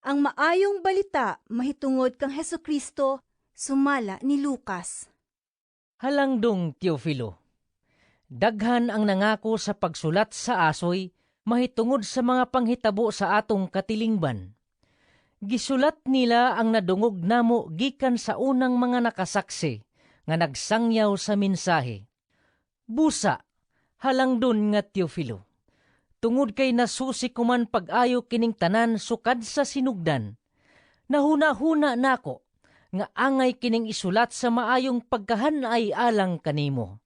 Ang Maayong Balita mahitungod kang Hesukristo sumala ni Lucas. Halangdong Teofilo, daghan ang nangako sa pagsulat sa asoy mahitungod sa mga panghitabo sa atong katilingban. Gisulat nila ang nadungog namo gikan sa unang mga nakasaksi nga nagsangyaw sa mensahe. Busa, halangdon nga Teofilo, tungod kay nasusi ko man pag-ayo kining tanan sukad sa sinugdan, nahuna-huna nako nga angay kining isulat sa maayong pagkahanay alang kanimo.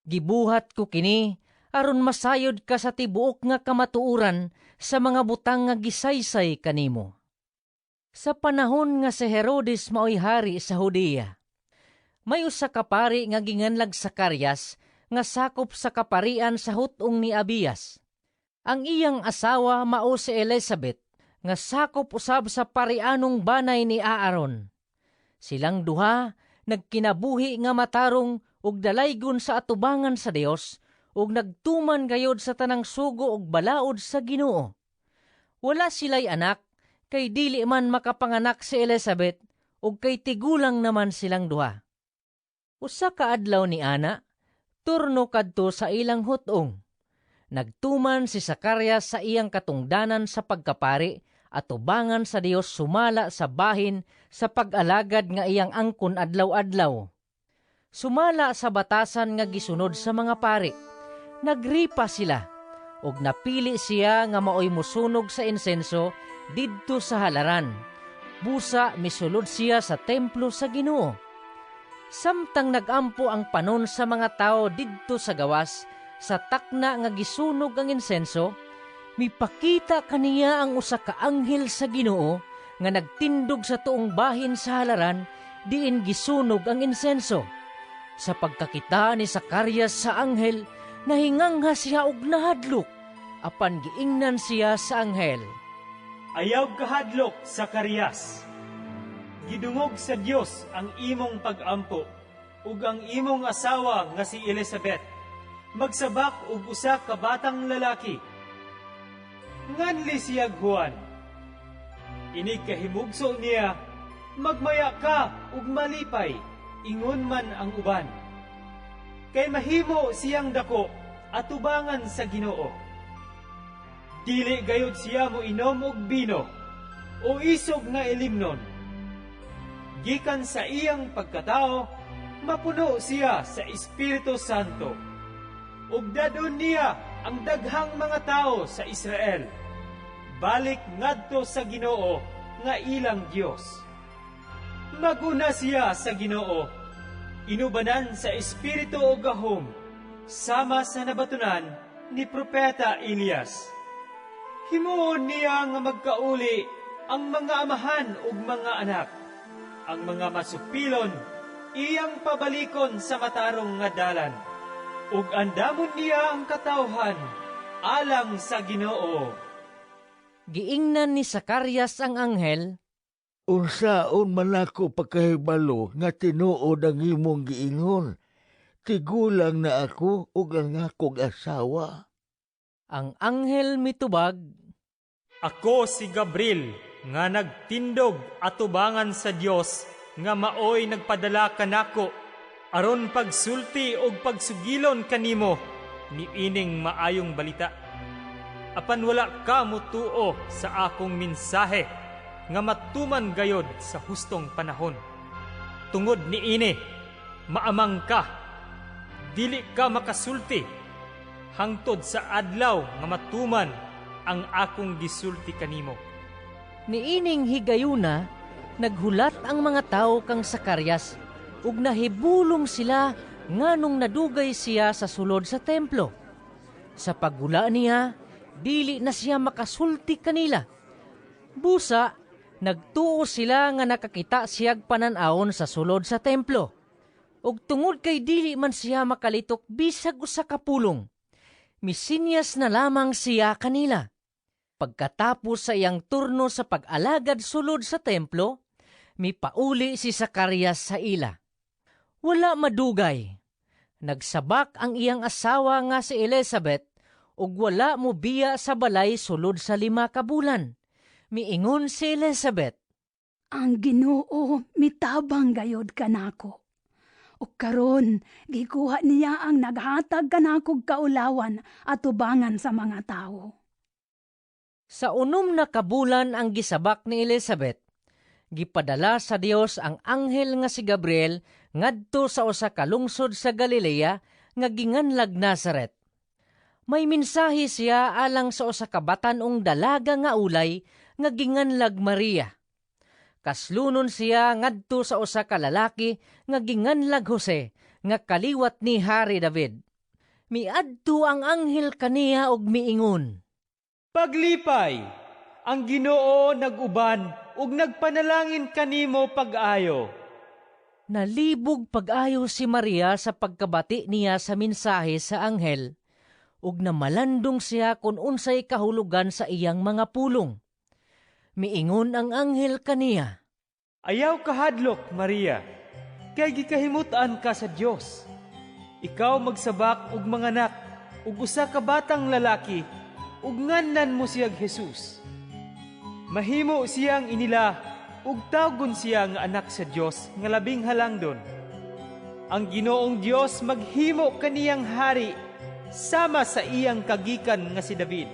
Gibuhat ko kini aron masayod ka sa tibuok nga kamatuoran sa mga butang nga gisaysay kanimo. Sa panahon nga si Herodes maoy hari sa Judea, may usa ka pari nga ginganlag Zacarias nga sakop sa kaparian sa hut-ong ni Abias. Ang iyang asawa mao si Elizabeth nga sakop usab sa parianong banay ni Aaron. Silang duha nagkinabuhi nga matarong ug dalaygon sa atubangan sa Dios ug nagtuman gayod sa tanang sugo ug balaod sa Ginoo. Wala sila'y anak kay dili man makapanganak si Elizabeth ug kay tigulang naman silang duha. Usa ka adlaw ni ana, turno kadto sa ilang hut-ong. Nagtuman si Zacarias sa iyang katungdanan sa pagkapari atubangan sa Dios sumala sa bahin sa pag-alagad nga iyang angkon adlaw-adlaw. Sumala sa batasan nga gisunod sa mga pari, nagripa sila ug napili siya nga maoy musunog sa insenso didto sa halaran. Busa misulod siya sa templo sa Ginoo. Samtang nagampo ang panon sa mga tao didto sa gawas sa takna nga gisunog ang insenso, mipakita kaniya ang usa ka anghel sa Ginoo nga nagtindog sa tuong bahin sa halaran diin gisunog ang insenso. Sa pagkakita ni Zacarias sa anghel, nahingangha siya og nahadlok. Apan giingnan siya sa anghel, "Ayaw kahadlok, Zacarias. Gidungog sa Dios ang imong pagampo ug ang imong asawa nga si Elizabeth magsabak og usa ka batang lalaki. Nganli siya Juan. Inig kahimugso niya, magmaya ka ug malipay, ingon man ang uban. Kay mahimo siyang dako atubangan sa Ginoo. Dili gayud siya mo inom og bino o isog nga ilimnon. Gikan sa iyang pagkatao, mapuno siya sa Espiritu Santo. Ug dad-on niya ang daghang mga tao sa Israel balik ngadto sa Ginoo nga ilang Dios. Maguna siya sa Ginoo, inubanan sa Espiritu ug gahom, sama sa nabatunan ni Propeta Elias. Himuon niya nga magkauli ang mga amahan ug mga anak, ang mga masupilon iyang pabalikon sa matarong nga dalan. Ug andamon niya ang katawhan alang sa Ginoo." Giingnan ni Zacarias ang anghel, "Unsaon man ako pagkahibalo nga tinuod ang imong giingon? Tigulang na ako ug ang akong asawa." Ang anghel mitubag, "Ako si Gabriel nga nagtindog atubangan sa Dios nga maoy nagpadala kanako aron pagsulti og pagsugilon kanimo niining maayong balita. Apan wala ka mutuo sa akong mensahe nga matuman gayod sa hustong panahon. Tungod niini, maamang ka. Dili ka makasulti hangtod sa adlaw nga matuman ang akong gisulti kanimo." Niining higayuna, naghulat ang mga tao kang Zacarias ug nahibulong sila nganong nadugay siya sa sulod sa templo. Sa paggula niya, dili na siya makasulti kanila. Busa, nagtuo sila nga nakakita siyag panan-awon sa sulod sa templo. Ug tungod kay dili man siya makalitok bisag usa ka pulong, misinyas na lamang siya kanila. Pagkatapos sa iyang turno sa pag-alagad sulod sa templo, mipauli si Zacarias sa ila. Wala madugay, nagsabak ang iyang asawa nga si Elizabeth ug wala mo biya sa balay sulod sa 5 ka bulan. Miingon si Elizabeth, Ang Ginoo mitabang gayod kanako. Ug karon gikuha niya ang naghatag kanakog kaulawan atubangan sa mga tawo. Sa 6 na kabulan ang gisabak ni Elizabeth, gipadala sa Dios ang anghel nga si Gabriel ngadto sa usa ka lungsod sa Galilea nga ginganlag Nazaret. May mensahe siya alang sa usa ka batan-ong dalaga nga ulay nga ginganlag Maria. Kaslunon siya ngadto sa usa ka lalaki nga ginganlag Jose nga kaliwat ni Hari David. Miadto ang anghel kaniya og miingon, Paglipay, ang Ginoo nag-uban ug nagpanalangin kanimo pag-ayo. Nalibog pag-ayo si Maria sa pagkabati niya sa mensahe sa anghel, ug namalandong siya kung unsay kahulugan sa iyang mga pulong. Miingon ang anghel kaniya, Ayaw kahadlok, Maria, kay gikahimut-an ka sa Dios. Ikaw magsabak og manganak ug usa ka batang lalaki ug nganlan mo siyag Jesus. Mahimo siyang inila ug tawgon siya nga anak sa Dios nga labing halangdon. Ang Ginoong Dios maghimo kaniyang hari sama sa iyang kagikan nga si David.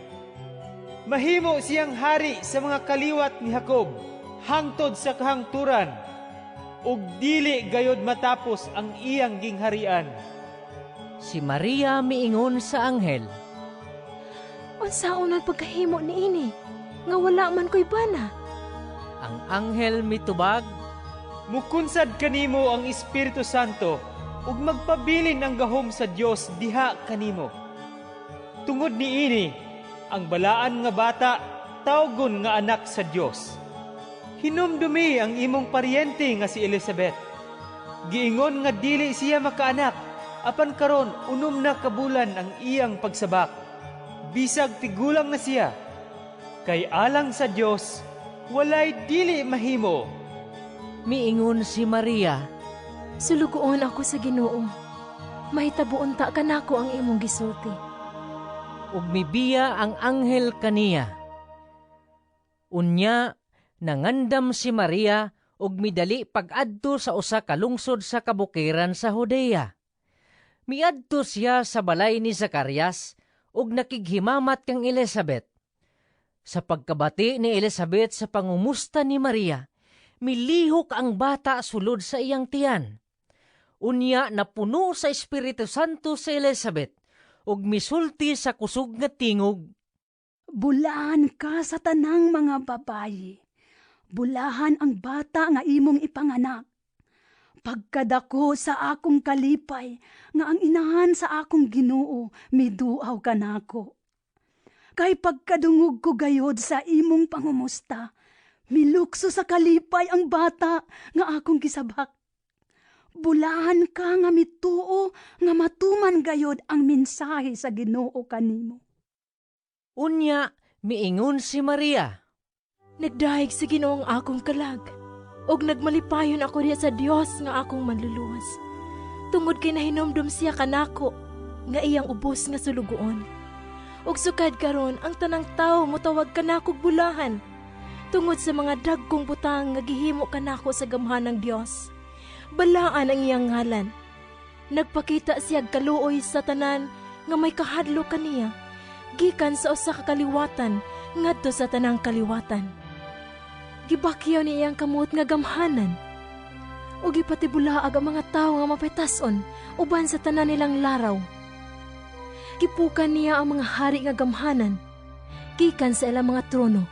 Mahimo siyang hari sa mga kaliwat ni Jacob hangtod sa kahangturan ug dili gayod matapos ang iyang gingharian. Si Maria miingon sa anghel, Unsaon ang pagkahimo niini nga wala man ko'y bana? Ang anghel mitubag, Mukunsad kanimo ang Espiritu Santo ug magpabilin ang gahom sa Dios diha kanimo. Tungod niini, ang balaan nga bata tawgon nga anak sa Dios. Hinumdumi ang imong paryente nga si Elizabeth. Giingon nga dili siya makaanak, apan karon 6 na ka bulan ang iyang pagsabak. Bisag tigulang na siya. Kay alang sa Dios, walay dili mahimo. Miingon si Maria, Sulugoon ako sa Ginoo. Mahitabo unta kanako ang imong gisulti. Ug mibiya ang anghel kaniya. Unya, nangandam si Maria ug midali pag-adto sa usa ka lungsod sa kabukiran sa Judea. Miadto siya sa balay ni Zacarias ug nakighimamat kang Elizabeth. Sa pagkabati ni Elizabeth sa pangumusta ni Maria, milihok ang bata sulod sa iyang tiyan. Unya napuno sa Espiritu Santo si Elizabeth ug misulti sa kusog nga tingog, Bulahan ka sa tanang mga babayi. Bulahan ang bata nga imong ipanganak. Pagkadako sa akong kalipay, nga ang inahan sa akong Ginoo miduaw kanako. Kay pagkadungog ko gayod sa imong pangumusta, milukso sa kalipay ang bata nga akong gisabak. Bulahan ka nga mituo nga matuman gayod ang mensahe sa Ginoo kanimo. Unya, miingon si Maria, Nagdayeg sa Ginoo ang akong kalag, ug nagmalipayon ako diha sa Dios nga akong manluluwas. Tungod kay nahinomdom siya kanako nga iyang ubos nga sulugoon. Ug sukad karon ang tanang tawo motawag kanakog bulahan tungod sa mga dagkong butang nga gihimo kanako sa gamhanang Dios. Balaan ang iyang ngalan. Nagpakita siya kaluoy sa tanan nga may kahadlok kaniya, gikan sa usa ka kaliwatan ngadto sa tanang kaliwatan. Gibakyaw niya iyang kamot nga gamhanan ug gipatibulaag ang mga tawo nga mapitason uban sa tanan nilang laraw. Gipukan niya ang mga hari nga gamhanan gikan sa ilang mga trono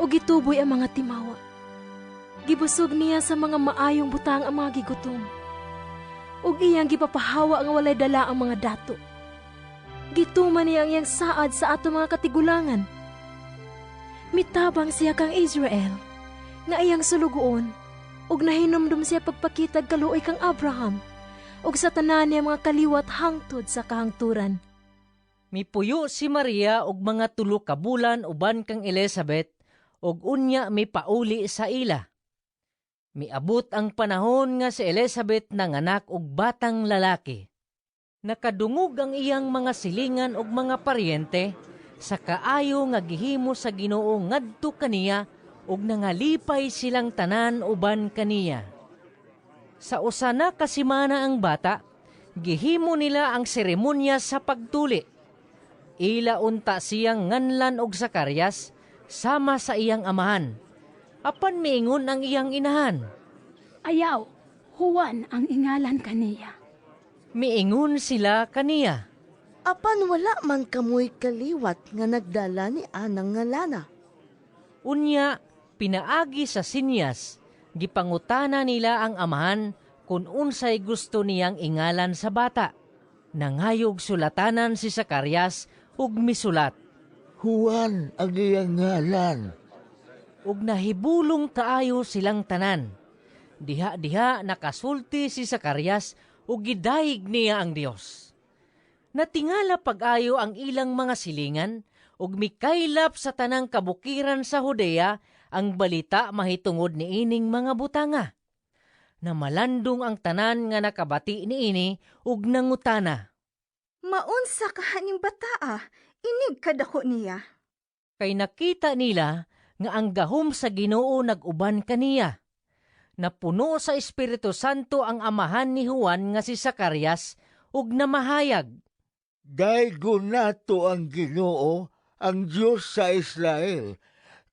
ug gituboy ang mga timawa. Gibusog niya sa mga maayong butang ang mga gigutom ug iyang gipapahawa nga walay dala ang mga dato. Gituman niya ang iyang saad sa ato mga katigulangan. Mitabang siya kang Israel nga iyang sulugoon ug nahinumdum siya pagpakitag kaluoy kang Abraham ug sa tanan niya mga kaliwat hangtod sa kahangturan. Mipuyo si Maria og mga 3 ka bulan uban kang Elizabeth ug unya mipauli sa ila. Miabot ang panahon nga si Elizabeth nanganak og batang lalaki. Nakadungog ang iyang mga silingan og mga paryente sa kaayo nga gihimo sa Ginoo ngadto kaniya ug nangalipay silang tanan uban kaniya. Sa usa na ka semana ang bata, gihimo nila ang seremonya sa pagtuli. Ila unta siyang nganlan og Zacarias sama sa iyang amahan. Apan miingon ang iyang inahan. "Ayaw, Juan ang ingalan kaniya." Miingon sila kaniya, "Apan wala man kamoy kaliwat nga nagdala ni anang ngalana." Unya, pinaagi sa sinyas, gipangutana nila ang amahan kung unsay gusto niyang ingalan sa bata. Nangayog sulatanan si Zacarias ug misulat, "Juan ang iyang ngalan." Ug nahibulong kaayo silang tanan. Diha-diha nakasulti si Zacarias ug gidayeg niya ang Dios. Natingala pag-ayo ang ilang mga silingan ug mikaylap sa tanang kabukiran sa Judea ang balita mahitungod niining mga butanga. Namalandong ang tanan nga nakabati niini ug nangutana, "Maunsa kaha ning bataa, inig kadako niya?" Kay nakita nila nga ang gahom sa Ginoo nag-uban kaniya. Napuno sa Espiritu Santo ang amahan ni Juan nga si Zacarias ug namahayag, "Daygon nato ang Ginoo, ang Dios sa Israel,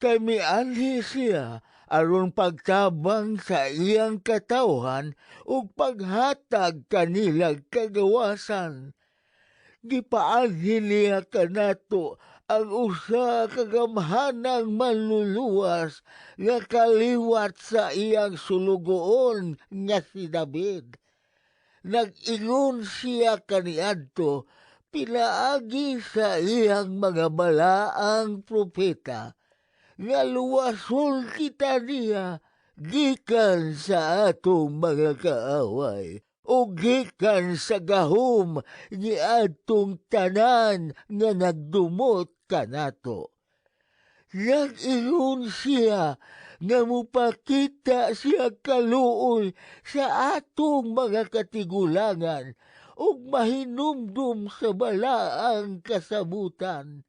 kay mianhi siya aron pagtabang sa iyang katawhan ug paghatag kanila kagawasan. Gipaanhi niya kanato ang usa ka gamhanang manluluwas nga kaliwat sa iyang sulugoon nga si David. Nag-ingon siya kaniadto pinaagi sa iyang mga balaang propeta nga luwason kita niya gikan sa atong mga kaaway o gikan sa gahom ni atong tanan nga nagdumot kanato. Nag-ingon siya nga mupakita siya kaluoy sa atong mga katigulangan ug mahinumdum sa balaang kasabutan.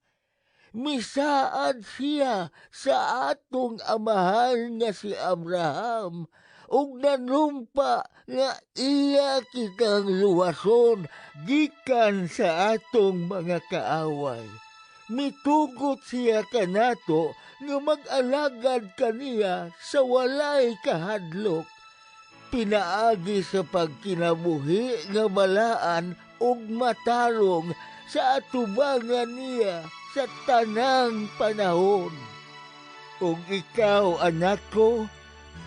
Misaad siya sa atong amahan nga si Abraham ug nanumpa nga iya kitang luwason gikan sa atong mga kaaway. Mitugot siya kanato nga mag-alagad kaniya sa walay kahadlok pinaagi sa pagkinabuhi nga balaan ug matarong sa atubangan niya sa tanang panahon. Ug ikaw, anak ko,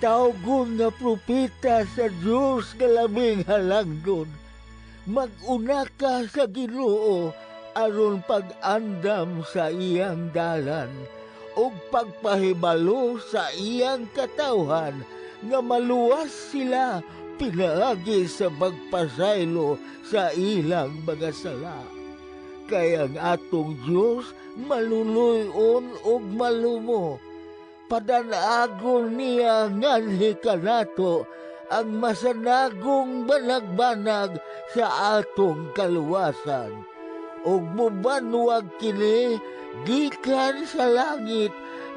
tawgon nga propeta sa Dios nga labing halangdon. Mag-una ka sa Ginoo aron pag-andam sa iyang dalan ug pagpahibalo sa iyang katawhan nga maluwas sila pinaagi sa pagpasaylo sa ilang mga sala. Kay ang atong Dios maluluy-on ug malumo. Padanagon niya nganhi kanato ang masanagong banag-banag sa atong kaluwasan. Ug mubanwag kini gikan sa langit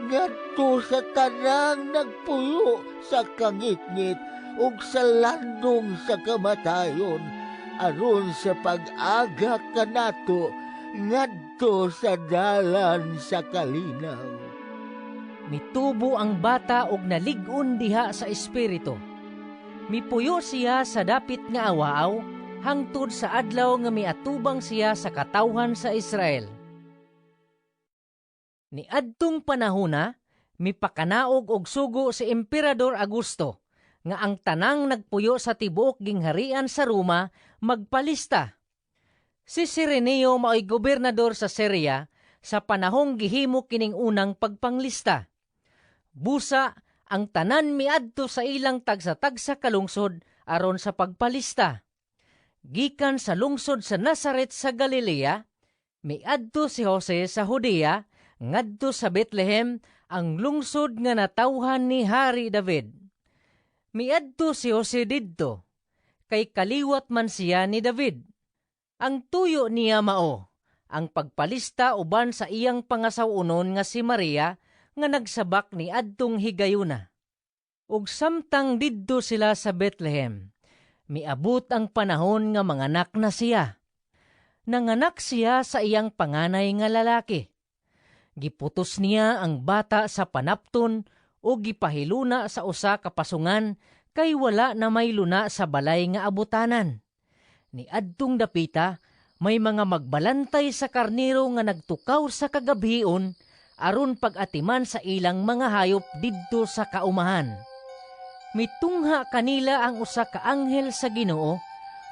ngadto sa tanang nagpuyo sa kangitngit ug sa landong sa kamatayon aron sa pag-aga kanato ngadto sa dalan sa kalinaw." Mitubo ang bata og nalig-on diha sa espiritu. Mipuyo siya sa dapit nga awaaw hangtod sa adlaw nga miatubang siya sa katawhan sa Israel. Niadtong panahona, mipakanaog og sugo si Emperador Augusto nga ang tanang nagpuyo sa tibuok gingharian sa Roma magpalista. Si Sireneo mao'y gobernador sa Syria sa panahong gihimo kining unang pagpanglista. Busa, ang tanan miadto sa ilang tagsa-tagsa kalungsod aron sa pagpalista. Gikan sa lungsod sa Nazaret sa Galilea, miadto si Jose sa Judea ngadto sa Bethlehem, ang lungsod nga natawhan ni Hari David. Miadto si Jose didto, kay kaliwat man siya ni David. Ang tuyo niya mao Ang pagpalista uban sa iyang pangasaw-onon nga si Maria nga nagsabak ni adtong higayuna. Ug samtang didto sila sa Bethlehem, miabot ang panahon nga manganak na siya. Nanganak siya sa iyang panganay nga lalaki. Giputos niya ang bata sa panapton ug gipahiluna sa usa ka pasungan kay wala na may luna sa balay nga abutanan. Ni adtong dapita, may mga magbalantay sa karnero nga nagtukaw sa kagabhion aron pag-atiman sa ilang mga hayop didto sa kaumahan. Mitungha kanila ang usa ka anghel sa Ginoo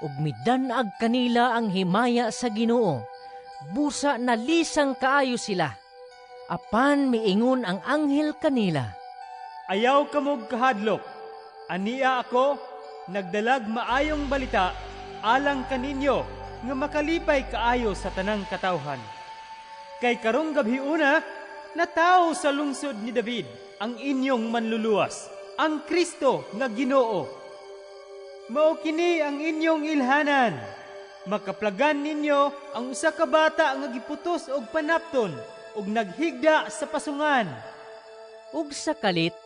ug midan-ag kanila ang himaya sa Ginoo. Busa nalisang kaayo sila. Apan miingon ang anghel kanila, "Ayaw kamog kahadlok. Ania ako, nagdalag maayong balita alang kaninyo nga makalipay kaayo sa tanang katawhan. Kay karong gabhiuna, natawo sa lungsod ni David ang inyong manluluwas, ang Kristo nga Ginoo. Mao kini ang inyong ilhanan. Makaplagan ninyo ang usa ka bata nga giputos og panapton ug naghigda sa pasungan." Ug sa kalit,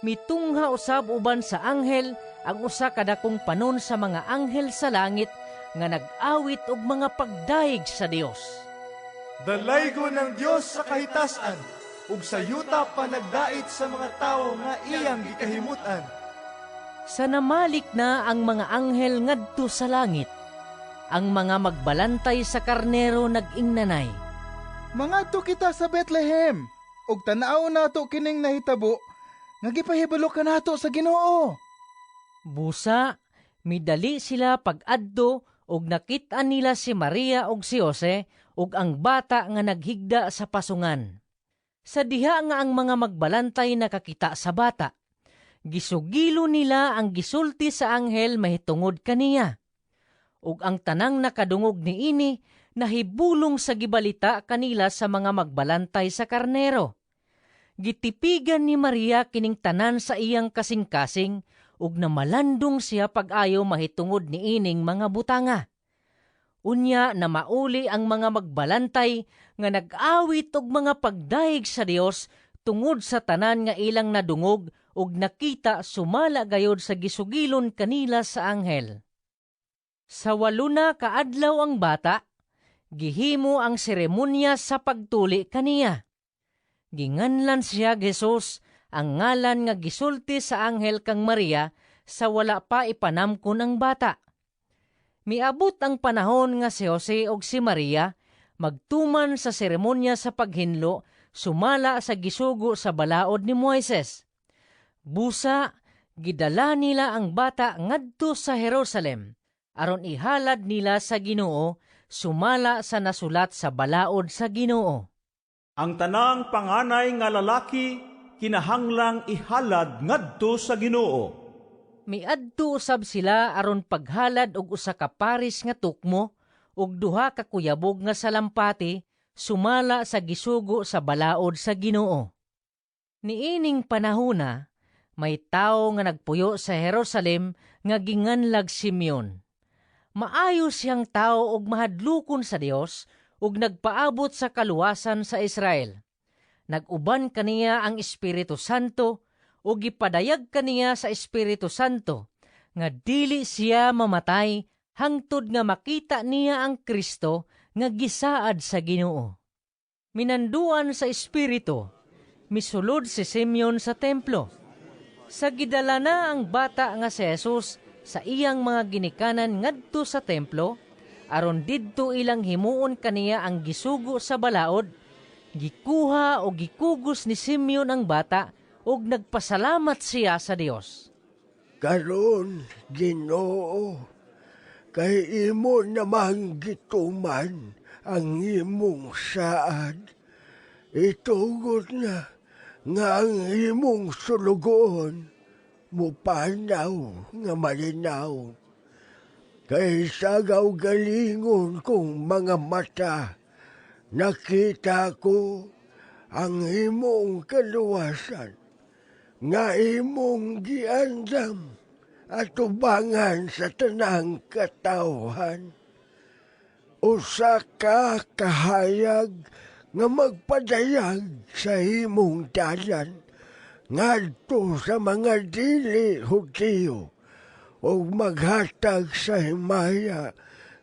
mitungha usab uban sa anghel ang usa ka dakong panon sa mga anghel sa langit nga nag-awit og mga pagdayeg sa Dios. Dalaygon ang Dios sa kahitasan ug sa yuta panagdait sa mga tawo nga iyang gikahimut-an. Sa namalik na ang mga anghel ngadto sa langit, ang mga magbalantay sa karnero nag-ingnanay, "Mangadto kita sa Bethlehem ug tan-awon nato kining nahitabo nga gipahibalo kanato sa Ginoo." Busa, midali sila pag-adto ug nakit-an nila si Maria ug si Jose ug ang bata nga naghigda sa pasungan. Sa diha nga ang mga magbalantay nakakita sa bata, gisugilo nila ang gisulti sa anghel mahitungod kaniya. Ug ang tanang nakadungog niini nahibulong sa gibalita kanila sa mga magbalantay sa karnero. Gitipigan ni Maria kining tanan sa iyang kasing-kasing ug namalandong siya pag-ayo mahitungod niining mga butanga. Unya na mauli ang mga magbalantay nga nag-awit og mga pagdayeg sa Dios tungod sa tanan nga ilang nadungog ug nakita sumala gayod sa gisugilon kanila sa anghel. Sa 8 na kaadlaw ang bata, gihimo ang seremonya sa pagtuli kaniya. Ginganlan siya Jesus, ang ngalan nga gisulti sa anghel kang Maria sa wala pa ipanamkon ang bata. Miabot ang panahon nga si Jose ug si Maria magtuman sa seremonya sa paghinlo sumala sa gisugo sa balaod ni Moises. Busa, gidala nila ang bata ngadto sa Jerusalem aron ihalad nila sa Ginoo sumala sa nasulat sa balaod sa Ginoo. Ang tanang panganay nga lalaki kinahanglang ihalad ngadto sa Ginoo. Miadto usab sila aron paghalad og usa ka paris nga tukmo ug duha ka kuyabog nga salampati sumala sa gisugo sa balaod sa Ginoo. Niining panahona, may tawo nga nagpuyo sa Jerusalem nga ginganlag Simeon. Maayo siyang tao ug mahadlukon sa Dios ug nagpaabot sa kaluwasan sa Israel. Nag-uban kaniya ang Espiritu Santo ug gipadayag kaniya sa Espiritu Santo nga dili siya mamatay hangtod nga makita niya ang Kristo nga gisaad sa Ginoo. Minanduan sa Espiritu, misulod si Simeon sa templo. Sa gidala na ang bata nga si Jesus sa iyang mga ginikanan ngadto sa templo, aron didto ilang himuon kaniya ang gisugo sa balaod, gikuha o gikugos ni Simeon ang bata ug nagpasalamat siya sa Dios. Karon, Ginoo, kay imo namang gituman ang imong saad. Itugot na nga ang imong sulugoon mupanaw nga malinaw. Kay sa kaugalingon kong mga mata, nakita ko ang imong kaluwasan nga imong giandam atubangan sa tanang katawhan. Usa ka kahayag nga magpadayag sa imong dalan ngadto sa mga dili Hudiyo ug maghatag sa himaya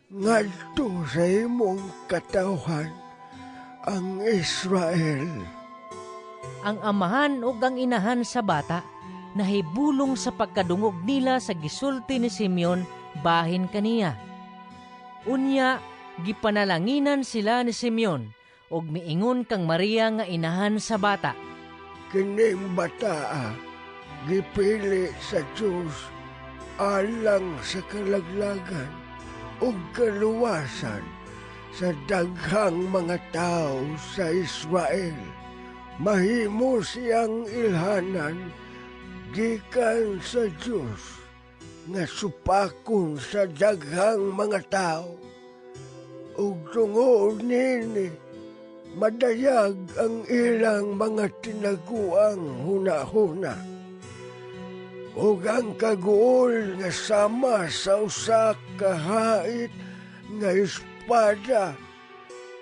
ngadto sa imong katawhan, ang Israel. Ang amahan ug ang inahan sa bata nahibulong sa pagkadungog nila sa gisulti ni Simeon bahin kaniya. Unya gipanalanginan sila ni Simeon ug miingon kang Maria nga inahan sa bata. Kining bataa gipili sa Dios alang sa kalaglagan ug kaluwasan sa daghang mga tao sa Israel. Mahimo siyang ilhanan gikan sa Dios nga supakon sa daghang mga tao. Ug tungod niini madayag ang ilang mga tinaguang hunahuna. Ug ang kaguol nga sama sa usa ka hait nga espada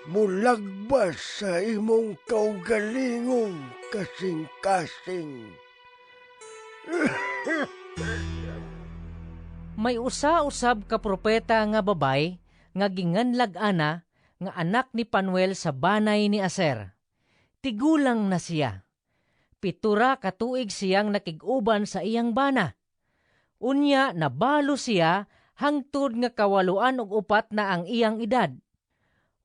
mulagbas sa imong kaugalingong kasing-kasing. May usa-usab ka propeta nga babay nga ginganlag Ana nga anak ni Panuel sa banay ni Aser. Tigulang na siya. 7 ka tuig siyang nakig-uban sa iyang bana. Unya nabalo siya hangtod nga 84 na ang iyang edad.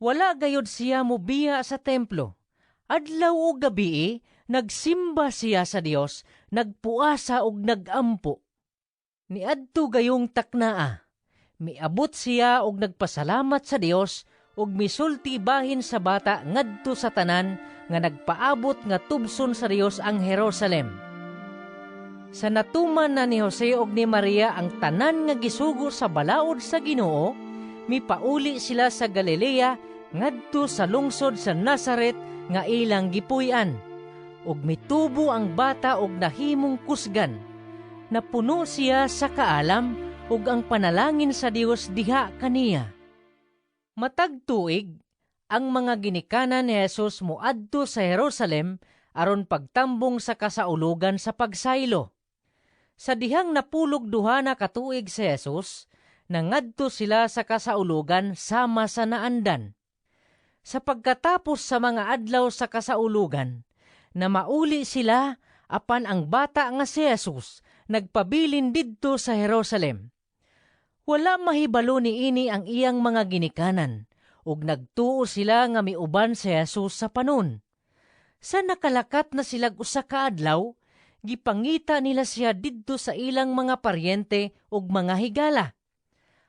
Wala gayod siya mobiya sa templo. Adlaw ug gabii nagsimba siya sa Dios, nagpuasa ug nagampo. Niadto gayong taknaa, miabot siya og nagpasalamat sa Dios ug misulti bahin sa bata ngadto sa tanan nga nagpaabot nga tubson sa Dios ang Jerusalem. Sa natuman na ni Jose ug ni Maria ang tanan nga gisugo sa balaod sa Ginoo, mipauli sila sa Galilea ngadto sa lungsod sa Nazaret nga ilang gipuy-an. Ug mitubo ang bata og nahimong kusgan. Napuno siya sa kaalam ug ang panalangin sa Dios diha kaniya. Matag tuig, ang mga ginikanan ni Jesus moadto sa Jerusalem aron pagtambong sa kasaulugan sa pagsaylo. Sa dihang 92 na katuig si Jesus, nangadto sila sa kasaulugan sama sa naandan. Sa pagkatapos sa mga adlaw sa kasaulugan, na mauli sila apan ang bata nga si Jesus nagpabilin didto sa Jerusalem. Wala mahibalo niini ang iyang mga ginikanan, ug nagtuo sila nga miuban si Jesus sa panon. Sa nakalakat na silag usa ka adlaw, gipangita nila siya didto sa ilang mga paryente ug mga higala.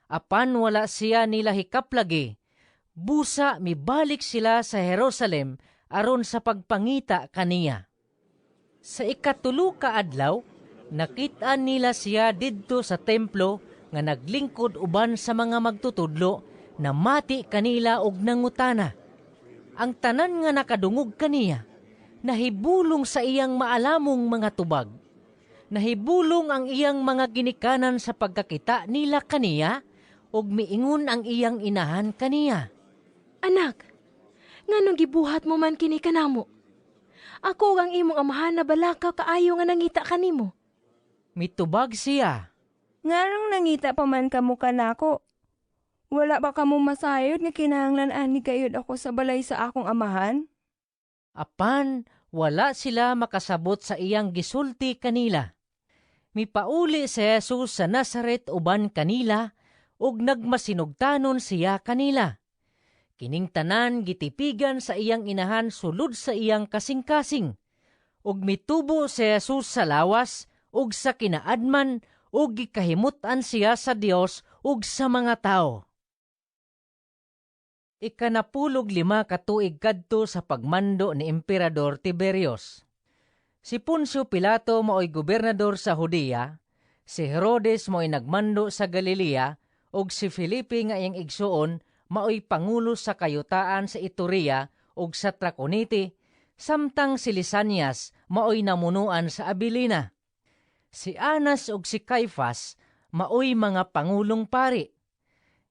Apan wala siya nila hikaplagi, busa mibalik sila sa Jerusalem aron sa pagpangita kaniya. Sa 3 ka adlaw, nakit-an nila siya didto sa templo nga naglingkod uban sa mga magtutudlo na mati kanila og nangutana. Ang tanan nga nakadungog kaniya, nahibulong sa iyang maalamong mga tubag. Nahibulong ang iyang mga ginikanan sa pagkakita nila kaniya, ug miingon ang iyang inahan kaniya. Anak, nganong gibuhat mo man kini kanamo? Ako ug ang imong amahan na balakaw kaayo nga nangita kanimo. Mitubag siya. Nganong nangita pa man kamo kanako? Wala ba kamo masayod nga kinahanglan ani gayud ako sa balay sa akong amahan? Apan wala sila makasabot sa iyang gisulti kanila. Mipauli si Jesus sa Nazaret uban kanila ug nagmasinugtanon siya kanila. Kining tanan gitipigan sa iyang inahan sulod sa iyang kasing-kasing. Ug mitubo si Jesus sa lawas ug sa kinaadman ug gikahimut-an siya sa Dios ug sa mga tawo. 15 ka tuig kadto sa pagmando ni Emperador Tiberius. Si Poncio Pilato maoy gobernador sa Judea, si Herodes maoy nagmando sa Galilea, ug si Felipe nga iyang igsuon maoy pangulo sa kayutaan sa Iturea ug sa Traconite, samtang si Lisanias maoy namunuan sa Abilina. Si Anas ug si Caiphas maoy mga pangulong pari.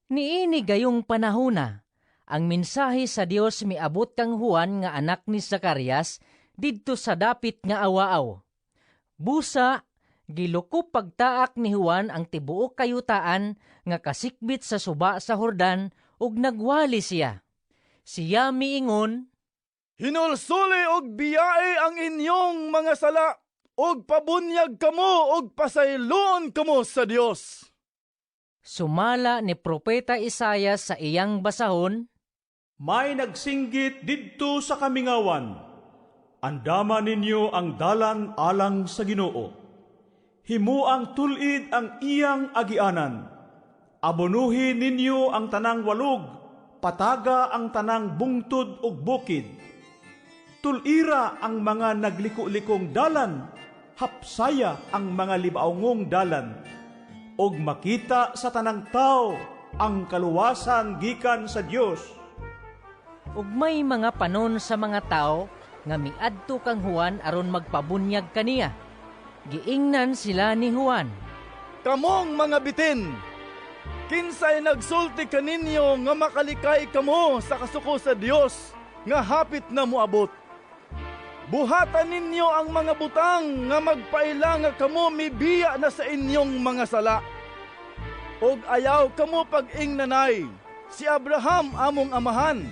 Niini gayong panahona, Ang mensahe sa Dios miabot kang Juan nga anak ni Zacarias didto sa dapit nga awaaw. Busa, gilukop pagtaak ni Juan ang tibuok kayutaan nga kasikbit sa suba sa Jordan ug nagwali siya. Siya miingon, "Hinulsuli og biyae ang inyong mga sala ug pabunyag kamo ug pasayloon kamo sa Dios." Sumala ni Propeta Isayas sa iyang basahon, "May nagsinggit didto sa kamingawan, 'Andama ninyo ang dalan alang sa Ginoo. Himuang tul-id ang iyang agianan. Abonuhi ninyo ang tanang walog, pataga ang tanang bungtod ug bukid. Tul-ira ang mga nagliko-likong dalan, hapsaya ang mga libaongong dalan. Ug makita sa tanang tao ang kaluwasan gikan sa Dios.'" Ug may mga panon sa mga tao nga miadto kang Juan aron magpabunyag kaniya. Giingnan sila ni Juan, "Kamong mga bitin! Kinsay nagsulti kaninyo nga makalikay kamo sa kasuko sa Dios nga hapit na moabot? Buhatan ninyo ang mga butang nga magpaila nga kamo mibiya na sa inyong mga sala. Og ayaw kamo pag-ingnanay, 'Si Abraham among amahan.'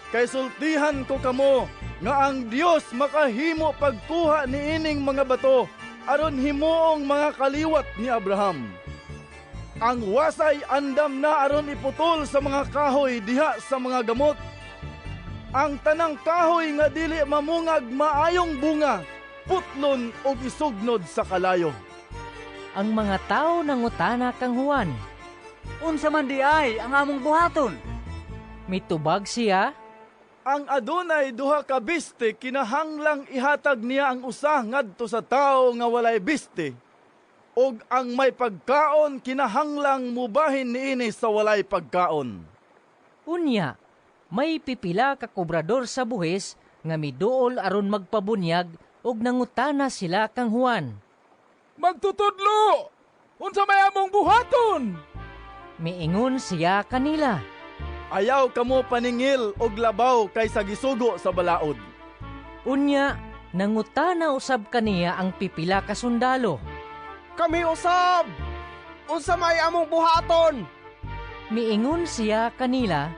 Kay sultihan ko kamo nga ang Dios makahimo pagkuha niining mga bato aron himuong mga kaliwat ni Abraham. Ang wasay andam na aron iputol sa mga kahoy diha sa mga gamot. Ang tanang kahoy nga dili mamungag maayong bunga, putlon og isugnod sa kalayo." Ang mga tao nangutana kang Juan, "Unsa man diay ang among buhaton?" Mitubag siya, "Ang adunay duha ka biste kinahanglang ihatag niya ang usa ngadto sa tawo nga walay biste. Ug ang may pagkaon kinahanglang mubahin niini sa walay pagkaon." Unya, may pipila ka kobrador sa buhis nga miduol aron magpabunyag ug nangutana sila kang Juan. "Magtutudlo, unsa may among buhaton?" Miingon siya kanila, "Ayaw kamo paningil og labaw kaysa gisugo sa balaod." Unya, nangutana usab kaniya ang pipila ka sundalo. "Kami usab, unsa may among buhaton?" Miingon siya kanila,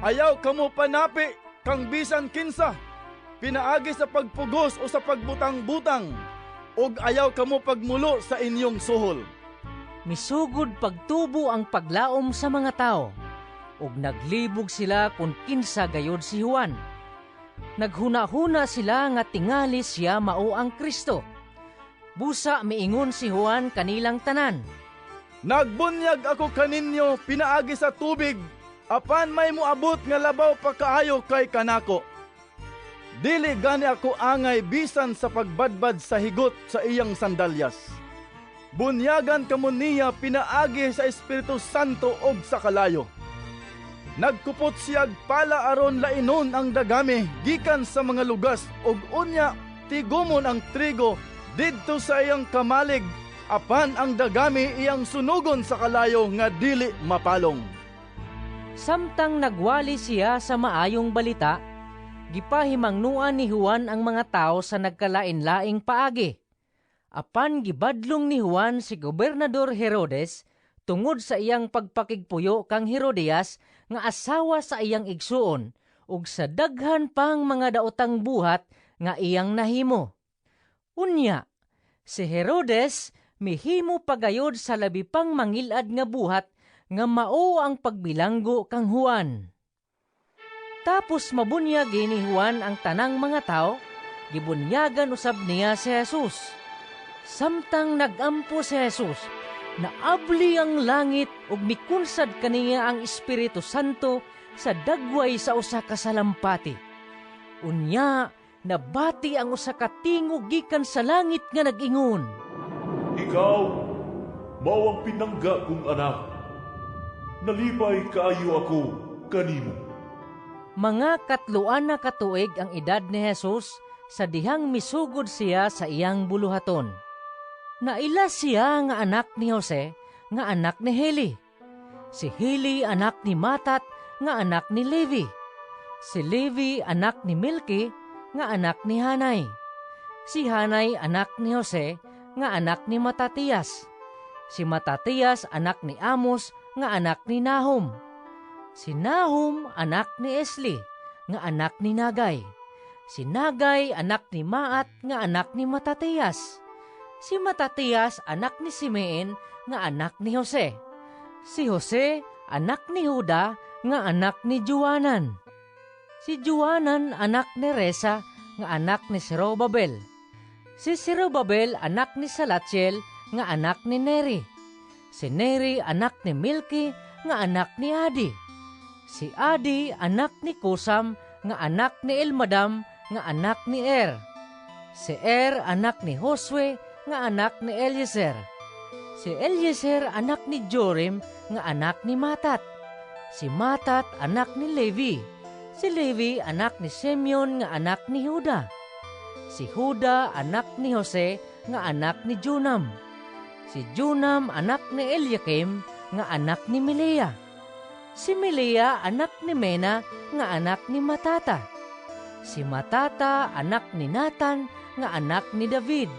"Ayaw kamo panapi kang bisan kinsa pinaagi sa pagpugos o sa pagbutang-butang, ug ayaw kamo pagmulo sa inyong suhol." Misugod pagtubo ang paglaom sa mga tao, ug naglibog sila kung kinsa gayod si Juan. Naghuna-huna sila nga tingali siya mao ang Kristo. Busa miingon si Juan kanilang tanan, "Nagbunyag ako kaninyo pinaagi sa tubig, apan may moabot nga labaw pa kaayo kay kanako. Dili gani ako angay bisan sa pagbadbad sa higot sa iyang sandalyas. Bunyagan kamo niya pinaagi sa Espiritu Santo ug sa kalayo. Nagkupot siyag pala aron lainon ang dagami gikan sa mga lugas ug unya tigumon ang trigo didto sa iyang kamalig, apan ang dagami iyang sunugon sa kalayo nga dili mapalong." Samtang nagwali siya sa maayong balita, gipahimangnuan ni Juan ang mga tao sa nagkalain-laing paagi. Apan gibadlong ni Juan si Gobernador Herodes tungod sa iyang pagpakigpuyo kang Herodias nga asawa sa iyang igsuon ug sa daghan pang mga daotang buhat nga iyang nahimo. Unya, si Herodes mihimo pagayod sa labi pang mangilad nga buhat nga mao ang pagbilanggo kang Juan. Tapos mabunyag ni Juan ang tanang mga tao, gibunyagan usab niya si Jesus. Samtang nagampo si Jesus, naabli ang langit ug mikunsad kaniya ang Espiritu Santo sa dagway sa usa ka salampati. Unya, nabati ang usa ka tingog gikan sa langit nga nag-ingon, "Ikaw mao ang pinangga kong anak. Nalipay kaayo ako kanimo." Mga 3 na katuig ang edad ni Jesus sa dihang misugod siya sa iyang buluhaton. Naila siya nga anak ni Jose, nga anak ni Heli. Si Heli anak ni Matat, nga anak ni Levi. Si Levi anak ni Milki nga anak ni Hanay. Si Hanay anak ni Jose nga anak ni Matatias. Si Matatias anak ni Amos nga anak ni Nahum. Si Nahum anak ni Esli nga anak ni Nagay. Si Nagay anak ni Maat nga anak ni Matatias. Si Matatias anak ni Simeon nga anak ni Jose. Si Jose anak ni Juda nga anak ni Juanan. Si Juanan anak ni Resa nga anak ni Zerubabel. Si Zerubabel anak ni Salatiel nga anak ni Neri. Si Neri anak ni Milki nga anak ni Adi. Si Adi anak ni Kusam nga anak ni Elmadam nga anak ni Er. Si Er anak ni Josue nga anak ni Eliezer. Si Eliezer anak ni Jorim nga anak ni Matat. Si Matat anak ni Levi. Si Levi anak ni Simeon nga anak ni Juda. Si Juda anak ni Jose nga anak ni Jonam. Si Jonam anak ni Eliakim nga anak ni Melea. Si Melea anak ni Mena nga anak ni Matata. Si Matata anak ni Nathan nga anak ni David.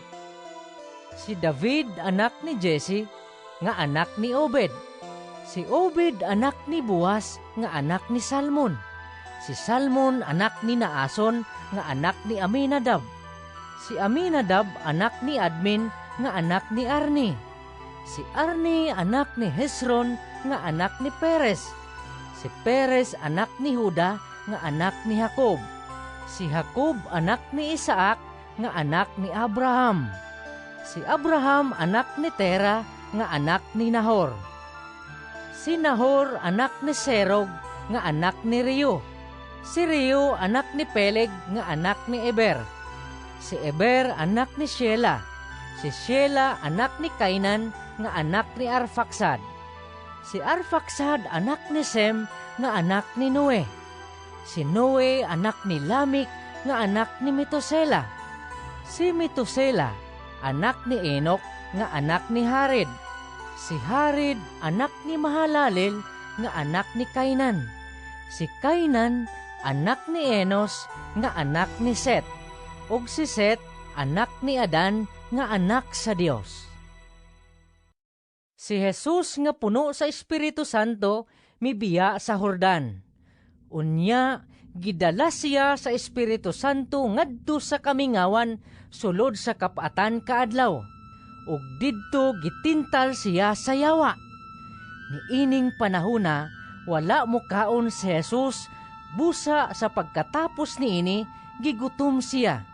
Si David anak ni Jesse nga anak ni Obed. Si Obed anak ni Boaz nga anak ni Salmon. Si Salmon anak ni Naason nga anak ni Aminadab. Si Aminadab anak ni Admin nga anak ni Arni. Si Arni anak ni Hezron nga anak ni Perez. Si Perez anak ni Huda nga anak ni Jacob. Si Jacob anak ni Isaac nga anak ni Abraham. Si Abraham anak ni Tera nga anak ni Nahor. Si Nahor anak ni Serug nga anak ni Reu. Si Reu anak ni Peleg nga anak ni Eber. Si Eber anak ni Shela. Si Shela anak ni Cainan nga anak ni Arfaxad. Si Arfaxad anak ni Sem nga anak ni Noe. Si Noe anak ni Lamik nga anak ni Metusela. Si Metusela anak ni Enoch nga anak ni Jared. Si Jared anak ni Mahalalel nga anak ni Cainan. Si Cainan anak ni Enos nga anak ni Set. Ug si Set anak ni Adan nga anak sa Dios. Si Jesus nga puno sa Espiritu Santo mibiya sa Jordan. Unya gidala siya sa Espiritu Santo ngadto sa kamingawan sulod sa kap-atan ka adlaw. Ug didto gitintal siya sa yawa. Niining panahona wala mokaon si Jesus, busa sa pagkatapos niini gigutom siya.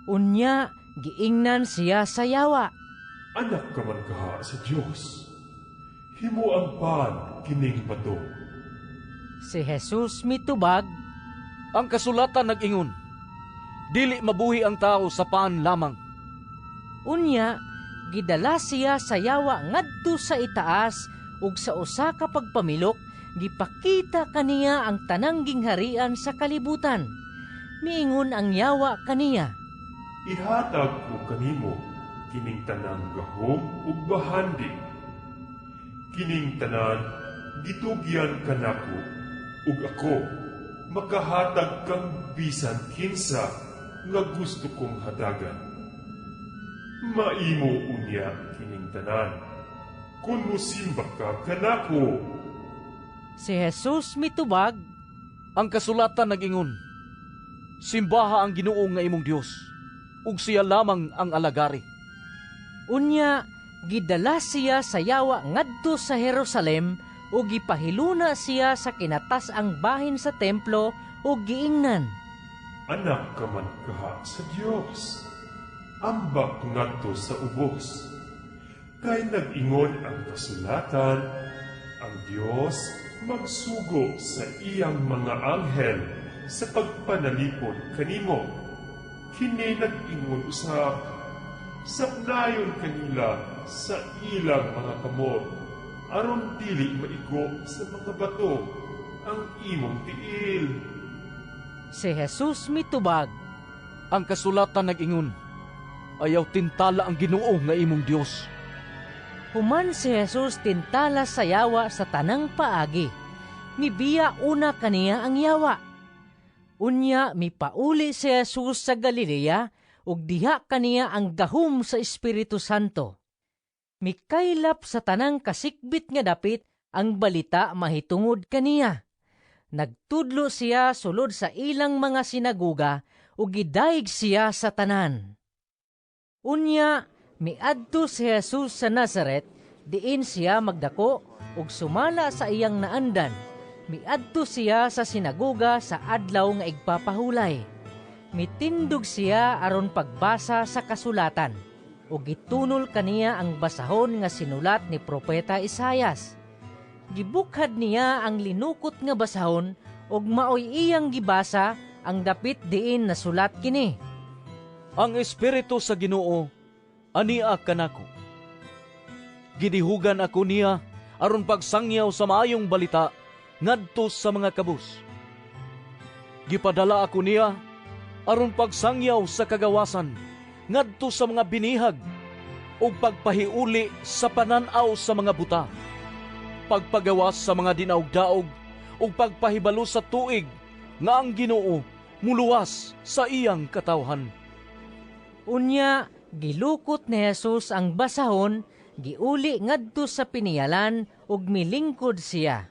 Unya giingnan siya sa yawa, "Anak ka man kaha sa Dios. Himuang pan kining bato." Si Jesus mitubag, "Ang kasulatan nag-ingon, dili mabuhi ang tao sa pan lamang." Unya gidala siya sa yawa ngadto sa itaas ug sa usa ka pagpamilok gipakita kaniya ang tanang gingharian sa kalibutan. Miingon ang yawa kaniya, "Ihatag ko kanimo kining tanang gahom ug bahandi. Kining tanan gitugyan kanako ug ako makahatag kang bisan kinsa nga gusto kong hatagan. Maimo unya kining tanan kun mosimba ka kanako." Si Jesus mitubag, "Ang kasulatan nag-ingon, simbaha ang Ginoo nga imong Dios, ug siya lamang ang alagari." Unya gidala siya sa yawa ngadto sa Jerusalem ug gipahiluna siya sa kinatas-ang bahin sa templo ug giingnan, "Anak ka man kaha sa Dios, ambak ngadto sa ubos. Kay nag-ingon ang kasulatan, ang Dios magsugo sa iyang mga anghel sa pagpanalipod kanimo. Kini nag-ingon usab, sapnayon ka nila sa ilang mga kamot, aron dili maigo sa mga bato ang imong tiil." Si Jesus mitubag, "Ang kasulatan nag-ingon, ayaw tintala ang Ginoo nga imong Dios." Human si Jesus tintala sa yawa sa tanang paagi. mibiya una kaniya ang yawa. Unya mipauli si Jesus sa Galilea ug diha kaniya ang gahom sa Espiritu Santo. Mikaylap sa tanang kasikbit nga dapit ang balita mahitungod kaniya. Nagtudlo siya sulod sa ilang mga sinagoga ug gidayeg siya sa tanan. Unya miadto si Jesus sa Nazaret, diin siya magdako, ug sumala sa iyang naandan, miadto siya sa sinagoga sa adlaw nga igpapahulay. Mitindog siya aron pagbasa sa kasulatan, ug gitunol kaniya ang basahon nga sinulat ni Propeta Isayas. Gibukhad niya ang linukot nga basahon ug maoy iyang gibasa ang dapit diin nasulat kini. Ang Espiritu sa Ginoo ania kanako. Gidihugan ako niya aron pagsangyaw sa maayong balita ngadto sa mga kabus. Gipadala ako niya aron pagsangyaw sa kagawasan ngadto sa mga binihag ug pagpahiuli sa panan-aw sa mga buta, pagpagawas sa mga dinaog-daog ug pagpahibalo sa tuig nga ang Ginoo muluwas sa iyang katawhan. Unya gilukot ni Jesus ang basahon, giuli ngadto sa piniyalan ug milingkod siya.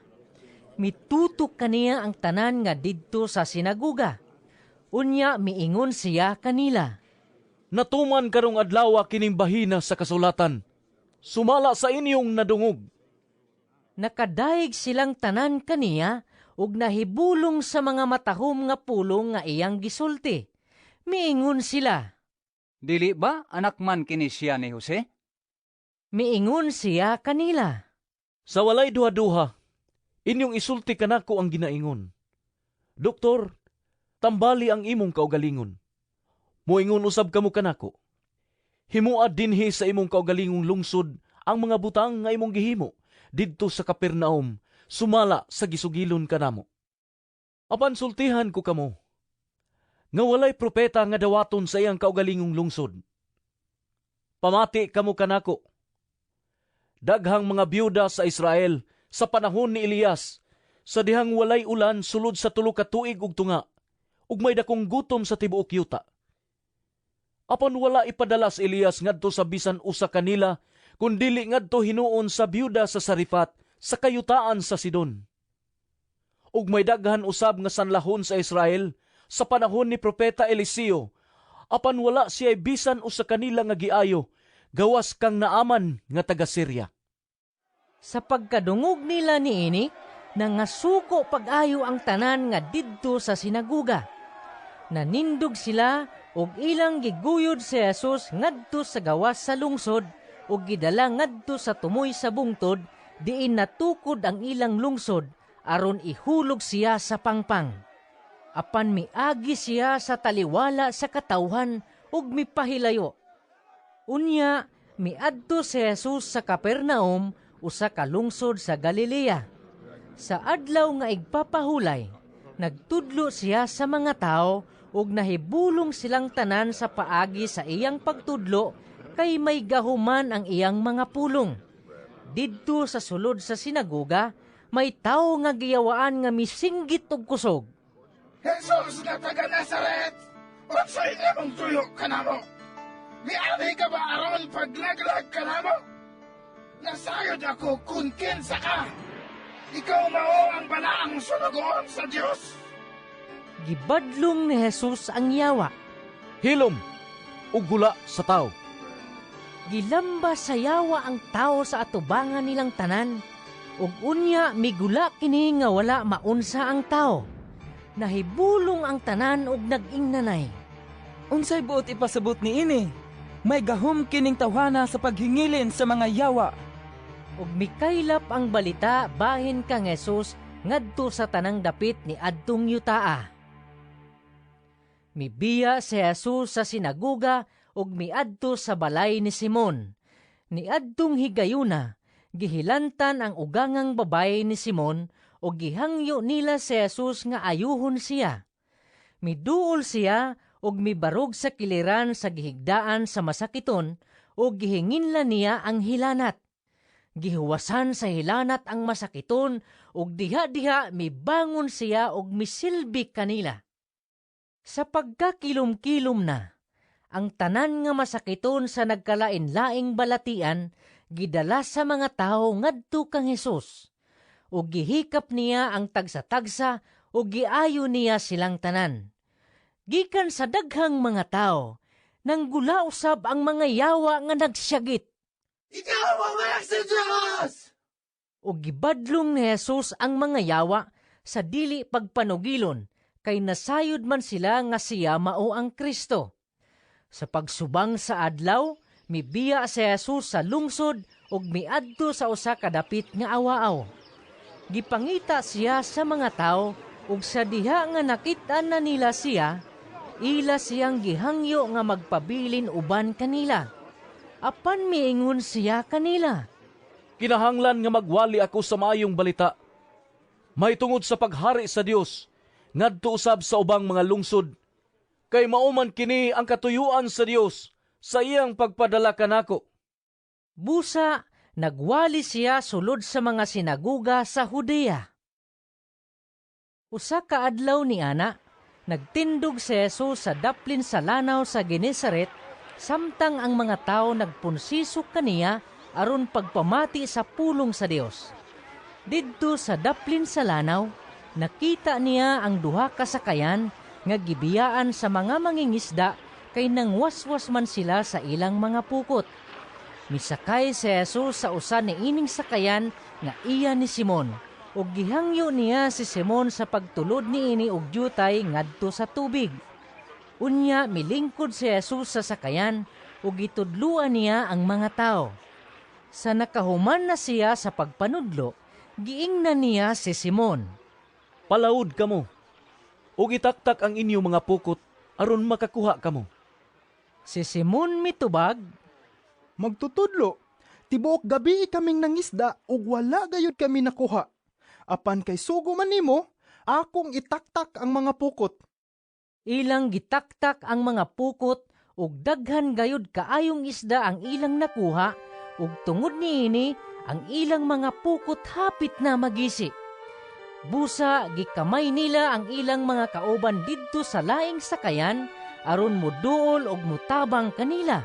Mitutok kaniya ang tanan nga didto sa sinagoga. Unya miingon siya kanila. Natuman karong adlaw kining bahina sa kasulatan, sumala sa inyong nadungog. Nakadayeg silang tanan kaniya ug nahibulong sa mga matahom nga pulong nga iyang gisulti. Miingon sila. Dili ba anak man kini siya ni Jose? Miingon siya kanila. Sa walay duha-duha, inyong isulti kanako ang ginaingon. Doktor, tambali ang imong kaugalingon. Moingon usab kamo kanako. Himua dinhi sa imong kaugalingong lungsod ang mga butang nga imong gihimo didto sa Capernaum, sumala sa gisugilon kanamo. Apan sultihan ko kamo, nga walay propeta nga dawaton sa iyang kaugalingong lungsod. Pamati kamo kanako. Daghang mga byuda sa Israel sa panahon ni Elias, sa dihang walay ulan sulod sa 3 ka tuig ug tunga, ug may dakong gutom sa tibuok yuta. Apan wala ipadala si Elias ngadto sa bisan usa kanila, kun dili ngadto hinuon sa byuda sa Sarifat sa kayutaan sa Sidon. Ug may daghan usab nga sanlahon sa Israel sa panahon ni Propeta Eliseo, apan wala siya bisan usa kanila nga giayo, gawas kang Naaman nga taga Syria. Sa pagkadungog nila niini, nangasuko pag-ayo ang tanan nga didto sa sinagoga. Nanindog sila ug ilang giguyod si Jesus ngadto sa gawas sa lungsod ug gidala ngadto sa tumoy sa bungtod diin natukod ang ilang lungsod aron ihulog siya sa pangpang. Apan miagi siya sa taliwala sa katawhan ug mipahilayo. Unya miadto si Jesus sa Capernaum, usa ka lungsod sa Galilea. Sa adlaw nga igpapahulay, nagtudlo siya sa mga tawo ug nahibulong silang tanan sa paagi sa iyang pagtudlo kay may gahuman ang iyang mga pulong. Didto sa sulod sa sinagoga, may tawo nga giyawaan nga misinggit og kusog. Jesus nga taga Nazaret, unsay imong tuyo kanamo? Miari ka ba aron paglaglag kanamo? Nasayod ako kung kinsa ka. Ikaw mao ang balaang sulugoon sa Dios. Gibadlong ni Jesus ang yawa. Hilom ug gula sa tawo. Gilamba sa yawa ang tawo sa atubangan nilang tanan, ug unya migula kini nga wala maunsa ang tawo. Nahibulong ang tanan ug nag-ingnanay. Unsay buot ipasabot niini? May gahom kining tawhana sa paghingilin sa mga yawa. Ug mikaylap ang balita bahin kang Jesus ngadto sa tanang dapit ni adtong yutaa. Mibiya si Jesus sa sinagoga ug miadto sa balay ni Simon. Niadtong higayuna, gihilantan ang ugangang babayi ni Simon ug gihangyo nila si Jesus nga ayuhon siya. Miduol siya ug mibarog sa kiliran sa gihigdaan sa masakiton ug gihinginla niya ang hilanat. Gihuwasan sa hilanat ang masakiton ug diha-diha mibangon siya ug misilbi kanila. Sa pagkakilom-kilom na, ang tanan nga masakiton sa nagkalain-laing balatian gidala sa mga tawo ngadto kang Hesus. Ug gihikap niya ang tagsa-tagsa ug giayo niya silang tanan. Gikan sa daghang mga tawo, nanggula usab ang mga yawa nga nagsyagit. Ikaw ang anak sa Diyos! Ug gibadlong ni Jesus ang mga yawa sa dili pagpanugilon, kay nasayod man sila nga siya mao ang Kristo. Sa pagsubang sa adlaw, mibiya si Jesus sa lungsod ug miadto sa usa ka dapit nga awaaw. Gipangita siya sa mga tawo ug sa diha nga nakit-an na nila siya, ila siyang gihangyo nga magpabilin uban kanila. Apan miingon siya kanila, "Kinahanglan nga magwali ako sa maayong balita mahitungod sa paghari sa Dios ngadto usab sa ubang mga lungsod, kay mao man kini ang katuyuan sa Dios sa iyang pagpadala kanako." Busa nagwali siya sulod sa mga sinaguga sa Judea. Usa ka adlaw ni ana, nagtindog si Jesus sa daplin sa lanaw sa Genesaret samtang ang mga tawo nagpunsisok kaniya aron pagpamati sa pulong sa Dios. Didto sa daplin sa lanaw, nakita niya ang duha ka sakayan nga gibiyaan sa mga mangingisda kay nangwaswas man sila sa ilang mga pukot. Misakay si Jesus sa usa niining sakayan nga iya ni Simon, ug gihangyo niya si Simon sa pagtulod niini og dyutay ngadto sa tubig. Unya milingkod si Jesus sa sakayan ug gitudloan niya ang mga tawo. Sa nakahuman na siya sa pagpanudlo, giingnan niya si Simon, "Palaod kamo ug itaktak ang inyong mga pukot aron makakuha kamo." Si Simon mitubag, "Magtutudlo, tibuok gabi kaming nangisda ug wala gayud kami nakuha. Apan kay sugo man nimo, akong itaktak ang mga pukot." Ilang gitaktak ang mga pukot ug daghan gayud kaayong isda ang ilang nakuha, ug tungod niini ang ilang mga pukot hapit na magisi. Busa gikamay nila ang ilang mga kauban didto sa laing sakayan aron moduol og motabang kanila.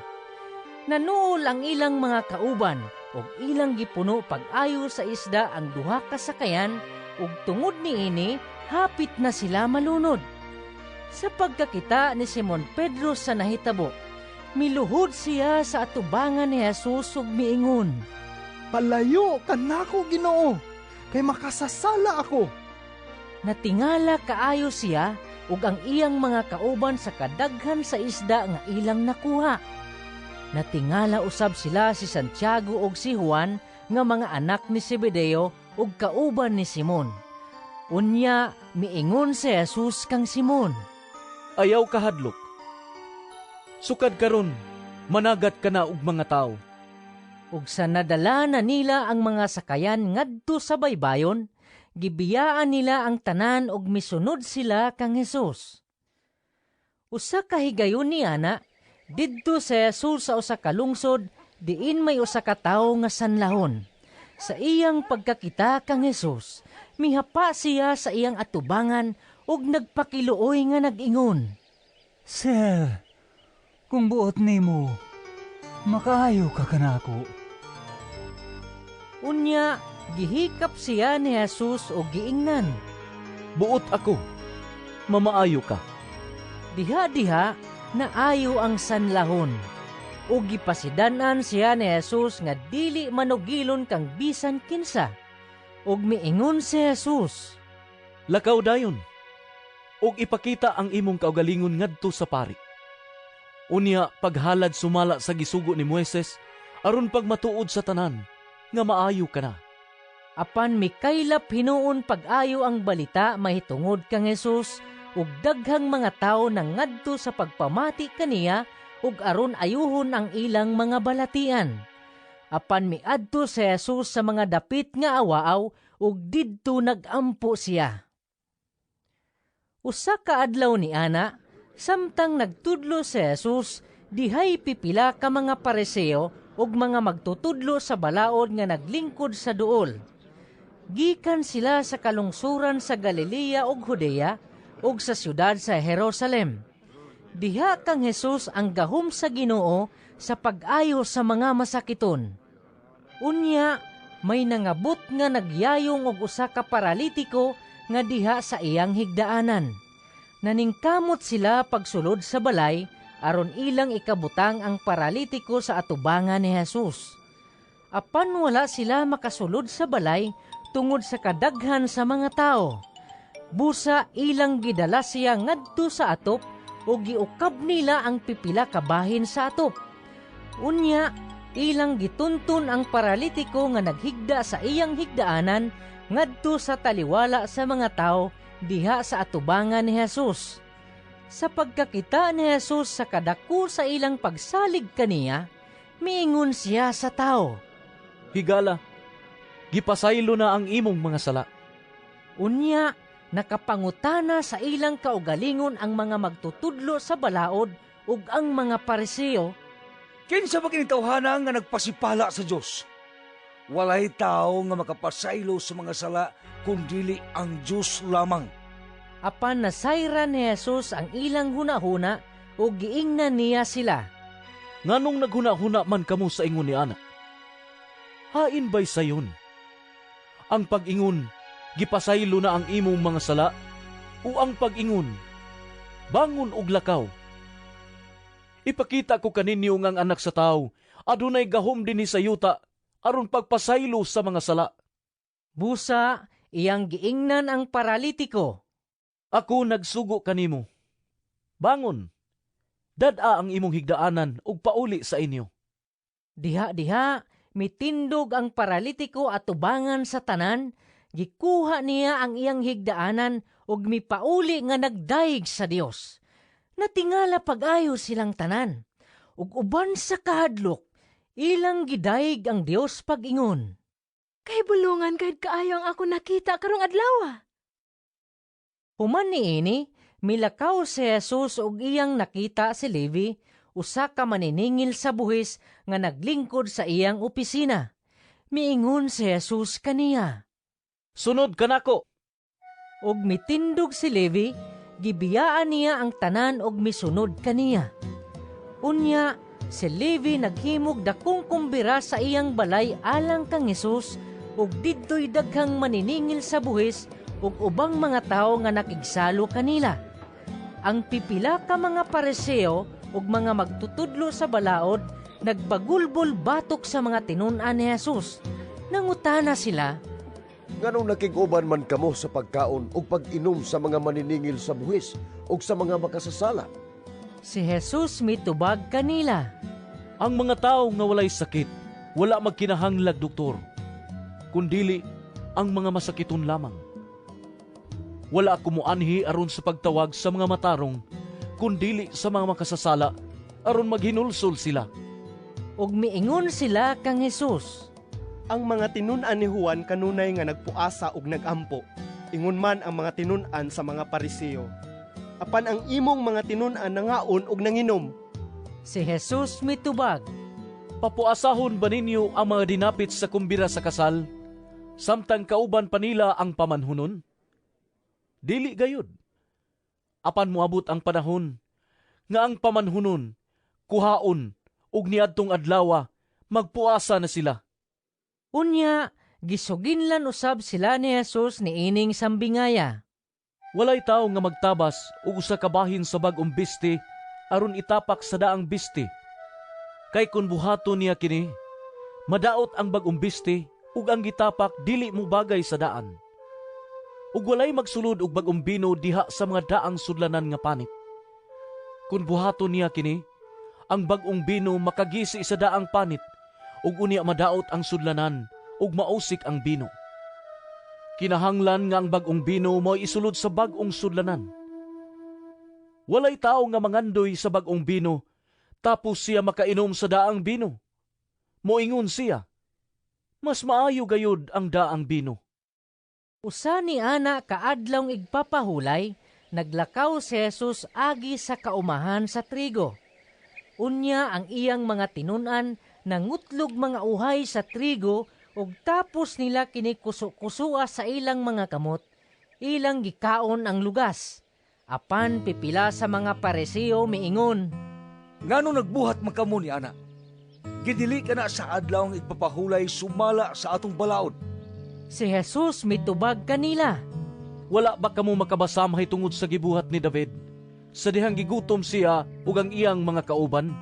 Nanuol ang ilang mga kauban ug ilang gipuno pag-ayo sa isda ang duha ka sakayan, ug tungod niini hapit na sila malunod. Sa pagkakita ni Simon Pedro sa nahitabo, miluhod siya sa atubangan ni Jesus ug miingon, "Palayo kanako, Ginoo, kay makasasala ako." Natingala kaayo siya ug ang iyang mga kauban sa kadaghan sa isda nga ilang nakuha. Natingala usab sila si Santiago ug si Juan nga mga anak ni Zebedeo ug kauban ni Simon. Unya miingon si Jesus kang Simon, "Ayaw kahadlok. Sukad karon managat ka na og mga tawo." Ug sa nadala na nila ang mga sakayan ngadto sa baybayon, gibiyaan nila ang tanan ug misunod sila kang Hesus. Usa ka higayon ni ana, didto si Jesus sa usa ka lungsod diin may usa ka tawo nga sanlahon. Sa iyang pagkakita kang Hesus, mihapa siya sa iyang atubangan ug nagpakiluoy nga nag-ingon, "Sir, kung buot nimo, makaayo ka kanako." Unya gihikap siya ni Jesus ug giingnan, "Buot ako, mamaayo ka." Diha-diha naayo ang sanlahon. Ug gipasidan-an siya ni Jesus nga dili manugilon kang bisan kinsa. Ug miingon si Jesus, "Lakaw dayon ug ipakita ang imong kaugalingon ngadto sa pari. Unya paghalad sumala sa gisugo ni Moises aron pagmatuod sa tanan nga maayo ka na." Apan mikaylap hinuon pag-ayo ang balita mahitungod kang Jesus, ug daghang mga tawo nangadto sa pagpamati kaniya ug aron ayuhon ang ilang mga balatian. Apan miadto si Jesus sa mga dapit nga awaaw ug didto nagampo siya. Usa ka adlaw ni ana, samtang nagtudlo si Jesus, dihay pipila ka mga Pariseo ug mga magtutudlo sa balaod nga naglingkod sa duol. Gikan sila sa kalungsuran sa Galilea ug Judea ug sa siyudad sa Jerusalem. Diha kang Jesus ang gahom sa Ginoo sa pag-ayo sa mga masakiton. Unya may nangabot nga nagyayong og usa ka paralitiko nga diha sa iyang higdaanan. Naningkamot sila pagsulod sa balay aron ilang ikabutang ang paralitiko sa atubangan ni Jesus. Apan wala sila makasulod sa balay tungod sa kadaghan sa mga tao. Busa ilang gidala siya ngadto sa atop ug giukab nila ang pipila ka bahin sa atop. Unya ilang gitunton ang paralitiko nga naghigda sa iyang higdaanan ngadto sa taliwala sa mga tao diha sa atubangan ni Jesus. Sa pagkakita ni Jesus sa kadako sa ilang pagsalig kaniya, miingon siya sa tao, "Higala, gipasaylo na ang imong mga sala." Unya, nakapangutana sa ilang kaugalingon ang mga magtutudlo sa balaod ug ang mga Pariseo, "Kinsa ba kini tawhana nga nagpasipala sa Dios? Walay tawo nga makapasaylo sa mga sala kun dili ang Dios lamang." Apan nasayran ni Jesus ang ilang hunahuna ug giingnan niya sila, "Nganong naghunahuna man kamo sa ingon ni ana? Hain bay sayon? Ang pag-ingon, gipasaylo na ang imong mga sala, o ang pag-ingon, bangon og lakaw? Ipakita ko kaninyo nga ang Anak sa Tawo adunay gahom dinhi sa yuta aron pagpasaylo sa mga sala." Busa iyang giingnan ang paralitiko, "Ako nagsugo kanimo. Bangon, dad-a ang imong higdaanan ug pauli sa inyo." Diha-diha mitindog ang paralitiko atubangan sa tanan, gikuha niya ang iyang higdaanan ug mipauli nga nagdayeg sa Dios. Natingala pag-ayo silang tanan. Ug uban sa kahadlok, ilang gidayeg ang Dios pag-ingon, "Kay bulungan gayud kaayo ang ako nakita karong adlaw." Human niini, milakaw si Jesus ug iyang nakita si Levi, usa ka maniningil sa buhis nga naglingkod sa iyang opisina. Miingon si Jesus kaniya, "Sunod kanako." Ug mitindog si Levi, gibiyaan niya ang tanan og misunod kaniya. Unya, si Levi naghimog dakong kumbira sa iyang balay alang kang Jesus ug didtoy daghang maniningil sa buhis ug ubang mga tawo nga nakigsalo kanila. Ang pipila ka mga Pariseo ug mga magtutudlo sa balaod nagbagulbol batok sa mga tinun-an ni Jesus. Nangutana sila, "Nganong nakig-uban man kamo sa pagkaon ug pag-inom sa mga maniningil sa buhis ug sa mga makasasala?" Si Jesus mitubag kanila, "Ang mga tawo nga walay sakit, wala magkinahanglag doktor, kundili ang mga masakiton lamang. Wala ako moanhi aron sa pagtawag sa mga matarong, kundili sa mga makasasala, aron maghinulsol sila." Ug miingon sila kang Jesus, "Ang mga tinun-an ni Juan kanunay nga nagpuasa ug nagampo, ingon man ang mga tinun-an sa mga Pariseo. Apan ang imong mga tinun-an nangaon ug nanginom." Si Jesus mitubag, "Papuasahon ba ninyo ang mga dinapit sa kumbira sa kasal, samtang kauban pa nila ang pamanhunon? Dili gayud. Apan moabot ang panahon nga ang pamanhunon kuhaon ug niadtong adlawa magpuasa na sila." Unya gisuginlan usab sila ni Jesus niining sambingaya, "Walay tawo nga magtabas og usa ka bahin sa bag-ong biste aron itapak sa daang biste. Kay kun buhaton niya kini, madaot ang bag-ong biste ug ang gitapak dili mo bagay sa daan. Ug walay magsulod og bag-ong bino diha sa mga daang sudlanan nga panit. Kun buhaton niya kini, ang bag-ong bino makagisi sa daang panit ug unya madaot ang sudlanan ug mausik ang bino. Kinahanglan nga ang bag-ong bino mao'y isulod sa bag-ong sudlanan. Walay tawo nga mangandoy sa bag-ong bino tapos siya makainom sa daang bino. Moingon siya, mas maayo gayud ang daang bino." Usa ni ana kaadlawng igpapahulay, naglakaw si Jesus agi sa kaumahan sa trigo. Unya ang iyang mga tinun-an nangutlog mga uhay sa trigo ug tapos nila kini kusu-kusua sa ilang mga kamot, ilang gikaon ang lugas. Apan pipila sa mga Pariseo miingon, "Ngano nagbuhat man kamo ni ana? Gidili kana sa adlaw ang igpapahulay sumala sa atong balaod." Si Jesus mitubag kanila, "Wala ba kamo makabasa mahitungod sa gibuhat ni David sa dihang gigutom siya ug ang iyang mga kauban?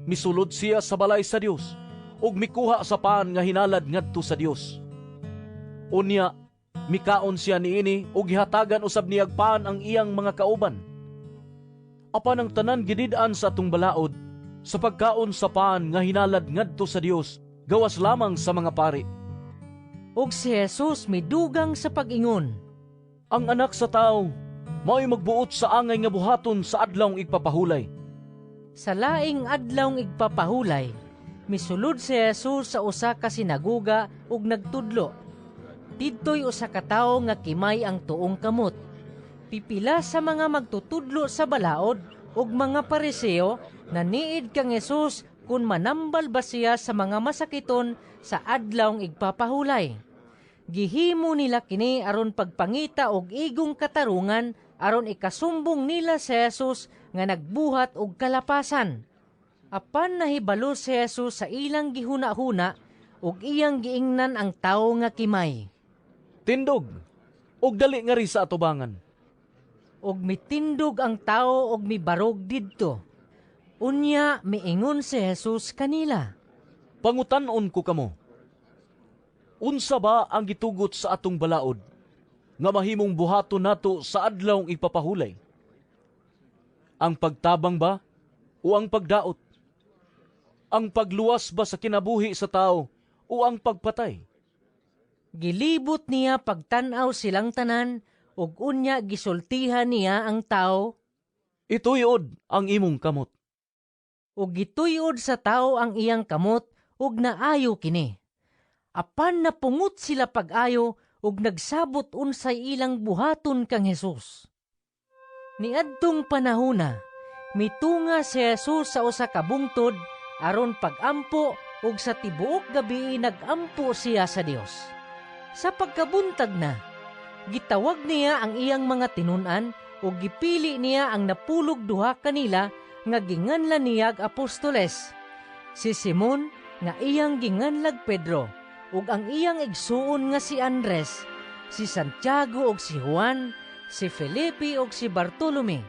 Misulod siya sa balay sa Dios ug mikuha sa pan nga hinalad ngadto sa Dios. Unya mikaon siya niini ug gihatagan usab niyag pan ang iyang mga kauban. Apan ang tanan gidid-an sa atong balaod sa pagkaon sa pan nga hinalad ngadto sa Dios gawas lamang sa mga pari." Ug si Jesus midugang sa pag-ingon, "Ang anak sa tawo mao'y magbuot sa angay nga buhaton sa adlawng igpapahulay." Sa laing adlawng igpapahulay, misulod si Jesus sa usa ka sinagoga ug nagtudlo. Didtoy usa ka tawo nga kimay ang tuong kamot. Pipila sa mga magtutudlo sa balaod ug mga Pariseo naniid kang Jesus kung manambal ba siya sa mga masakiton sa adlawng igpapahulay. Gihimo nila kini aron pagpangita og igong katarungan aron ikasumbong nila si Jesus nga nagbuhat og kalapasan. Apan nahibalo si Jesus sa ilang gihuna-huna ug iyang giingnan ang tawo nga kimay, "Tindog ug dali ngari sa atubangan." Ug mitindog ang tawo ug mibarog didto. Unya miingon si Jesus kanila, "Pangutan-on ko kamo. Unsa ba ang gitugot sa atong balaod nga mahimong buhaton nato sa adlawng igpapahulay? Ang pagtabang ba o ang pagdaot? Ang pagluwas ba sa kinabuhi sa tao o ang pagpatay?" Gilibot niya pagtan-aw silang tanan ug unya gisultihan niya ang tawo, "Ituyod ang imong kamot." Ug gituyod sa tawo ang iyang kamot ug naayo kini. Apan napungot sila pag-ayo ug nagsabot unsay ilang buhaton kang Jesus. Niadtong panahona, mitunga si Jesus sa usa ka bungtod aron pag-ampo ug sa tibuok gabi nag-ampo siya sa Dios. Sa pagkabuntag na, gitawag niya ang iyang mga tinun-an ug gipili niya ang 12 kanila nga ginganlan niyag apostoles. Si Simon nga iyang ginganlag Pedro ug ang iyang igsuon nga si Andres, si Santiago ug si Juan, si Felipe ug si Bartolome,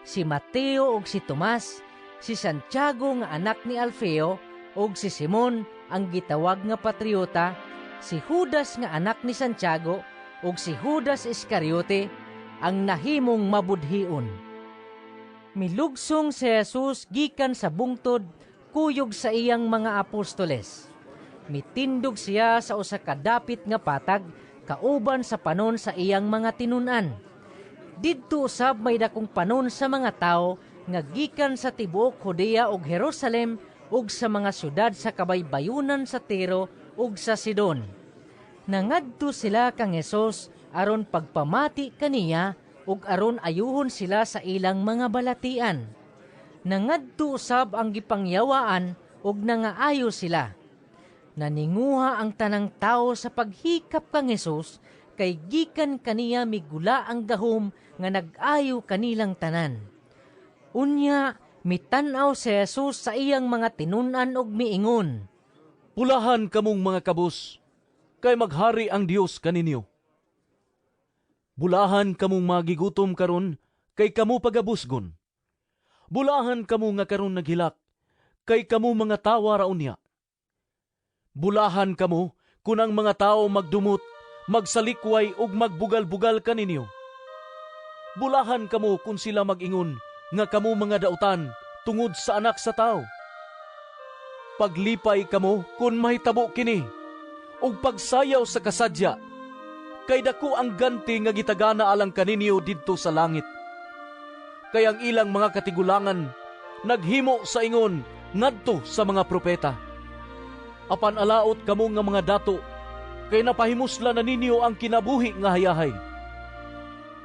si Mateo ug si Tomas, si Santiago nga anak ni Alfeo ug si Simon ang gitawag nga patriota, si Judas nga anak ni Santiago ug si Judas Iscariote ang nahimong mabudhion. Milugsong si Jesus gikan sa bungtod kuyog sa iyang mga apostoles. Mitindog siya sa usa ka dapit nga patag kauban sa panon sa iyang mga tinun-an. Didto usab may dakong panon sa mga tawo nga gikan sa tibuok Judea ug Jerusalem ug sa mga syudad sa kabaybayunan sa Tiro ug sa Sidon. Nangadto sila kang Hesus aron pagpamati kaniya ug aron ayuhon sila sa ilang mga balatian. Nangadto usab ang gipangyawaan ug nangaayo sila. Naninguha ang tanang tawo sa paghikap kang Hesus kay gikan kaniya migula ang gahom nga nag-ayo kanilang tanan. Unya mitan-aw si Jesus sa iyang mga tinun-an ug miingon, "Pulahan kamong mga kabus, kay maghari ang Dios kaninyo. Bulahan kamong magigutom karon, kay kamo pagabusgon. Bulahan kamo nga karon naghilak, kay kamo mga tawa ra unya. Bulahan kamo kun ang mga tawo magdumot, magsalikway ug magbugal-bugal kaninyo. Bulahan kamo kun sila mag-ingon nga kamo mga dautan tungod sa anak sa tawo. Paglipay kamo kun mahitabo kini, ug pagsayaw sa kasadya, kay dako ang ganti nga gitagana alang kaninyo didto sa langit. Kay ang ilang mga katigulangan naghimo sa ingon ngadto sa mga propeta. Apan alaot kamo nga mga dato, kay napahimusla na ninyo ang kinabuhi nga hayahay.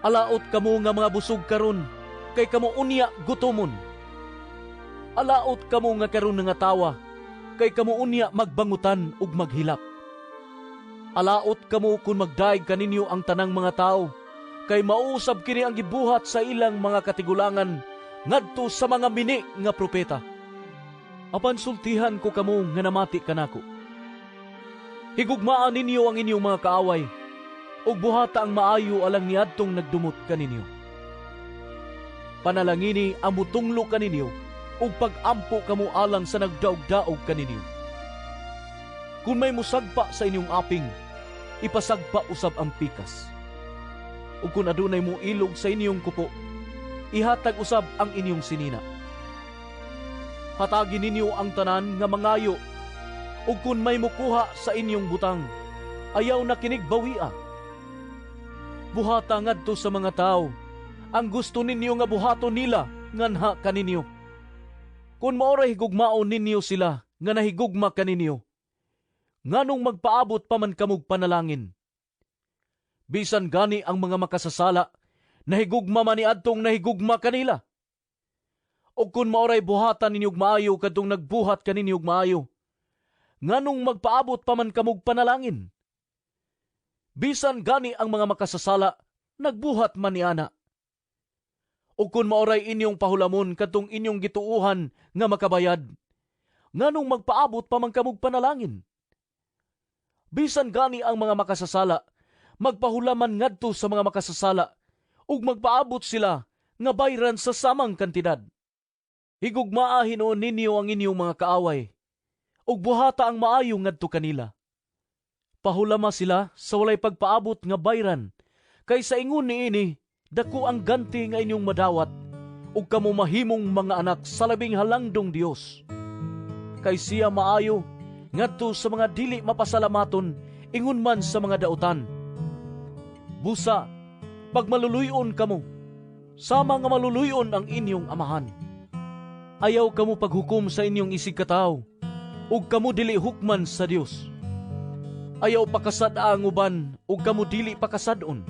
Alaot kamo nga mga busog karon, kay kamo unya gutomon. Alaot kamo nga karon nga tawa, Kay kamo unya magbangutan ug maghilak. Alaot kamo kung magdaig kaninyo ang tanang mga tao, kay mao usab kini ang gibuhat sa ilang mga katigulangan ngadto sa mga mini nga propeta. Apan sultihan ko kamo nga namati kanako. Higugmaa ninyo ang inyong mga kaaway, ug buhata ang maayo alang niadtong nagdumot kaninyo. Panalangini ang mutunglo kaninyo, ug pag-ampo kamo alang sa nagdaog-daog kaninyo. Kung may musagpa sa inyong aping, ipasagpa usab ang pikas. Ug kung adunay moilog sa inyong kupo, ihatag usab ang inyong sinina. Hatagi ninyo ang tanan nga mangayo, ug kun may mukuha sa inyong butang, ayaw na kinig bawia. Buhata ngadto sa mga tawo ang gusto ninyo nga buhaton nila nganha kaninyo. Kung mao ray higugmaon ninyo sila nga nahigugma kaninyo, nganong magpaabot pa man kamog panalangin? Bisan gani ang mga makasasala, nahigugma man niadtong nahigugma kanila. O kung mao ray buhatan ninyog maayo kadtong nagbuhat kaninyog maayo, nganong magpaabot pa man kamog panalangin? Bisan gani ang mga makasasala, nagbuhat man niana. O kung mao ray inyong pahulamon kadtong inyong gituuhan nga makabayad, nganong magpaabot pa man kamog panalangin? Bisan gani ang mga makasasala, magpahulaman ngadto sa mga makasasala, ug magpaabot sila nga bayran sa samang kantidad. Higugmaa hinuon ninyo ang inyong mga kaaway, ug buhata ang maayo ngadto kanila. Pahulama sila sa walay pagpaabot nga bayran, kay sa ingon niini dako ang ganti nga inyong madawat, ug kamo mahimong mga anak sa Labing Halangdong Dios. Kay siya maayo ngadto sa mga dili mapasalamaton, ingon man sa mga dautan. Busa, pagmaluluy-on kamo, sama nga maluluy-on ang inyong amahan. Ayaw kamo paghukom sa inyong isigkatawo, ug kamo dili hukman sa Dios. Ayaw pakasad-a ang uban, ug kamo dili pakasad-on.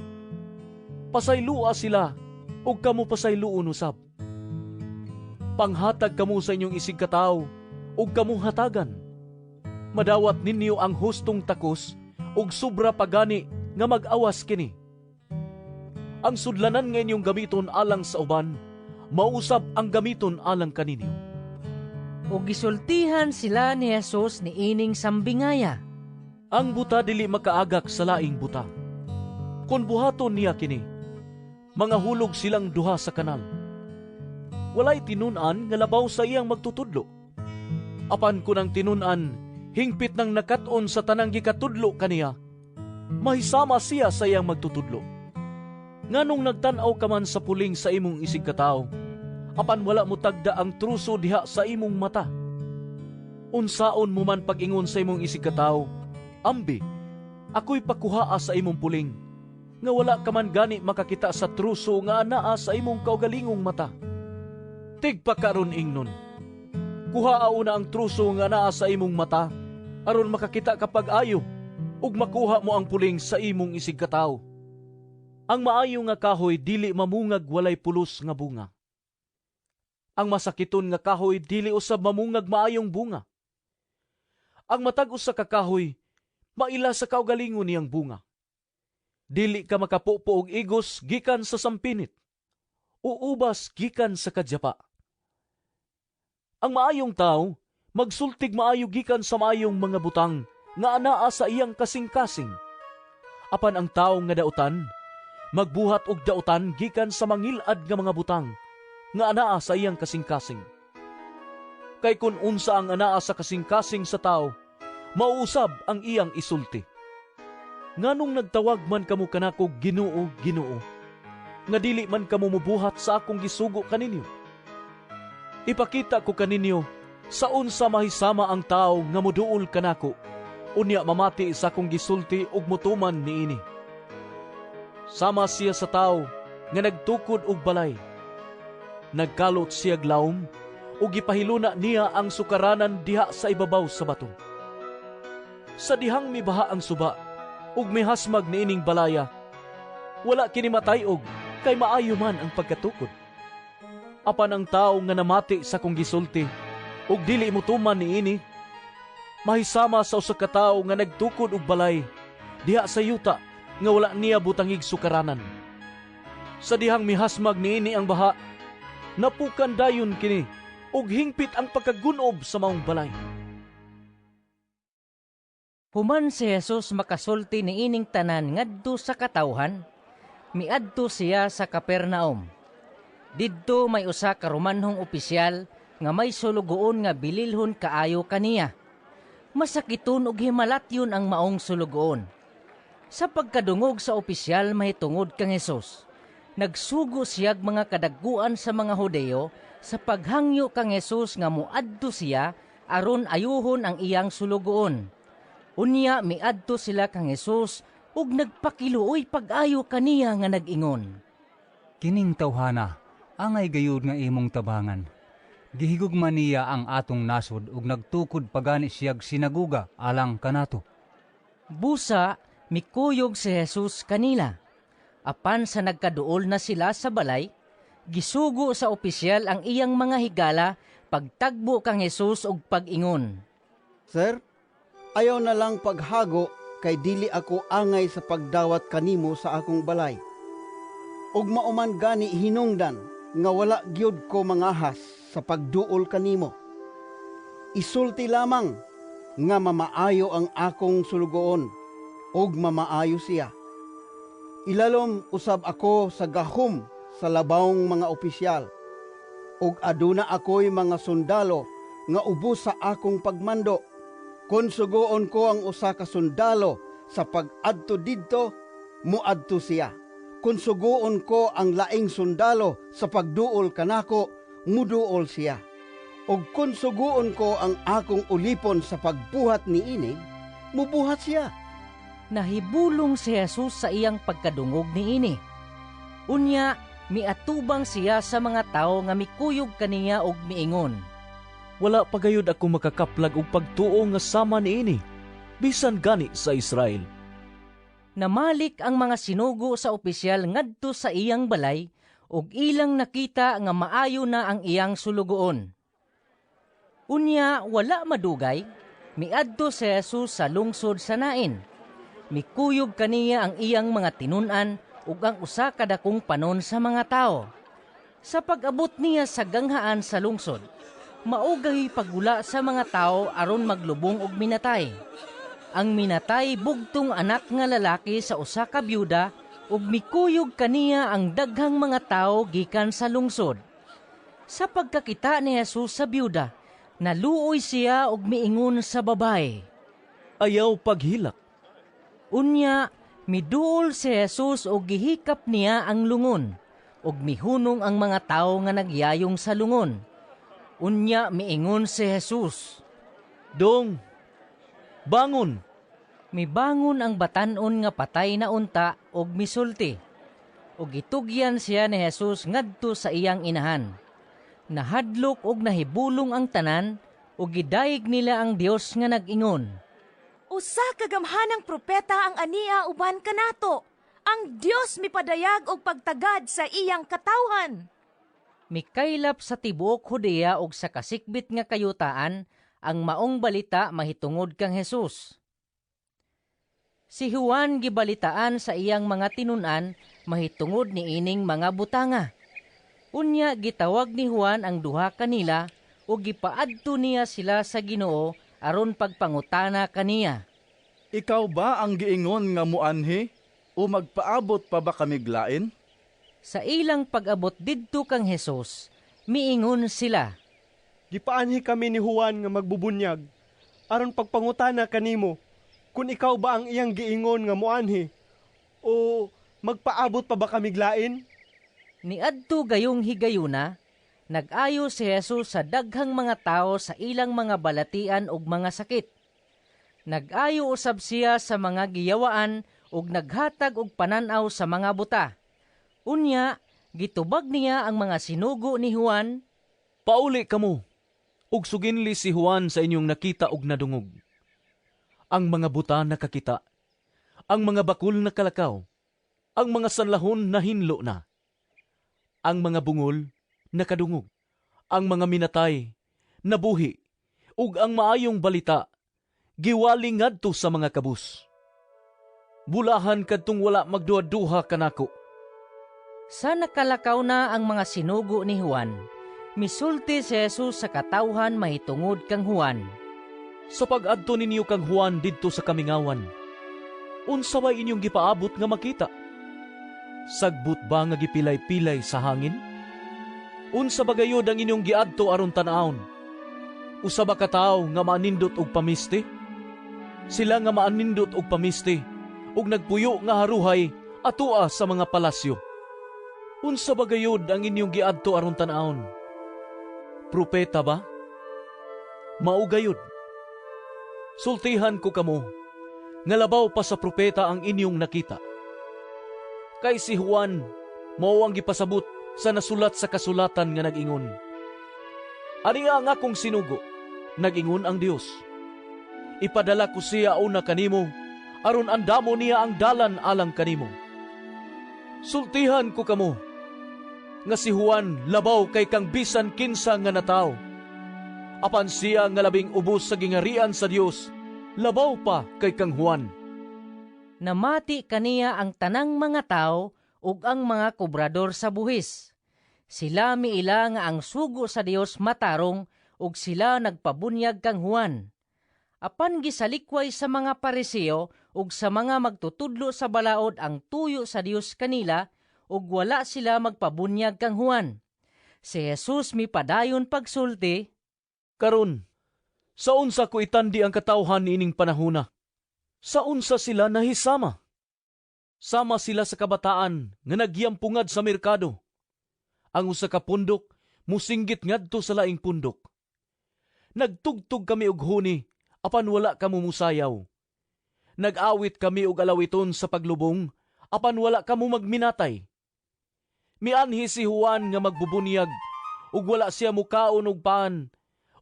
Pasaylua sila, ug kamo pasayloon usab. Panghatag kamo sa inyong isigkatawo, ug kamo hatagan. Madawat ninyo ang hustong takos, ug sobra pagani nga mag-awas kini. Ang sudlanan nga inyong gamiton alang sa uban, mausab ang gamiton alang kaninyo. Ug gisultihan sila ni Jesus niining sambingaya. Ang buta dili makaagak sa laing buta. Kung buhaton niya kini, mga hulog silang duha sa kanal. Walay tinun-an nga labaw sa iyang magtutudlo. Apan kun ang tinun-an hingpit nang nakat-on sa tanang gikatudlo kaniya, mahisama siya sa iyang magtutudlo. Nganong nagtan-aw ka man sa puling sa imong isigkatawo, apan wala mo tagda ang truso diha sa imong mata? Unsaon mo man pag-ingon sa imong isigkatawo, "Ambi, ako'y pakuhaa sa imong puling," nga wala ka man gani makakita sa truso nga anaa sa imong kaugalingong mata? Tigpakaron ingnon. Kuhaa una ang truso nga anaa sa imong mata, aron makakita ka pag-ayo, ug makuha mo ang puling sa imong isigkatawo. Ang maayo nga kahoy dili mamungag walay pulos nga bunga. Ang masakiton nga kahoy dili usab mamungag maayong bunga. Ang matag usa ka kahoy maila sa kaugalingon niyang bunga. Dili ka makapupo og igos gikan sa sampinit o ubas gikan sa kadyapa. Ang maayong tawo magsultig maayo gikan sa maayong mga butang nga anaa sa iyang kasing-kasing. Apan ang tawo nga dautan magbuhat og dautan gikan sa mangil-ad nga mga butang nga anaa sa iyang kasing-kasing. Kay kun unsa ang anaa sa kasing-kasing sa tawo, mao usab ang iyang isulti. Nganong nagtawag man kamo kanako Ginoo, Ginoo, nga dili man kamo mubuhat sa akong gisugo kaninyo? Ipakita ko kaninyo sa unsa mahisama ang tawo nga moduol kanako, unya mamati sa akong gisulti ug motuman niini. Sama siya sa tawo nga nagtukod og balay. Nagkalot siya lawom ug gipahiluna niya ang sukaranan diha sa ibabaw sa bato. Sa dihang mibaha ang suba ug mihasmag niining balaya, wala kini matay-og kay maayo man ang pagkatukod. Apan ang tawo nga namati sa akong gisulti ug dili motuman niini, Mahisama sa usa ka tawo nga nagtukod og balay diha sa yuta nga wala niya butangig sukaranan. Sa dihang mihasmag niini ang baha, napukan dayon kini ug hingpit ang pagkagun-ob sa maong balay. Human si Jesus makasulti niining tanan ngadto sa katawhan, miadto siya sa Capernaum. Didto may usa ka Romanhong opisyal nga may sulugoon nga bililhon kaayo kaniya. Masakiton og himalatyon ang maong sulugoon. Sa pagkadungog sa opisyal mahitungod kang Hesus, nagsugo siyag mga kadagkuan sa mga Hudeo sa paghangyo kang Hesus nga moadto siya aron ayuhon ang iyang sulugoon. Unya miadto sila kang Hesus ug nagpakiluoy pag-ayo kaniya nga nag-ingon, "Kining tawhana angay gayud nga imong tabangan. Gihigugma niya ang atong nasod ug nagtukod pagani siyag sinaguga alang kanato." Busa mikuyog si Jesus kanila. Apan sa nagkaduol na sila sa balay, gisugo sa opisyal ang iyang mga higala pagtagbo kang Hesus ug pag-ingon, "Sir, ayaw na lang paghago kay dili ako angay sa pagdawat kanimo sa akong balay. Ug mauman gani hinungdan nga wala gyud ko mangahas sa pagduol kanimo. Isulti lamang nga mamaayo ang akong sulugoon ug mamaayo siya. Ilalom usab ako sa gahom sa labawng mga opisyal, ug aduna ako'y mga sundalo nga ubos sa akong pagmando. Kon sugoon ko ang usa ka sundalo sa pag-adto didto, moadto siya. Kon sugoon ko ang laing sundalo sa pagduol kanako, muduol siya. Ug kon sugoon ko ang akong ulipon sa pagbuhat niini, mubuhat siya." Nahibulong si Jesus sa iyang pagkadungog niini. Unya, miatubang siya sa mga tawo nga mikuyog kaniya og miingon, "Wala pa gayud ako makakaplag og pagtuo nga sama niini, bisan gani sa Israel." Namalik ang mga sinugo sa opisyal ngadto sa iyang balay ug ilang nakita nga maayo na ang iyang sulugoon. Unya wala madugay, miadto si Jesus sa lungsod sa Nain. Mikuyog kaniya ang iyang mga tinun-an ug ang usa ka dakong panon sa mga tawo. Sa pag-abot niya sa ganghaan sa lungsod, maugay paggula sa mga tawo aron maglubong og minatay. Ang minatay bugtong anak nga lalaki sa usa ka byuda ug mikuyog kaniya ang daghang mga tawo gikan sa lungsod. Sa pagkakita ni Jesus sa byuda, naluoy siya ug miingon sa babaye, "Ayaw paghilak." Unya miduol si Jesus ug gihikap niya ang lungon, ug mihunong ang mga tawo nga nagyayong sa lungon. Unya miingon si Jesus, "Dong, bangon." Mibangon ang batan-on nga patay na unta ug misulti. Ug gitugyan siya ni Jesus ngadto sa iyang inahan. Nahadlok ug nahibulong ang tanan ug gidayeg nila ang Dios nga nag-ingon, "Usa ka gamhanang propeta ang ania uban kanato. Ang Dios mipadayag og pagtagad sa iyang katawhan." Mikaylap sa tibuok Judea ug sa kasikbit nga kayutaan ang maong balita mahitungod kang Jesus. Si Juan gibalitaan sa iyang mga tinun-an mahitungod niining mga butanga. Unya gitawag ni Juan ang duha kanila ug gipaadto niya sila sa Ginoo aron pagpangutana kaniya. "Ikaw ba ang giingon nga muanhi o magpaabot pa ba kamig lain?" Sa ilang pag-abot didto kang Hesus, miingon sila, "Gipaanhi kami ni Juan nga magbubunyag aron pagpangutana kanimo kun ikaw ba ang iyang giingon nga muanhi o magpaabot pa ba kamig lain?" Niadto gayong higayuna, nag-ayo si Jesus sa daghang mga tawo sa ilang mga balatian ug mga sakit. Nag-ayo usab siya sa mga giyawaan ug naghatag og panan-aw sa mga buta. Unya, gitubag niya ang mga sinugo ni Juan, "Pauli kamo ug suginli si Juan sa inyong nakita ug nadungog. Ang mga buta nakakita, ang mga bakul nakalakaw, ang mga sanlahon nahinlo na, ang mga bungol nakadungog, ang mga minatay nabuhi, ug ang maayong balita giwali ngadto sa mga kabus. Bulahan kadtong wala magduha-duha kanako. Sa nakalakaw na ang mga sinugo ni Juan, misulti si Jesus sa katawhan mahitungod kang Juan. Sa pag-adto ninyo kang Juan didto sa kamingawan, unsa bay inyong gipaabot nga makita? Sagbot ba nga gipilay-pilay sa hangin? Unsa ba gayud ang inyong giadto aron tan-awon? Usa ba ka tawo nga maanindot og pamisti? Sila nga maanindot og pamisti ug nagpuyo nga haruhay atoa sa mga palasyo. Unsa ba gayud ang inyong giadto aron tan-awon? Propeta ba? Mao gayud. Sultihan ko kamo, nga labaw pa sa propeta ang inyong nakita. Kay si Juan mao ang gipasabot sa nasulat sa kasulatan nga nag-ingon, "Ani ang akong sinugo," nag-ingon ang Dios. "Ipadala ko siya una kanimo, aron andamo niya ang dalan alang kanimo." Sultihan ko kamo, nga si Juan labaw kay kang bisan kinsa nga natawo. Apan siya nga labing ubos sa gingarian sa Dios, labaw pa kay kang Juan. Namati kaniya ang tanang mga tao ug ang mga kobrador sa buhis. Sila miila nga ang sugo sa Dios matarong ug sila nagpabunyag kang Juan. Apan gisalikway sa mga Pariseo ug sa mga magtutudlo sa balaod ang tuyo sa Dios kanila ug wala sila magpabunyag kang Juan. Si Jesus mipadayon pagsulti, "Karon, sa unsa ko itandi ang katawhan niining panahona? Sa unsa sila nahisama? Sama sila sa kabataan nga nagyampungad sa merkado. Ang usa ka pundok musinggit ngadto sa laing pundok. Nagtugtog kami og huni, apan wala kamo musayaw. Nag-awit kami og alawiton sa paglubong, apan wala kamo magminatay. Mianhi si Juan nga magbubunyag, ug wala siya mukaon og pan,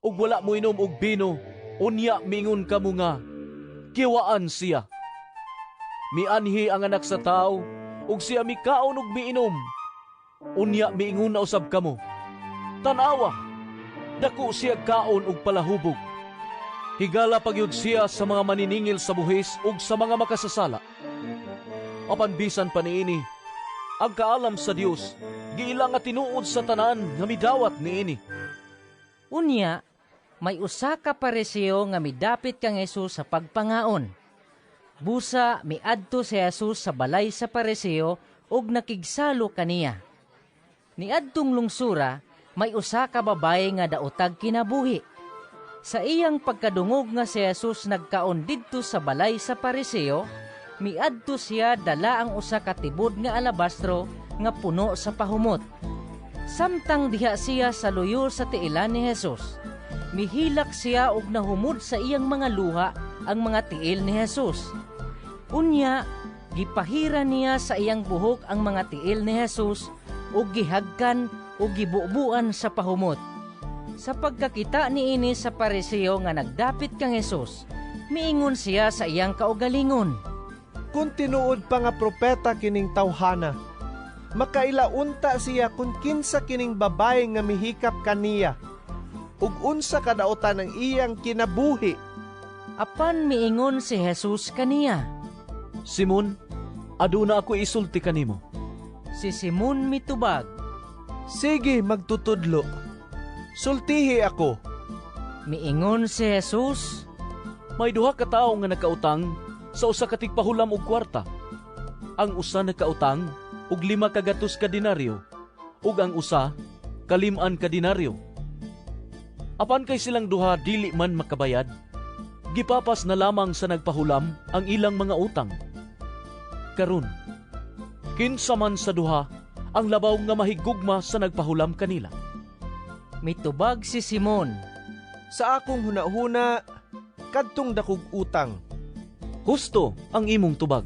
ug wala moinom og bino, unya mingon kamo nga, kiwaan siya. Mianhi ang anak sa tao, ug siya mikaon ug miinom, unya miingon na usab kamo, tan-awa, dako siya kaon ug palahubog. Higala pagyud siya sa mga maniningil sa buhis ug sa mga makasasala. Apan bisan pa niini, ang kaalam sa Dios giila nga tinuod sa tanan nga midawat niini." Unya, may usa ka Pariseo nga midapit kang Jesus sa pagpangaon. Busa miadto si Jesus sa balay sa Pariseo ug nakigsalo kaniya. Niadtong lungsura, may usa ka babaye nga daotag kinabuhi. Sa iyang pagkadungog nga si Jesus nagkaon didto sa balay sa Pariseo, miadto siya dala ang usa ka tibod nga alabastro nga puno sa pahumot. Samtang diha siya sa luyo sa tiilan ni Jesus, mihilak siya og nahumod sa iyang mga luha ang mga tiil ni Jesus. Unya, gipahira niya sa iyang buhok ang mga tiil ni Jesus ug gihagkan ug gibubuan sa pahumot. Sa pagkakita niini sa Pariseo nga nagdapit kang Jesus, miingon siya sa iyang kaugalingon, "Kung tinuod pa nga propeta kining tawhana, makailaunta siya kung kinsa kining babae nga mihikap kaniya, ug unsa kadaotan ang iyang kinabuhi." Apan miingon si Jesus kaniya, "Simon, aduna ako isulti kanimo." Si Simon mitubag, "Sige, magtutudlo. Sultihi ako." Miingon si Jesus, "May duha ka tawo nga nakautang sa usa ka tigpahulam og kwarta. Ang usa nakautang og 500 ka denaryo ug ang usa 5 ka denaryo. Apan kay silang duha dili man makabayad, gipapas na lamang sa nagpahulam ang ilang mga utang. Karon, kinsa man sa duha ang labaw nga mahigugma sa nagpahulam kanila?" Mitubag si Simon, "Sa akong hunahuna, kadtong dakog utang." "Husto ang imong tubag,"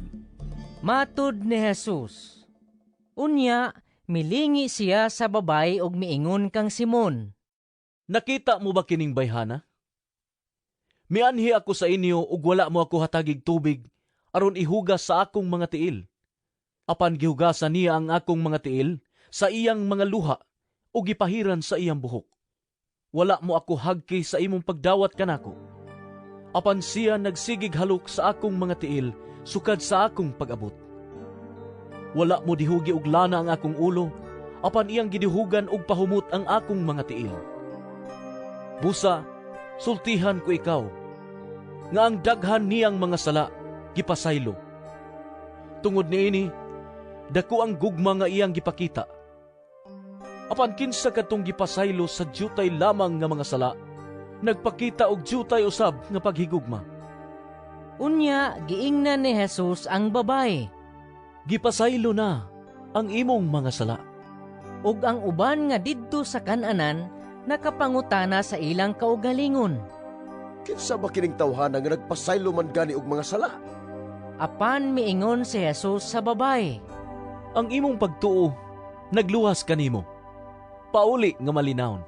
matud ni Jesus. Unya, milingi siya sa babae og miingon kang Simon, "Nakita mo ba kining bayhana? Mianhi ako sa inyo ug wala mo ako hatagig tubig aron ihugas sa akong mga tiil. Apan gihugasan niya ang akong mga tiil sa iyang mga luha ug gipahiran sa iyang buhok. Wala mo ako hagki sa imong pagdawat kanako. Apan siya nagsigig halok sa akong mga tiil sukad sa akong pag-abot. Wala mo dihugi og lana ang akong ulo, apan iyang gidihugan og pahumot ang akong mga tiil. Busa, sultihan ko ikaw, nga ang daghan niyang mga sala gipasaylo. Tungod niini, dako ang gugma nga iyang gipakita. Apan kinsa kadtong gipasaylo sa dyutay lamang nga mga sala, nagpakita og dyutay usab nga paghigugma. Unya giingnan ni Jesus ang babaye, "Gipasaylo na ang imong mga sala." Ug ang uban nga didto sa kan-anan nakapangutana sa ilang kaugalingon, "Kinsa ba kining tawhana nga nagpasaylo man gani og mga sala?" Apan miingon si Jesus sa babaye, "Ang imong pagtuo nagluwas kanimo. Pauli nga malinawon."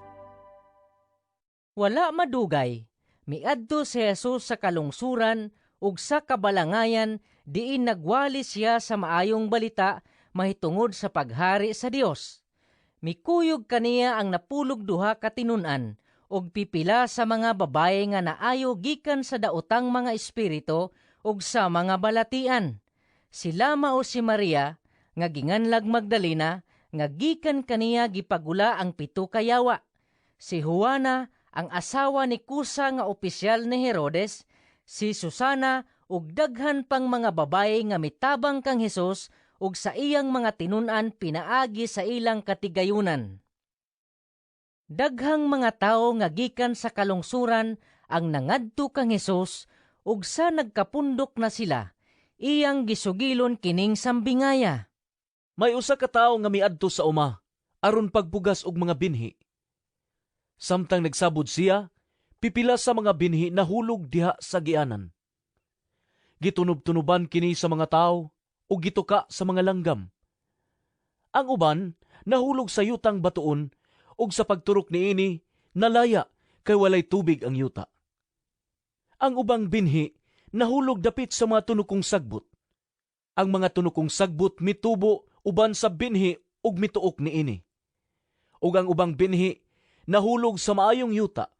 Wala madugay, miadto si Jesus sa kalungsuran ug sa kabalangayan diin nagwali siya sa maayong balita mahitungod sa paghari sa Dios. Mikuyog kaniya ang 12 ka tinun-an ug pipila sa mga babaye nga naayo gikan sa daotang mga espiritu ug sa mga balatian. Sila mao si Maria nga ginganlag Magdalena nga gikan kaniya gipagula ang 7 ka yawa. Si Juana ang asawa ni Cusa nga opisyal ni Herodes, si Susana ug daghan pang mga babaye nga mitabang kang Hesus ug sa iyang mga tinun-an pinaagi sa ilang katigayunan. Daghang mga tawo nga gikan sa kalungsuran ang nangadto kang Hesus ug sa nagkapundok na sila, iyang gisugilon kining sambingaya. May usa ka tawo nga miadto sa uma aron pagpugas og mga binhi. Samtang nagsabod siya, pipila sa mga binhi nahulog diha sa gianan. Gitunob-tunoban kini sa mga tawo ug gituka sa mga langgam. Ang uban nahulog sa yutang batuon ug sa pagturok niini nalaya kay walay tubig ang yuta. Ang ubang binhi nahulog dapit sa mga tunukong sagbot. Ang mga tunukong sagbot mitubo uban sa binhi ug mituok niini. Ug ang ubang binhi nahulog sa maayong yuta.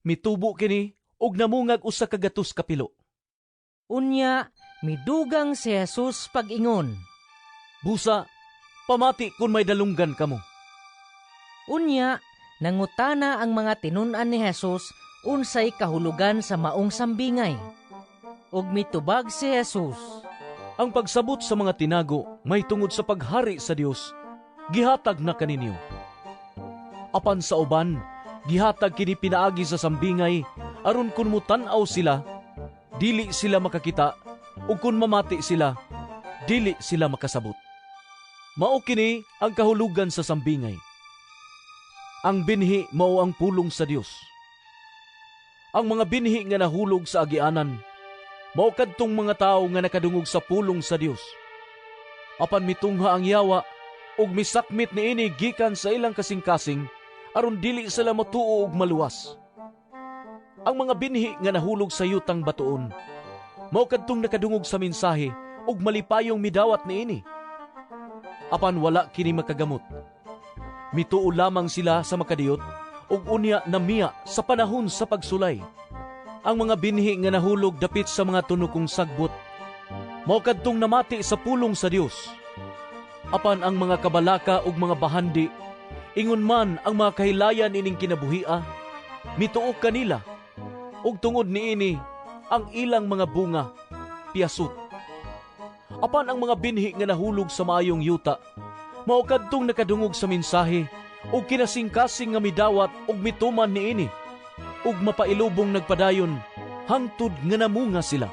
Mitubo kini ug namungag 100 ka pilo. Unya midugang si Jesus pag-ingon, "Busa, pamati kun may dalunggan kamo." Unya nangutana ang mga tinun-an ni Jesus unsay kahulugan sa maong sambingay. Ug mitubag si Jesus, "Ang pagsabot sa mga tinago may tungod sa paghari sa Dios, gihatag na kaninyo. Apan sa uban, gihatag kini pinaagi sa sambingay, aron kun motan-aw sila, dili sila makakita, ug kun mamati sila, dili sila makasabot. Mao kini ang kahulugan sa sambingay. Ang binhi mao ang pulong sa Dios. Ang mga binhi nga nahulog sa agianan, mao kadtong mga tawo nga nakadungog sa pulong sa Dios. Apan mitungha ang yawa ug misakmit niini gikan sa ilang kasing-kasing aron dili sila motuo og maluwas. Ang mga binhi nga nahulog sa yutang batuon, mao kadtong nakadungog sa mensahe ug malipayong midawat niini. Apan wala kini makagamot. Mituo lamang sila sa makadiyot ug unya namiya sa panahon sa pagsulay. Ang mga binhi nga nahulog dapit sa mga tunukong sagbot, mao kadtong namati sa pulong sa Dios. Apan ang mga kabalaka ug mga bahandi, ingon man ang mga kahilayan ining kinabuhia, mituo kanila, ug tungod niini ang ilang mga bunga piyasot. Apan ang mga binhi nga nahulog sa maayong yuta, mao kadtong nakadungog sa mensahe ug kinasingkasing nga midawat ug mituman niini, ug mapailubong nagpadayon hangtod nga namunga sila.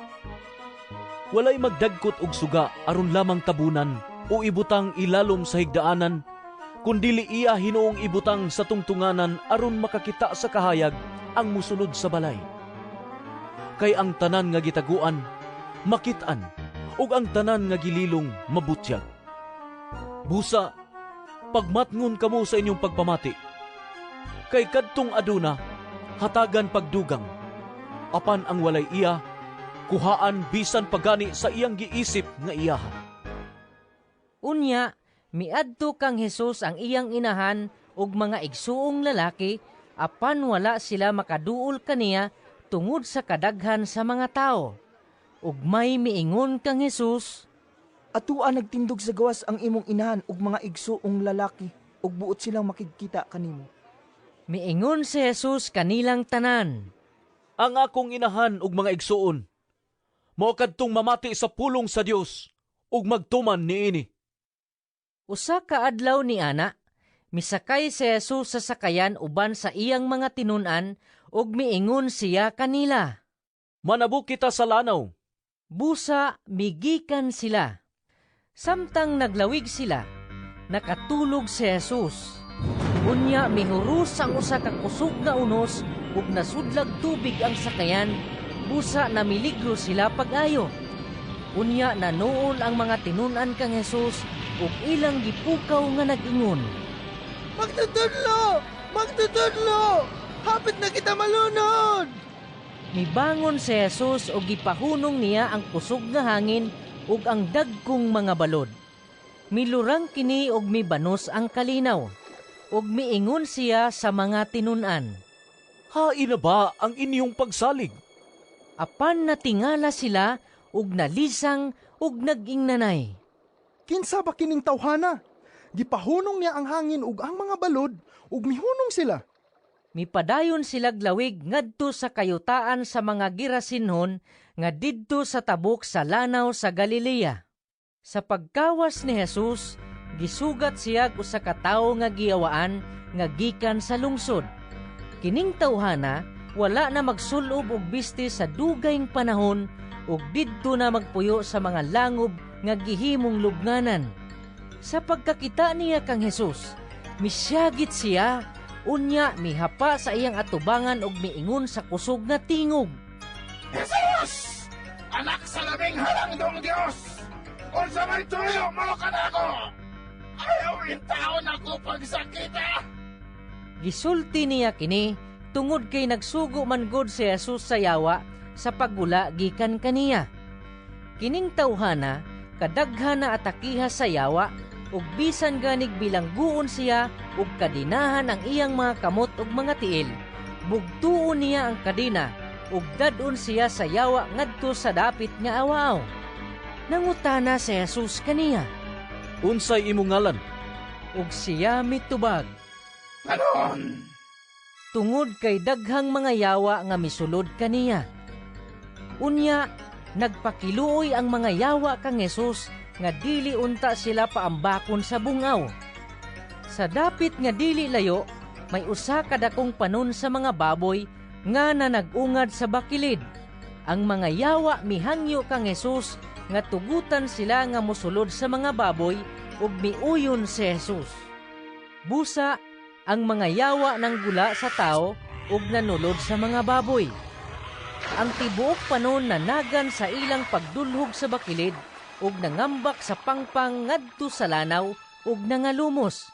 Walay magdagkot og suga aron lamang tabunan o ibutang ilalom sa higdaanan, kundili iya hinuong ibutang sa tungtunganan aron makakita sa kahayag ang musulod sa balay. Kay ang tanan nga gitaguan makit-an, ug ang tanan nga gililong mabutyag. Busa, pagmatngon kamo sa inyong pagpamati. Kay kadtong aduna, hatagan pagdugang. Apan ang walay iya, kuhaan bisan pagani sa iyang giisip nga iyaha. Unya, miadto kang Hesus ang iyang inahan ug mga igsuong lalaki, apan wala sila makaduol kaniya tungod sa kadaghan sa mga tawo. Ug may miingon kang Hesus, "Atua nagtindog sa gawas ang imong inahan ug mga igsuong lalaki ug buot silang makigkita kanimo." Miingon si Jesus kanilang tanan, "Ang akong inahan ug mga igsuon mao kadtong mamati sa pulong sa Dios ug magtuman niini." Usa ka adlaw ni ana, misakay si Jesus sa sakayan uban sa iyang mga tinun-an ug miingon siya kanila, "Manabo kita sa lanaw." Busa migikan sila. Samtang naglawig sila, nakatulog si Jesus. Unya mihuros ang usa ka kusog nga unos ug nasudlag tubig ang sakayan, busa namiligro sila pag-ayo. Unya nanuol ang mga tinun-an kang Jesus ug ilang gipukaw nga nag-ingon, "Magtutudlo! Magtutudlo! Hapit na kita malunod!" Mibangon si Jesus ug gipahunong niya ang kusog nga hangin ug ang dagkong mga balod. Milurang kini ug mibanos ang kalinaw. Ug miingon siya sa mga tinun-an, "Hain na ba ang inyong pagsalig?" Apan natingala sila ug nalisang ug nag-ingnanay, "Kinsa ba kining tawhana? Gipahunong niya ang hangin ug ang mga balod ug mihunong sila." Mipadayon silag lawig ngadto sa kayutaan sa mga Gerasenhon nga didto sa tabok sa lanaw sa Galilea. Sa pagkawas ni Jesus, gisugat siya usa ka tawo nga giyawaan nga gikan sa lungsod. Kining tawhana wala na magsulob og bisti sa dugayng panahon ug didto na magpuyo sa mga langob nga gihimong lubnganan. Sa pagkakita niya kang Jesus, misyagit siya, unya mihapa sa iyang atubangan ug miingon sa kusog nga tingog, "Jesus! Anak sa labing halangdong Dios! Unsa may tuyo mo kanako? Ayaw intaon ako pagsakita!" Gisulti niya kini tungod kay nagsugo man gud si Jesus sa yawa sa paggula gikan kaniya. Kining tawhana kadaghan na atakiha sa yawa ug bisan ganig bilangguon siya ug kadinahan ang iyang mga kamot ug mga tiil, bugtuon niya ang kadena ug dad-on siya sa yawa ngadto sa dapit nga awaw. Nangutana si Jesus kaniya, "Unsay imong ngalan?" Ug siya mitubag, "Panon!" Tungod kay daghang mga yawa nga misulod kaniya. Unya nagpakiluoy ang mga yawa kang Jesus nga dili unta sila paambakon sa bungaw. Sa dapit nga dili layo, may usa ka dakong panon sa mga baboy nga nanag-ungad sa bakilid. Ang mga yawa mihangyo kang Jesus nga tugutan sila nga mosulod sa mga baboy ug miuyon si Jesus. Busa ang mga yawa nanggula sa tao ug nanulod sa mga baboy. Ang tibuok panon nanagan sa ilang pagdulhog sa bakilid ug nangambak sa pangpang ngadto sa lanaw ug nangalumos.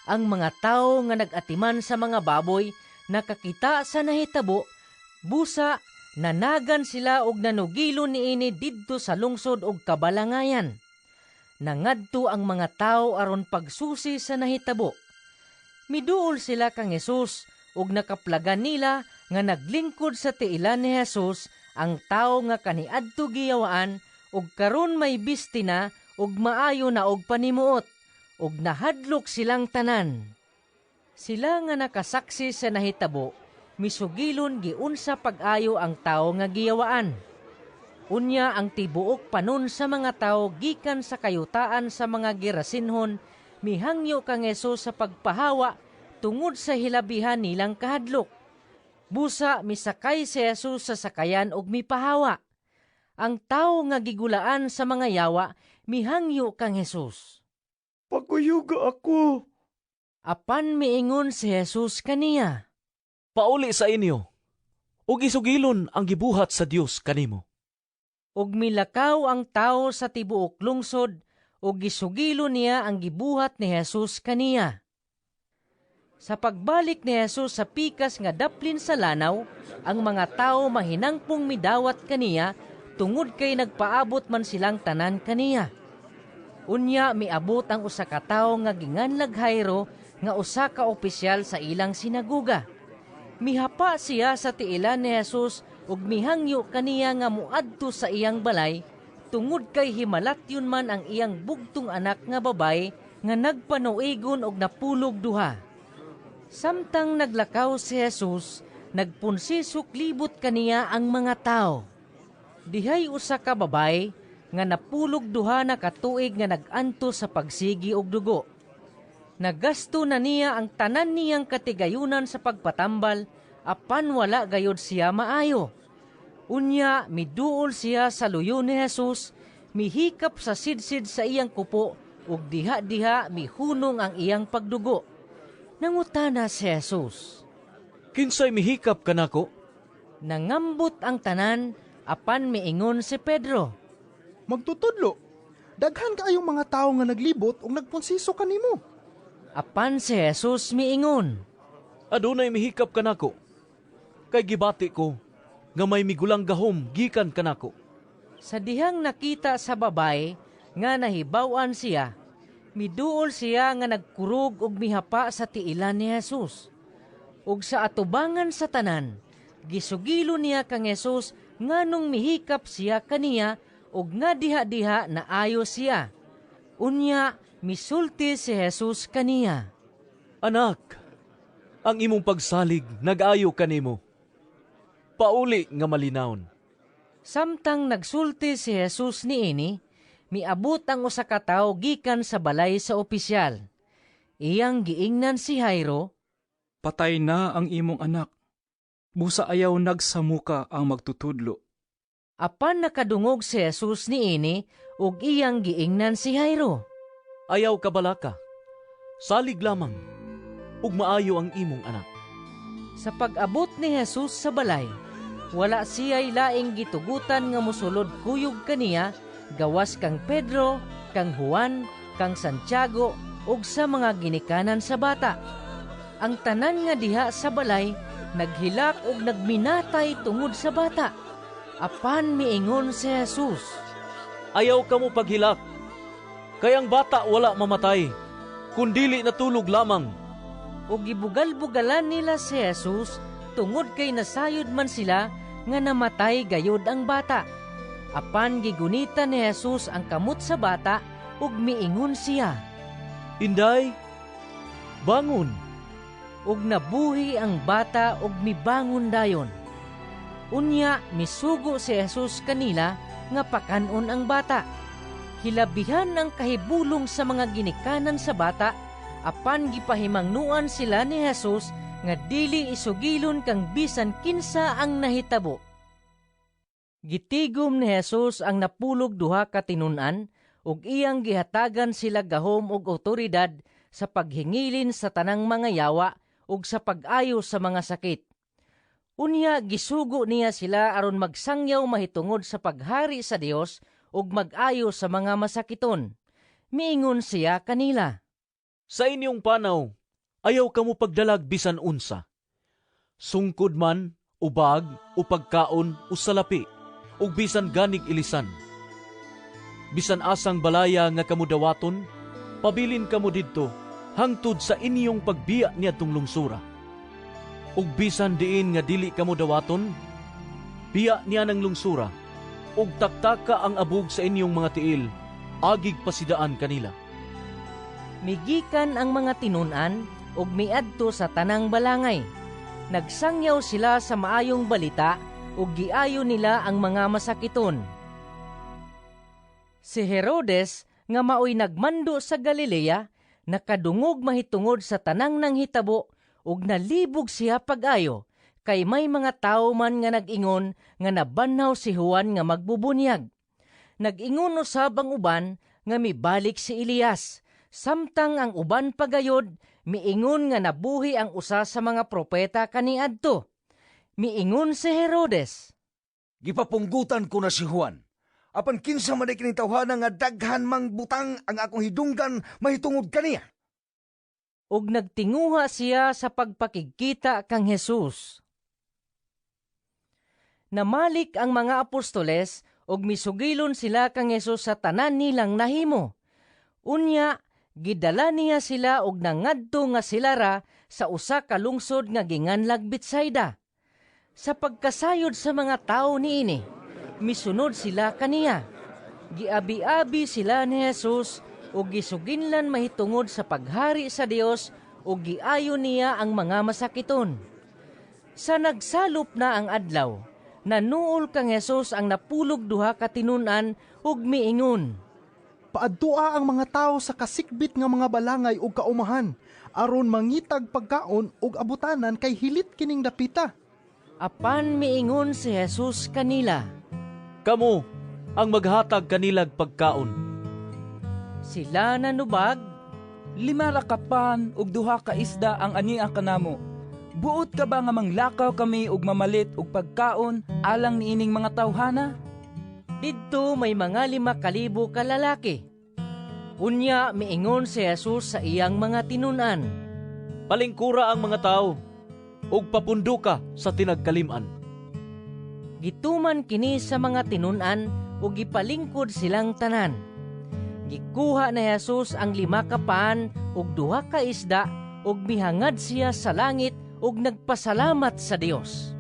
Ang mga tawo nga nag-atiman sa mga baboy nakakita sa nahitabo, busa nanagan sila og nanugilo niini didto sa lungsod og kabalangayan. Nangadto ang mga tawo aron pagsusi sa nahitabo. Miduol sila kang Jesus ug nakaplagan nila nga naglingkod sa tiilan ni Jesus ang tawo nga kaniadto giyawaan ug karon may bisti na ug maayo na og panimuot, ug nahadlok silang tanan. Sila nga nakasaksi sa nahitabo, misugilon giunsa pag-ayo ang tawo nga giyawaan. Unya ang tibuok panon sa mga tawo gikan sa kayutaan sa mga Gerasenhon mihangyo kang Jesus sa pagpahawa tungod sa hilabihan nilang kahadlok. Busa misakay si Jesus sa sakayan ug mipahawa. Ang tawo nga gigulaan sa mga yawa mihangyo kang Jesus, "Pakuyuga ako." Apan miingon si Jesus kaniya, "Pauli sa inyo, ug isugilon ang gibuhat sa Dios kanimo." Ug milakaw ang tawo sa tibuok lungsod ug gisugilo niya ang gibuhat ni Jesus kaniya. Sa pagbalik ni Jesus sa pikas nga daplin sa lanaw, ang mga tawo mahinangpong midawat kaniya tungod kay nagpaabot man silang tanan kaniya. Unya miabot ang usa ka tawo nga ginganlag Jairo nga usa ka opisyal sa ilang sinaguga. Mihapa siya sa tiilan ni Jesus ug mihangyo kaniya nga moadto sa iyang balay tungod kay himalatyon man ang iyang bugtong anak nga babayi nga nagpanuigon og napulog duha. Samtang naglakaw si Jesus, nagpunsisok libot kaniya ang mga tawo. Dihay usa ka babayi nga napulog duha na ka tuig nga nag-antos sa pagsigi og dugo. Nagasto na niya ang tanan niyang katigayunan sa pagpatambal, apan wala gayod siya maayo. Unya miduol siya sa luyo ni Jesus, mihikap sa sidsid sa iyang kupo ug diha-diha mihunong ang iyang pagdugo. Nangutana si Jesus, "Kinsay mihikap kanako?" Nangambot ang tanan, apan miingon si Pedro, "Magtutudlo, daghan kaayong mga tawo nga naglibot ug nagpunsiso kanimo." Apan si Jesus miingon, "Adunay mihikap kanako, kay gibati ko nga may migulang gahom gikan kanako." Sa dihang nakita sa babaye nga nahibaw-an siya, miduol siya nga nagkurog og mihapa sa tiilan ni Jesus. Ug sa atubangan sa tanan, gisugilo niya kang Jesus nganong mihikap siya kaniya ug nga diha-diha naayo siya. Unya misulti si Jesus kaniya, "Anak, ang imong pagsalig nag-ayo kanimo. Pauli nga malinawon." Samtang nagsulti si Jesus niini, miabot ang usa ka tawo gikan sa balay sa opisyal. Iyang giingnan si Jairo, "Patay na ang imong anak. Busa ayaw nagsamuka ang magtutudlo." Apan nakadungog si Jesus niini ug iyang giingnan si Jairo, "Ayaw kabalaka. Salig lamang ug maayo ang imong anak." Sa pag-abot ni Jesus sa balay, wala siya'y laing gitugutan nga mosulod kuyog kaniya gawas kang Pedro, kang Juan, kang Santiago ug sa mga ginikanan sa bata. Ang tanan nga diha sa balay naghilak ug nagminatay tungod sa bata. Apan miingon si Jesus, "Ayaw kamo paghilak, kay ang bata wala mamatay, kundili natulog lamang." Ug gibugal-bugalan nila si Jesus tungod kay nasayod man sila nga namatay gayud ang bata. Apan gigunitan ni Jesus ang kamot sa bata ug miingon siya, "Inday, bangon." Ug nabuhi ang bata ug mibangon dayon. Unya misugo si Jesus kanila nga pakan-on ang bata. Hilabihan ang kahibulong sa mga ginikanan sa bata, apan gipahimangnuan sila ni Jesus nga dili isugilon kang bisan kinsa ang nahitabo. Gitigom ni Jesus ang napulog duha ka tinun-an ug iyang gihatagan sila gahom ug awtoridad sa paghingilin sa tanang mga yawa ug sa pag-ayo sa mga sakit. Unya gisugo niya sila aron magsangyaw mahitungod sa paghari sa Dios ug mag-ayo sa mga masakiton. Miingon siya kanila, "Sa inyong panaw, ayaw kamo pagdalag bisan unsa. Sungkod man, o bag, o pagkaon, o salapi, ug bisan ganig ilisan. Bisan asang balaya nga kamo dawaton, pabilin kamo didto hangtod sa inyong pagbiya niadtong lungsura. Ug bisan diin nga dili kamo dawaton, biya niya ng lungsura, ug taktaka ang abog sa inyong mga tiil, agig pasidaan kanila." Migikan ang mga tinun-an ug miadto sa tanang balangay. Nagsangyaw sila sa maayong balita ug giayo nila ang mga masakiton. Si Herodes nga maoy nagmando sa Galilea nakadungog mahitungod sa tanang nanghitabo ug nalibog siya pag-ayo kay may mga tawo man nga nag-ingon nga nabanhaw si Juan nga magbubunyag. Nag-ingon usab ang uban nga mibalik si Elias, samtang ang uban pagayod miingon nga nabuhi ang usa sa mga propeta kaniadto. Miingon si Herodes, "Gipapunggutan ko na si Juan. Apan kinsa man kining tawhana nga daghan mang butang ang akong hidunggan mahitungod kaniya?" Ug nagtinguha siya sa pagpakigkita kang Jesus. Namalik ang mga apostoles ug misugilon sila kang Jesus sa tanan nilang nahimo. Unya gidala niya sila og nangadto nga sila ra sa usa ka lungsod nga ginganlag Betsaida. Sa pagkasayod sa mga tawo niini, misunod sila kaniya. Giabi-abi sila ni Jesus ug gisuginlan mahitungod sa paghari sa Dios ug giayo niya ang mga masakiton. Sa nagsalop na ang adlaw, nanuol kang Jesus ang 12 ka tinun-an ug miingon, "Paadtua ang mga tawo sa kasikbit nga mga balangay ug kaumahan aron mangitag pagkaon ug abutanan kay hilit kining dapita." Apan miingon si Jesus kanila, "Kamo ang maghatag kanilag pagkaon." Sila nanubag, 5 ra ka pan ug 2 ka isda ang ania kanamo. Buot ka ba nga manglakaw kami ug mamalit og pagkaon alang niining mga tawhana? Didto may mga 5,000 ka lalaki. Unya miingon si Jesus sa iyang mga tinun-an, "Palingkura ang mga tawo ug papundo ka sa tinagkalim-an." Gituman kini sa mga tinun-an ug gipalingkod silang tanan. Gikuha ni Jesus ang 5 ka pan ug 2 ka isda ug mihangad siya sa langit ug nagpasalamat sa Dios.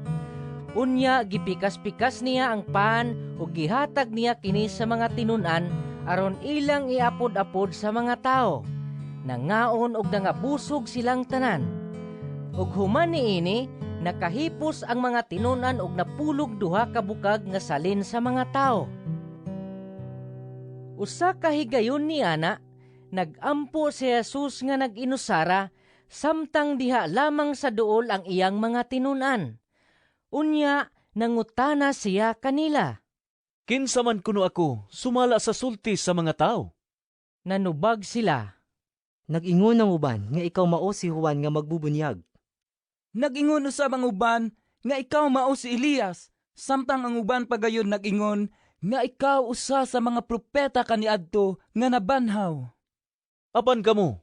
Unya gipikas-pikas niya ang pan ug gihatag niya kini sa mga tinun-an aron ilang iapod-apod sa mga tawo. Nangaon ug nangabusog silang tanan. Ug human niini, nakahipos ang mga tinun-an og napulog 2 ka bukag nga salin sa mga tawo. Usa ka higayon ni ana, nag-ampo si Jesus nga nag-inusara samtang diha lamang sa duol ang iyang mga tinun-an. Unya nangutana siya kanila, "Kinsa man kuno ako sumala sa sulti sa mga tawo?" Nanubag sila, "Nag-ingon ang uban nga ikaw mao si Juan nga magbubunyag." Nag-ingon usab ang uban nga ikaw mao si Elias, samtang ang uban pagayon nag-ingon nga ikaw usa sa mga propeta kaniadto nga nabanhaw. "Apan kamo,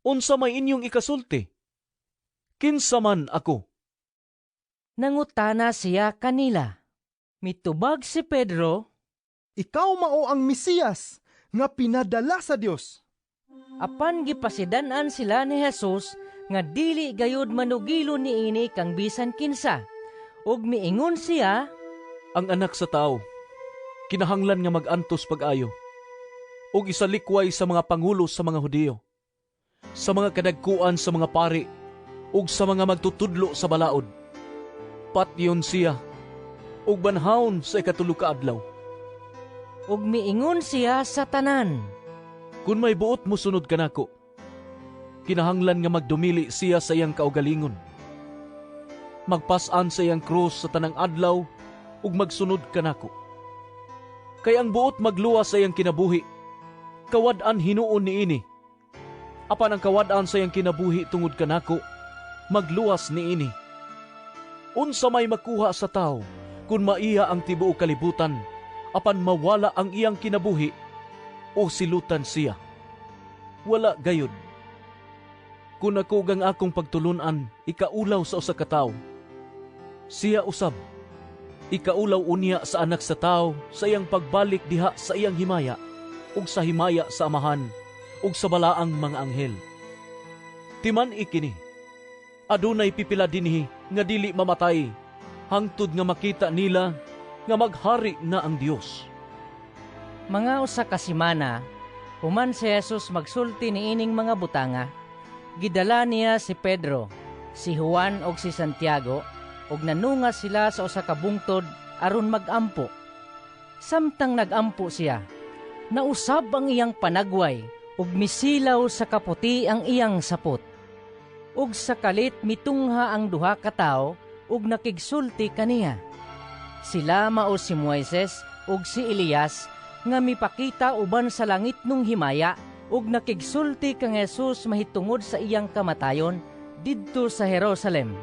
unsa may inyong ikasulti? Kinsa man ako?" Nangutana siya kanila. Mitubag si Pedro, "Ikaw mao ang Mesiyas nga pinadala sa Dios." Apan gipasidan-an sila ni Jesus nga dili gayud manugilo niini kang bisan kinsa. Ug miingon siya, "Ang anak sa tawo kinahanglan nga mag-antos pag-ayo ug isalikway sa mga pangulo sa mga Hudiyo, sa mga kadagkuan sa mga pari ug sa mga magtutudlo sa balaod. Patyon siya ug banhawon sa 3 ka adlaw." Ug miingon siya sa tanan, "Kun may buot mosunod kanako, kinahanglan nga magdumili siya sa iyang kaugalingon, magpas-an sa iyang krus sa tanang adlaw ug magsunod kanako. Kay ang buot magluwas sa iyang kinabuhi, kawad-an hinuon niini. Apan ang kawad-an sa iyang kinabuhi tungod kanako, magluwas niini. Unsa may makuha sa tawo kung maiya ang tibuok kalibutan, apan mawala ang iyang kinabuhi o silutan siya? Wala gayud. Kun ako gang akong pagtulunan ikaulaw sa usa ka tawo, siya usab ikaulaw unya sa anak sa tawo sa iyang pagbalik diha sa iyang himaya ug sa himaya sa Amahan ug sa balaang mga anghel. Timan ikini, adunay pipila dinhi nga dili mamatay hangtod nga makita nila nga maghari na ang Dios." Mga usa ka semana, human si Jesus magsulti niining mga butanga, gidala niya si Pedro, si Juan ug si Santiago ug nanunga sila sa usa ka bungtod aron magampo. Samtang nagampo siya, nausab ang iyang panagway ug misilaw sa kaputi ang iyang sapot. Ug sa kalit mitungha ang 2 ka tawo ug nakigsulti kaniya. Sila mao si Moises ug si Elias nga mipakita uban sa langit nung himaya ug nakigsulti kang Jesus mahitungod sa iyang kamatayon didto sa Jerusalem.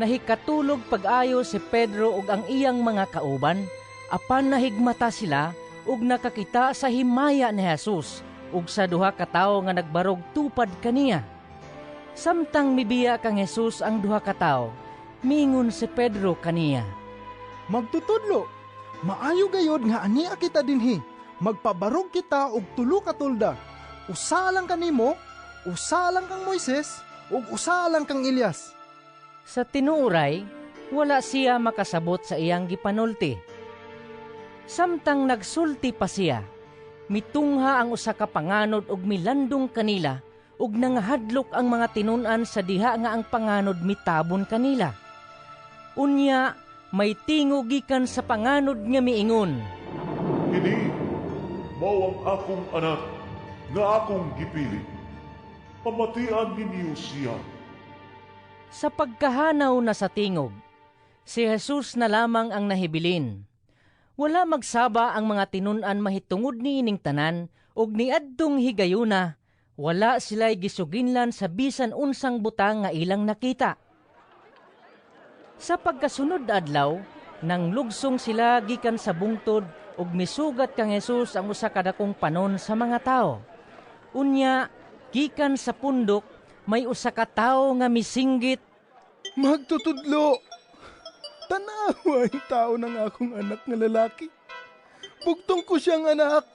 Nahikatulog pag-ayo si Pedro ug ang iyang mga kauban, apan nahigmata sila ug nakakita sa himaya ni Jesus ug sa 2 ka tawo nga nagbarog tupad kaniya. Samtang mibiya kang Jesus ang 2 ka tawo, mingon si Pedro kaniya, "Magtutudlo, maayo gayod nga ania kita dinhi. Magpabarog kita og 3 ka tulda. Usa lang kanimo, usa lang kang Moises, ug usa lang kang Elias. Sa tinuoray, wala siya makasabot sa iyang gipanulti. Samtang nagsulti pa siya, mitungha ang usa ka panganod ug milandong kanila, ug nangahadlok ang mga tinun-an sa diha nga ang panganod mitabon kanila. Unya, may tingog gikan sa panganod nga miingon, "Kini mao ang akong anak nga akong gipili. Pamatian ninyo siya." Sa pagkahanaw na sa tingog, si Jesus na lamang ang nahibilin. Wala magsaba ang mga tinun-an mahitungod niining tanan ug niadtong higayuna, wala sila'y gisuginlan sa bisan unsang butang nga ilang nakita. Sa pagkasunod adlaw, nang lugsong sila gikan sa bungtod ug misugat kang Jesus ang usa ka dakong panon sa mga tawo. Unya, gikan sa pundok, may usa ka tawo nga misinggit, "Magtutudlo, tanawa ang tao ng akong anak nga lalaki. Bugtong ko siyang anak.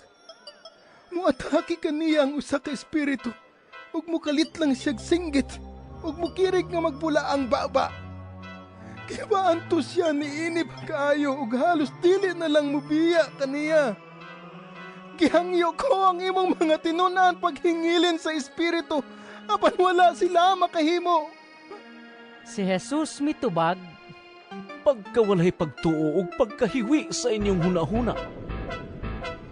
Muatake kaniya ang usa ka espiritu, ug mukalit lang siyag singgit, ug mukirig nga magbula ang baba. Gipaantos siya niini pagkaayo ug halos dili na lang mubiya kaniya. Gihangyo ko ang imong mga tinun-an paghingilin sa espiritu, apan wala sila makahimo." Si Jesus mitubag, "Pagkawalay pagtuo ug pagkahiwi sa inyong hunahuna.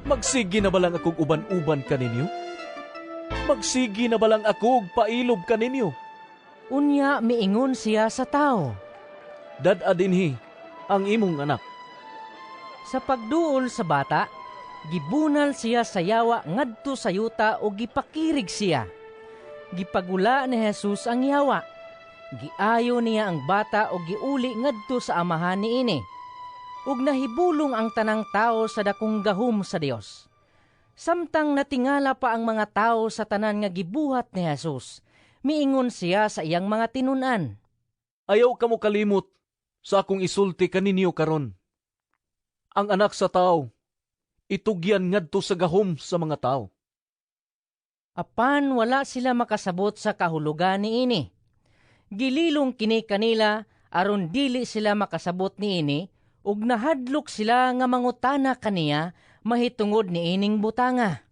Magsige na ba lang akog uban-uban kaninyo? Magsige na ba lang akog pailob kaninyo?" Unya miingon siya sa tao, "Dad-a dinhi ang imong anak." Sa pagduol sa bata, gibunal siya sa yawa ngadto sa yuta ug gipakirig siya. Gipagula ni Jesus ang yawa. Giayo niya ang bata ug giuli ngadto sa amahan niini. Ug nahibulong ang tanang tawo sa dakong gahom sa Dios. Samtang natingala pa ang mga tawo sa tanan nga gibuhat ni Jesus, miingon siya sa iyang mga tinun-an, "Ayaw kamo kalimot sa akong isulti kaninyo karon. Ang anak sa tawo itugyan ngadto sa gahom sa mga tawo." Apan wala sila makasabot sa kahulugan niini. Gililong kini kanila aron dili sila makasabot niini, ug nahadlok sila nga mangutana kaniya mahitungod niining butanga.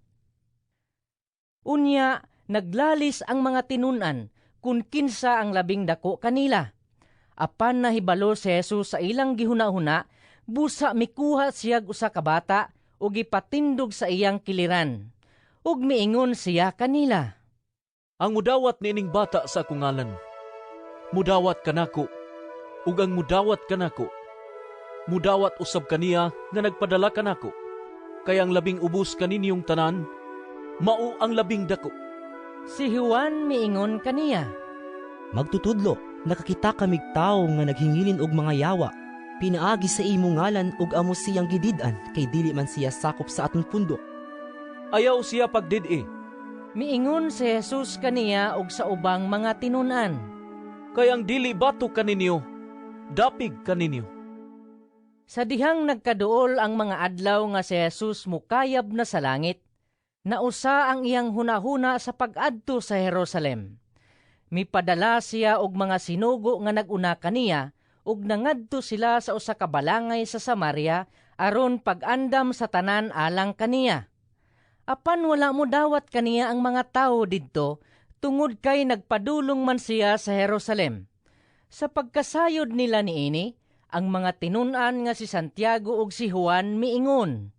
Unya naglalis ang mga tinun-an kun kinsa ang labing dako kanila. Apan nahibalo si Jesus sa ilang gihuna-huna, busa mikuha siya usa ka bata ug gipatindog sa iyang kiliran. Ug miingon siya kanila, "Ang mudawat niining bata sa akong ngalan, mudawat kanako, ug ang mudawat kanako, mudawat usab kaniya nga nagpadala kanako. Kay ang labing ubos kaninyong tanan, mao ang labing dako." Si Juan miingon kaniya, "Magtutudlo, nakakita kamig tawo nga naghingilin og mga yawa pinaagi sa imong ngalan, ug amo siyang gidid-an kay dili man siya sakop sa aton pundok." "Ayaw siya pagdid-i," miingon si Jesus kaniya ug sa ubang mga tinun-an, "kay ang dili bato kaninyo, dapig kaninyo." Sa dihang nagkaduol ang mga adlaw nga si Jesus mukayab na sa langit, nausa ang iyang hunahuna sa pag-adto sa Jerusalem. Mipadala siya og mga sinugo nga nag-una kaniya, ug nangadto sila sa usa ka balangay sa Samaria aron pag-andam sa tanan alang kaniya. Apan wala mo dawat kaniya ang mga tawo didto tungod kay nagpadulong man siya sa Jerusalem. Sa pagkasayod nila niini, ang mga tinun-an nga si Santiago ug si Juan miingon,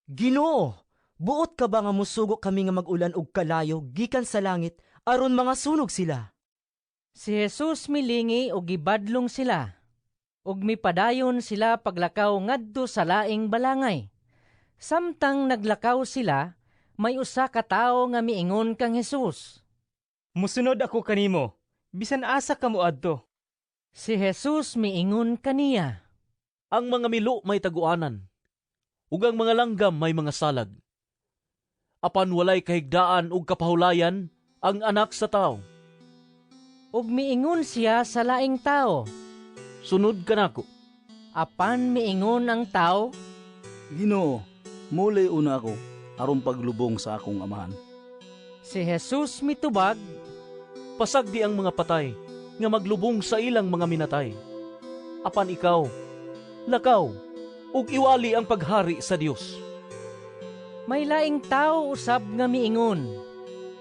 "Ginoo, buot ka ba nga musugo kami nga mag-ulan og kalayo gikan sa langit aron mga sunog sila?" Si Jesus milingi ug gibadlong sila, ug mipadayon sila paglakaw ngadto sa laing balangay. Samtang naglakaw sila, may usa ka tawo nga miingon kang Jesus, "Musunod ako kanimo, bisan asa ka moadto." Si Jesus miingon kaniya, "Ang mga milo may taguanan, ug ang mga langgam may mga salag. Apan walay kahigdaan ug kapahulayan ang anak sa tawo." Ug miingon siya sa laing tawo, "Sunod kanako." Apan miingon ang tawo, "Ginoo, muli una ako aron paglubong sa akong amahan." Si Jesus mitubag, Pasagdi ang mga patay nga maglubong sa ilang mga minatay. Apan ikaw, lakaw ug iwali ang paghari sa Dios." May laing tawo usab nga miingon,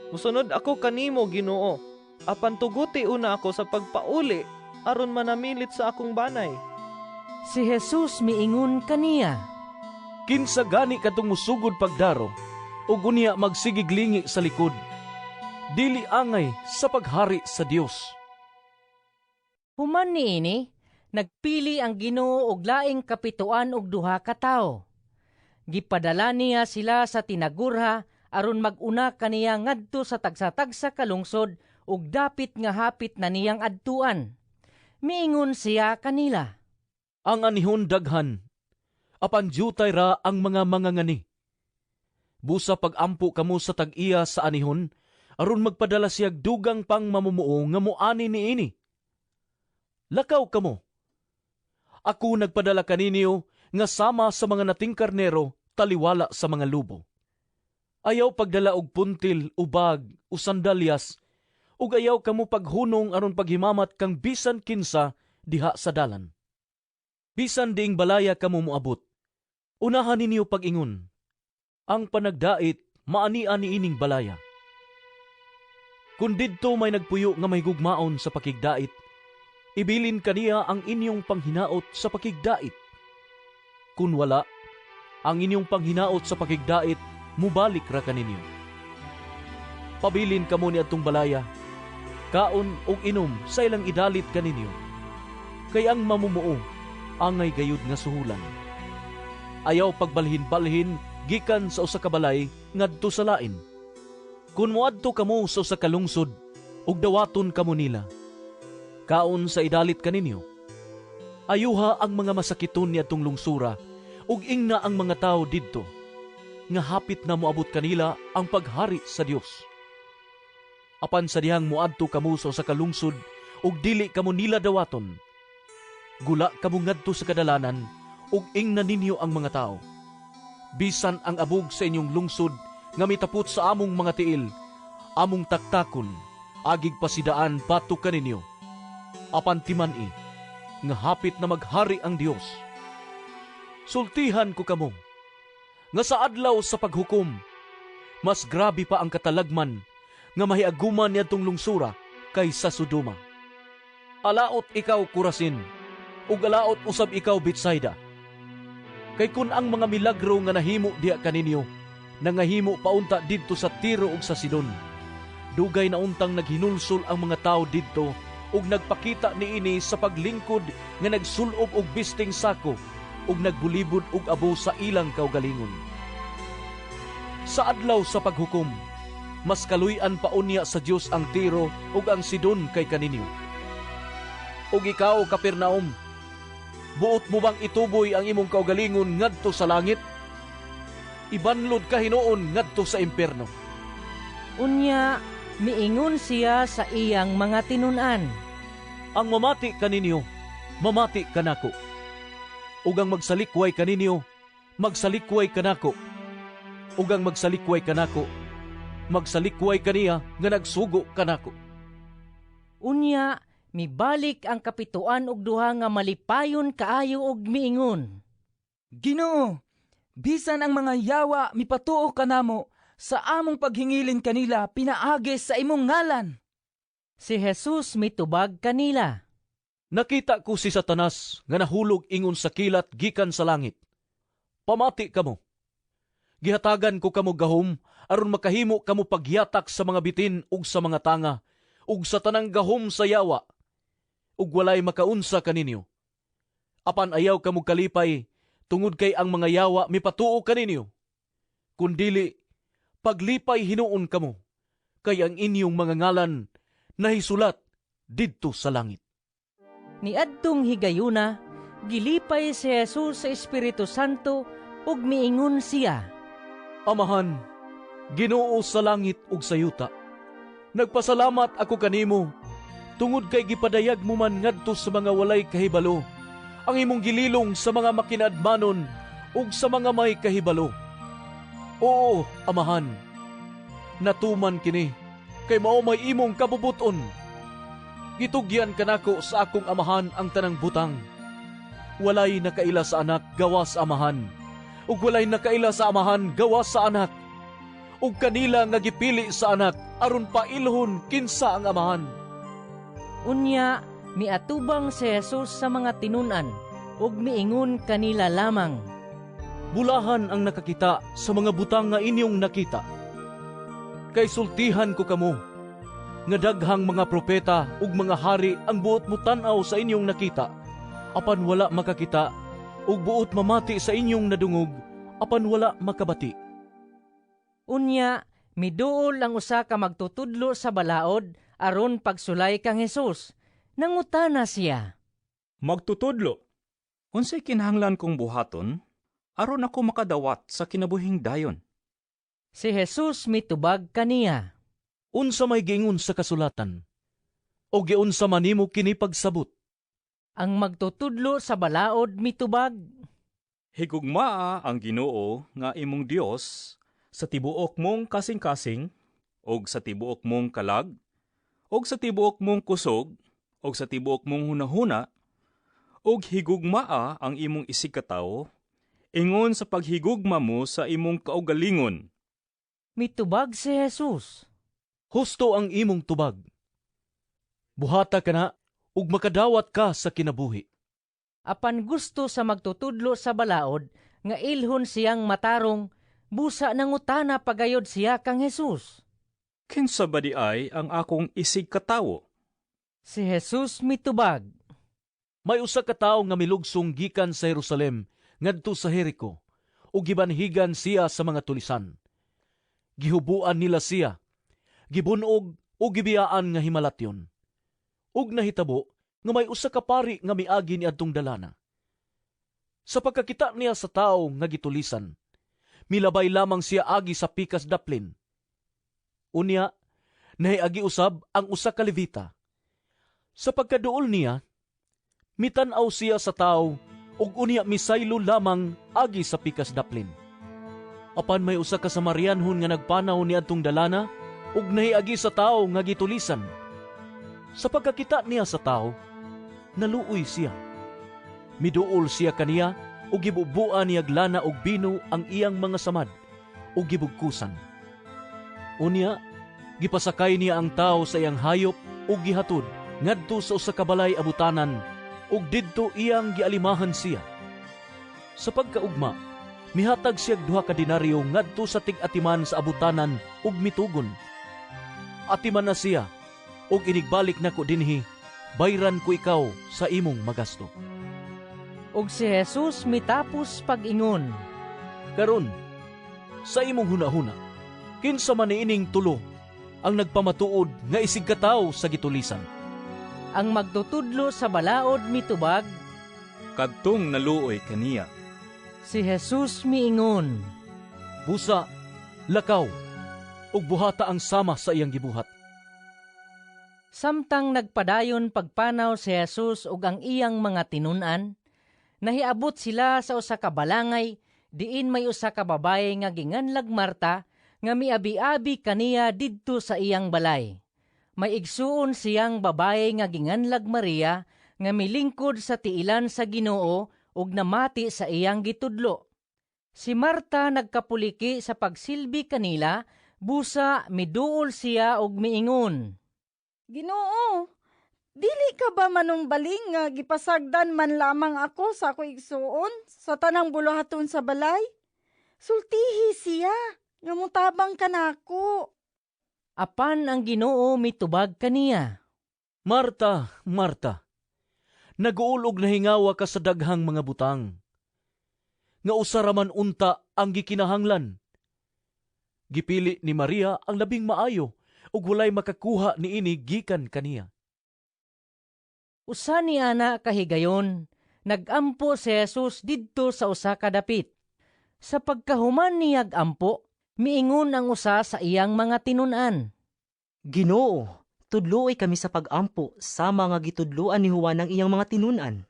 "Mosunod ako kanimo, Ginoo, apan tuguti una ako sa pagpauli aron manamilit sa akong banay." Si Jesus miingon kaniya, "Kinsa gani kadtong mosugod pagdaro ug unya magsigig lingi sa likod, dili angay sa paghari sa Dios." Human niini, nagpili ang Ginoo og laing 72 ka tawo. Gipadala niya sila sa tinagurha aron mag-una kaniya ngadto sa tagsa-tagsa ka lungsod ug dapit nga hapit na niyang adtuan. Miingon siya kanila, "Ang anihon daghan, apan diutay ra ang mga mangangani. Busa pag-ampo kamo sa tag-iya sa anihon, aron magpadala siyag dugang pang mamumuo nga moani niini. Lakaw kamo. Ako nagpadala kaninyo nga sama sa mga nating karnero taliwala sa mga lobo. Ayaw pagdala og puntil o bag o sandalyas, ug ayaw kamo paghunong aron paghimamat kang bisan kinsa diha sa dalan. Bisan diing balaya kamo moabot, unahan ninyo pag-ingon, 'Ang panagdait maania niining balaya.' Kun didto may nagpuyo nga mahigugmaon sa pakigdait, ibilin kaniya ang inyong panghinaot sa pakigdait. Kun wala, ang inyong panghinaot sa pakigdait mubalik ra kaninyo. Pabilin kamo niadtong balaya, kaon ug inom sa ilang idalit kaninyo. Kay ang mamumuo angay gayud nga suhulan. Ayaw pagbalhin-balhin gikan sa usa ka balay ngadto sa lain. Kun moadto kamo sa usa ka lungsod ug dawaton kamo nila, kaon sa idalit kaninyo. Ayuha ang mga masakiton niadtong lungsura ug ingna ang mga tawo didto nga hapit na moabot kanila ang paghari sa Dios. Apan sa dihang moadto kamo sa usa ka lungsod ug dili kamo nila dawaton, gula kamo ngadto sa kadalanan ug ingna ninyo ang mga tawo, 'Bisan ang abog sa inyong lungsod nga mitapot sa among mga tiil, among taktakon, agig pasidaan batok kaninyo. Apan timan-i nga hapit na maghari ang Dios.' Sultihan ko kamo nga sa adlaw sa paghukom, mas grabe pa ang katalagman nga mahiaguman niadtong lungsura kaysa Sodoma. Alaot ikaw, Corazin, ug alaot usab ikaw, Betsaida. Kay kun ang mga milagro nga nahimo diha kaninyo nangahimo paunta didto sa Tiro ug sa Sidon, dugay na untang naghinulsol ang mga tawo didto ug nagpakita niini sa paglingkod nga nagsul-ob og bisting sako ug nagbulibod og abo sa ilang kaugalingon. Sa adlaw sa paghukom, mas kaluy-an pa unya sa Dios ang Tiro ug ang Sidon kay kaninyo. Ug ikaw, Capernaum, buot mo bang ituboy ang imong kaugalingon ngadto sa langit? Ibanlod ka hinuon ngadto sa impierno." Unya, miingon siya sa iyang mga tinun-an, "Ang mamati kaninyo, mamati kanako. Ug ang magsalikway kaninyo, magsalikway kanako. Ug ang magsalikway kanako, magsalikway kaniya nga nagsugo kanako." Unya, mibalik ang 72 nga malipayon kaayo og miingon, "Ginoo, bisan ang mga yawa mipatuo kanamo sa among paghingilin kanila pinaagi sa imong ngalan." Si Jesus mitubag kanila, "Nakita ko si Satanas nga nahulog ingon sa kilat gikan sa langit. Pamati kamo. Gihatagan ko kamo gahom aron makahimo kamo pagyatak sa mga bitin ug sa mga tanga ug sa tanang gahom sa yawa, ug walay makaunsa kaninyo. Apan ayaw kamo kalipay tungod kay ang mga yawa mipatuo kaninyo. Kundili paglipay hinuon kamo kay ang inyong mga ngalan nahisulat didto sa langit." Niadtong higayuna, gilipay si Jesus sa Espiritu Santo ug miingon siya, "Amahan, Ginoo sa langit ug sa yuta, nagpasalamat ako kanimo tungod kay gipadayag mo man ngadto sa mga walay kahibalo ang imong gililong sa mga makinadmanon ug sa mga may kahibalo. Oo, Amahan, natuman kini kay mao may imong kabubuton. Gitugyan kanako sa akong Amahan ang tanang butang. Walay nakaila sa Anak gawas sa Amahan, ug walay nakaila sa Amahan gawas sa Anak, ug kanila nga gipili sa Anak aron pailhon kinsa ang Amahan. Unya, miatubang si Jesus sa mga tinun-an ug miingon kanila lamang, Bulahan ang nakakita sa mga butang nga inyong nakita. Kay sultihan ko kamo, nga daghang mga propeta ug mga hari ang buot motan-aw sa inyong nakita, apan wala makakita, ug buot mamati sa inyong nadungog, apan wala makabati. Unya, miduol ang usa ka magtutudlo sa balaod aron pagsulay kang Hesus. Nangutana siya, "Magtutudlo, unsay kinahanglan kong buhaton aron ako makadawat sa kinabuhing dayon?" Si Jesus mitubag kaniya, "Unsa may giingon sa kasulatan? O giunsa man nimo kini pagsabot?" Ang magtutudlo sa balaod mitubag, "Higugmaa ang Ginoo nga imong Dios sa tibuok mong kasing-kasing, ug sa tibuok mong kalag, ug sa tibuok mong kusog, ug sa tibuok mong hunahuna, ug higugmaa ang imong isigkatawo ingon sa paghigugma mo sa imong kaugalingon." Mitubag si Jesus, "Husto ang imong tubag. Buhata kana ug makadawat ka sa kinabuhi." Apan gusto sa magtutudlo sa balaod nga ilhon siyang matarong, busa nangutana pagayod siya kang Jesus. "Kinsa ba di ay ang akong isigkatawo?" Si Jesus mitubag, "May usa ka tawo nga milugsong gikan sa Jerusalem ngadto sa Jericho, ug gibanhigan siya sa mga tulisan. Gihubuan nila siya, gibunog ug gibiyaan nga himalatyon. Ug nahitabo nga may usa ka pari nga miagi niadtong dalana. Sa pagkakita niya sa tawo nga gitulisan, milabay lamang siya agi sa pikas daplin. Unya, nahiagi usab ang usa ka Levita. Sa pagkaduol niya, mitan-aw siya sa tawo ug unya misaylo lamang agi sa pikas daplin. Apan may usa ka Samarianhon nga nagpanaw niadtong dalana ug nahiagi sa tawo nga gitulisan. Sa pagkakita niya sa tawo, naluoy siya. Miduol siya kaniya ug gibubuan niyag lana og bino ang iyang mga samad ug gibugkusan. Unya, gipasakay niya ang tawo sa iyang hayop ug gihatod ngadto sa usa ka balay abutanan ug didto iyang gialimahan siya. Sa pagkaugma, mihatag siyag 2 ka denaryo ngadto sa tig-atiman sa abutanan ug mitugon, 'Atiman na siya, ug inigbalik nako dinhi, bayran ko ikaw sa imong magasto.'" Ug si Jesus mitapos pag-ingon, "Karon, sa imong hunahuna, kinsa man niining tulo ang nagpamatuod nga isigkatawo sa gitulisan?" Ang magtutudlo sa balaod mitubag, "Kadtong naluoy kaniya." Si Jesus miingon, "Busa, lakaw, ug buhata ang sama sa iyang gibuhat." Samtang nagpadayon pagpanaw si Jesus ug ang iyang mga tinun-an, nahiabot sila sa usa ka balangay diin may usa ka babaye nga ginganlag Marta nga miabi-abi kaniya didto sa iyang balay. May igsuon siyang babaye nga ginganlag Maria nga milingkod sa tiilan sa Ginoo ug namati sa iyang gitudlo. Si Marta nagkapuliki sa pagsilbi kanila, busa miduol siya ug miingon, "Ginoo, dili ka ba manumbaling nga gipasagdan man lamang ako sa ako igsuon sa tanang buluhaton sa balay? Sultihi siya nga motabang kanako." Apan ang Ginoo mitubag kaniya, "Marta, Marta, naguol og nahingawa ka sa daghang mga butang. Nga usa ra man unta ang gikinahanglan. Gipili ni Maria ang labing maayo ug walay makakuha niini gikan kaniya." Usa ni ana kahigayon, nagampo si Jesus didto sa usa ka dapit. Sa pagkahuman niyag ampo, miingon ang usa sa iyang mga tinun-an, "Ginoo, tudluoy kami sa pag-ampo sama nga gitudloan ni Juan ang iyang mga tinun-an."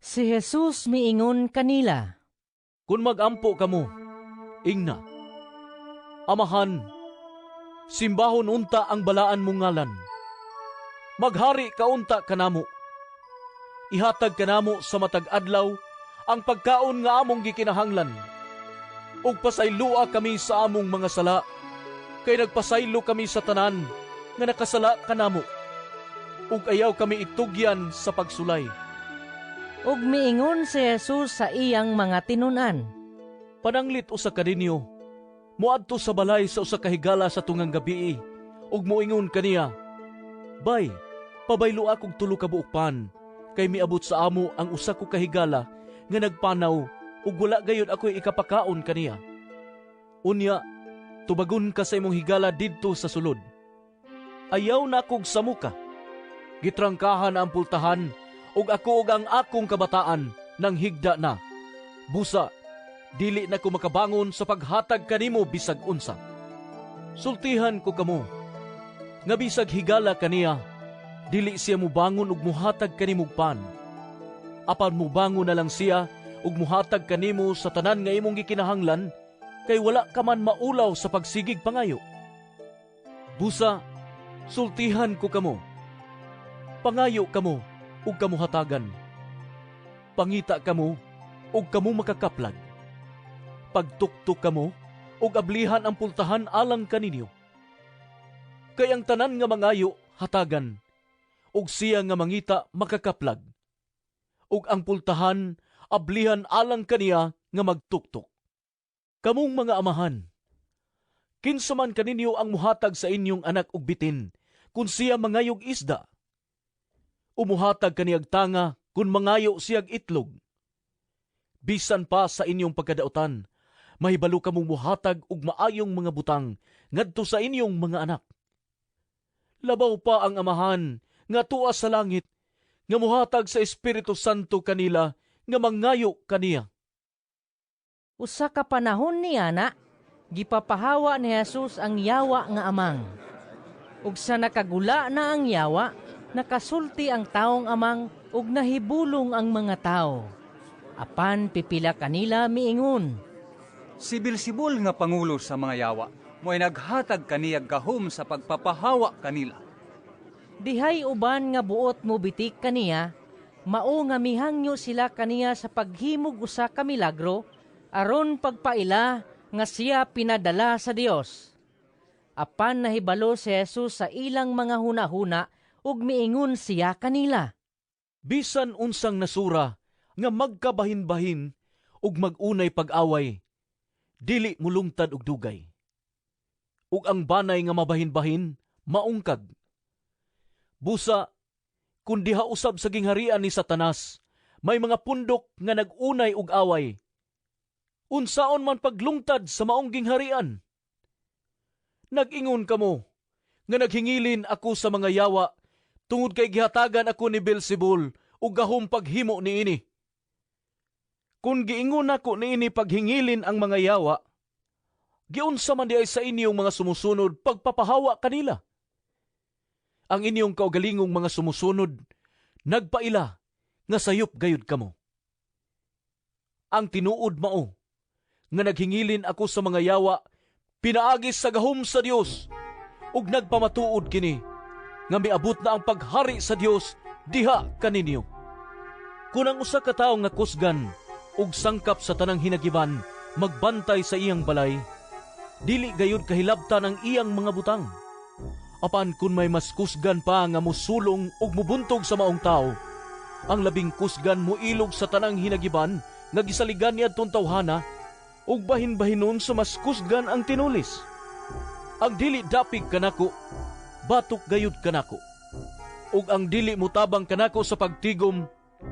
Si Jesus miingon kanila, "Kun mag-ampo kamo, ingna, Amahan, Simbahon unta ang balaan mong ngalan. Maghari ka unta kanamo. Ihatag kanamo sa matag adlaw ang pagkaon nga among gikinahanglan. Ug pasayloa kami sa among mga sala, kay nagpasaylo kami sa tanan nga nakasala kanamo. Ug ayaw kami itugyan sa pagsulay. Ug miingon si Jesus sa iyang mga tinun-an. Pananglit usa kaninyo, moadto sa balay sa usa ka higala sa tungang gabii, ug moingon kaniya, "Bay, pabaylo akog 3 ka buok pan, kay miabot sa amo ang usa ko ka higala nga nagpanaw ug wala gayud ako'y ikapakaon kaniya." Unya, tubagon ka sa imong higala didto sa sulod. "Ayaw na kog samuka. Gitrangkahan ang pultahan, ug ako ug ang akong kabataan nang higda na. Busa, dili na ko makabangon sa paghatag kanimo bisag unsa." Sultihan ko kamo, nga bisag higala kaniya, dili siya mubangon ug muhatag kanimog pan. Apan mubangon na lang siya ug muhatag kanimo sa tanan nga imong gikinahanglan, kay wala ka man maulaw sa pagsigig pangayo. Busa, sultihan ko kamo, pangayo kamo ug kamo hatagan. Pangita kamo ug kamo makakaplag. Pagtuktok kamo ug ablihan ang pultahan alang kaninyo. Kay ang tanan nga mangayo hatagan, ug siya nga mangita makakaplag. Ug ang pultahan ablihan alang kaniya nga magtuktok. Kamong mga amahan, kinsa man kaninyo ang muhatag sa inyong anak og bitin kun siya mangayog isda? O muhatag kaniyag tanga kun mangayo siyag itlog? Bisan pa sa inyong pagkadautan, mahibalo kamong muhatag og maayong mga butang ngadto sa inyong mga anak. Labaw pa ang amahan nga tuwa sa langit, nga muhatag sa Espiritu Santo kanila nga mangayo kaniya. Usa ka panahon niana, gipapahawa ni Jesus ang yawa nga amang. Ug sa nakagula na ang yawa, nakasulti ang taong amang ug nahibulong ang mga tao. Apan pipila kanila miingon, Si Beelzebul nga pangulo sa mga yawa, mo'y naghatag kaniyag gahom sa pagpapahawa kanila. Dihay uban nga buot mo bitik kaniya, mao nga mihangyo sila kaniya sa paghimog usa ka milagro, aron pagpaila nga siya pinadala sa Dios. Apan nahibalo si Jesus sa ilang mga hunahuna ug miingon siya kanila. Bisan unsang nasura nga magkabahin-bahin ug mag-unay pag-away, dili mulungtad og dugay. Ug ang banay nga mabahin-bahin, maungkag. Busa, kun diha usab sa gingharian ni Satanas, may mga pundok nga nag-unay og away, unsaon man paglungtad sa maong gingharian? Nag-ingon kamo nga naghingilin ako sa mga yawa tungod kay gihatagan ako ni Beelzebul og gahom paghimo niini. Kun giingon nako niini paghingilin ang mga yawa, giunsa man diay sa inyong mga sumusunod pagpapahawa kanila? Ang inyong kaugalingong mga sumusunod nagpaila nga sayop gayud kamo. Ang tinuod mao nga naghingilin ako sa mga yawa pinaagi sa gahom sa Dios, ug nagpamatuod kini nga miabot na ang paghari sa Dios diha kaninyo. Kun ang usa ka tawo nga kusgan ug sangkap sa tanang hinagiban magbantay sa iyang balay, dili gayud kahilabtan ang iyang mga butang. Apan kun may mas kusgan pa nga mosulong ug mobuntog sa maong tawo, ang labing kusgan moilog sa tanang hinagiban nga gisaligan niadtong tawhana, ug bahin-bahinon sa mas kusgan ang tinulis. Ang dili dapig kanako, batok gayud kanako. Ug ang dili motabang kanako sa pagtigom,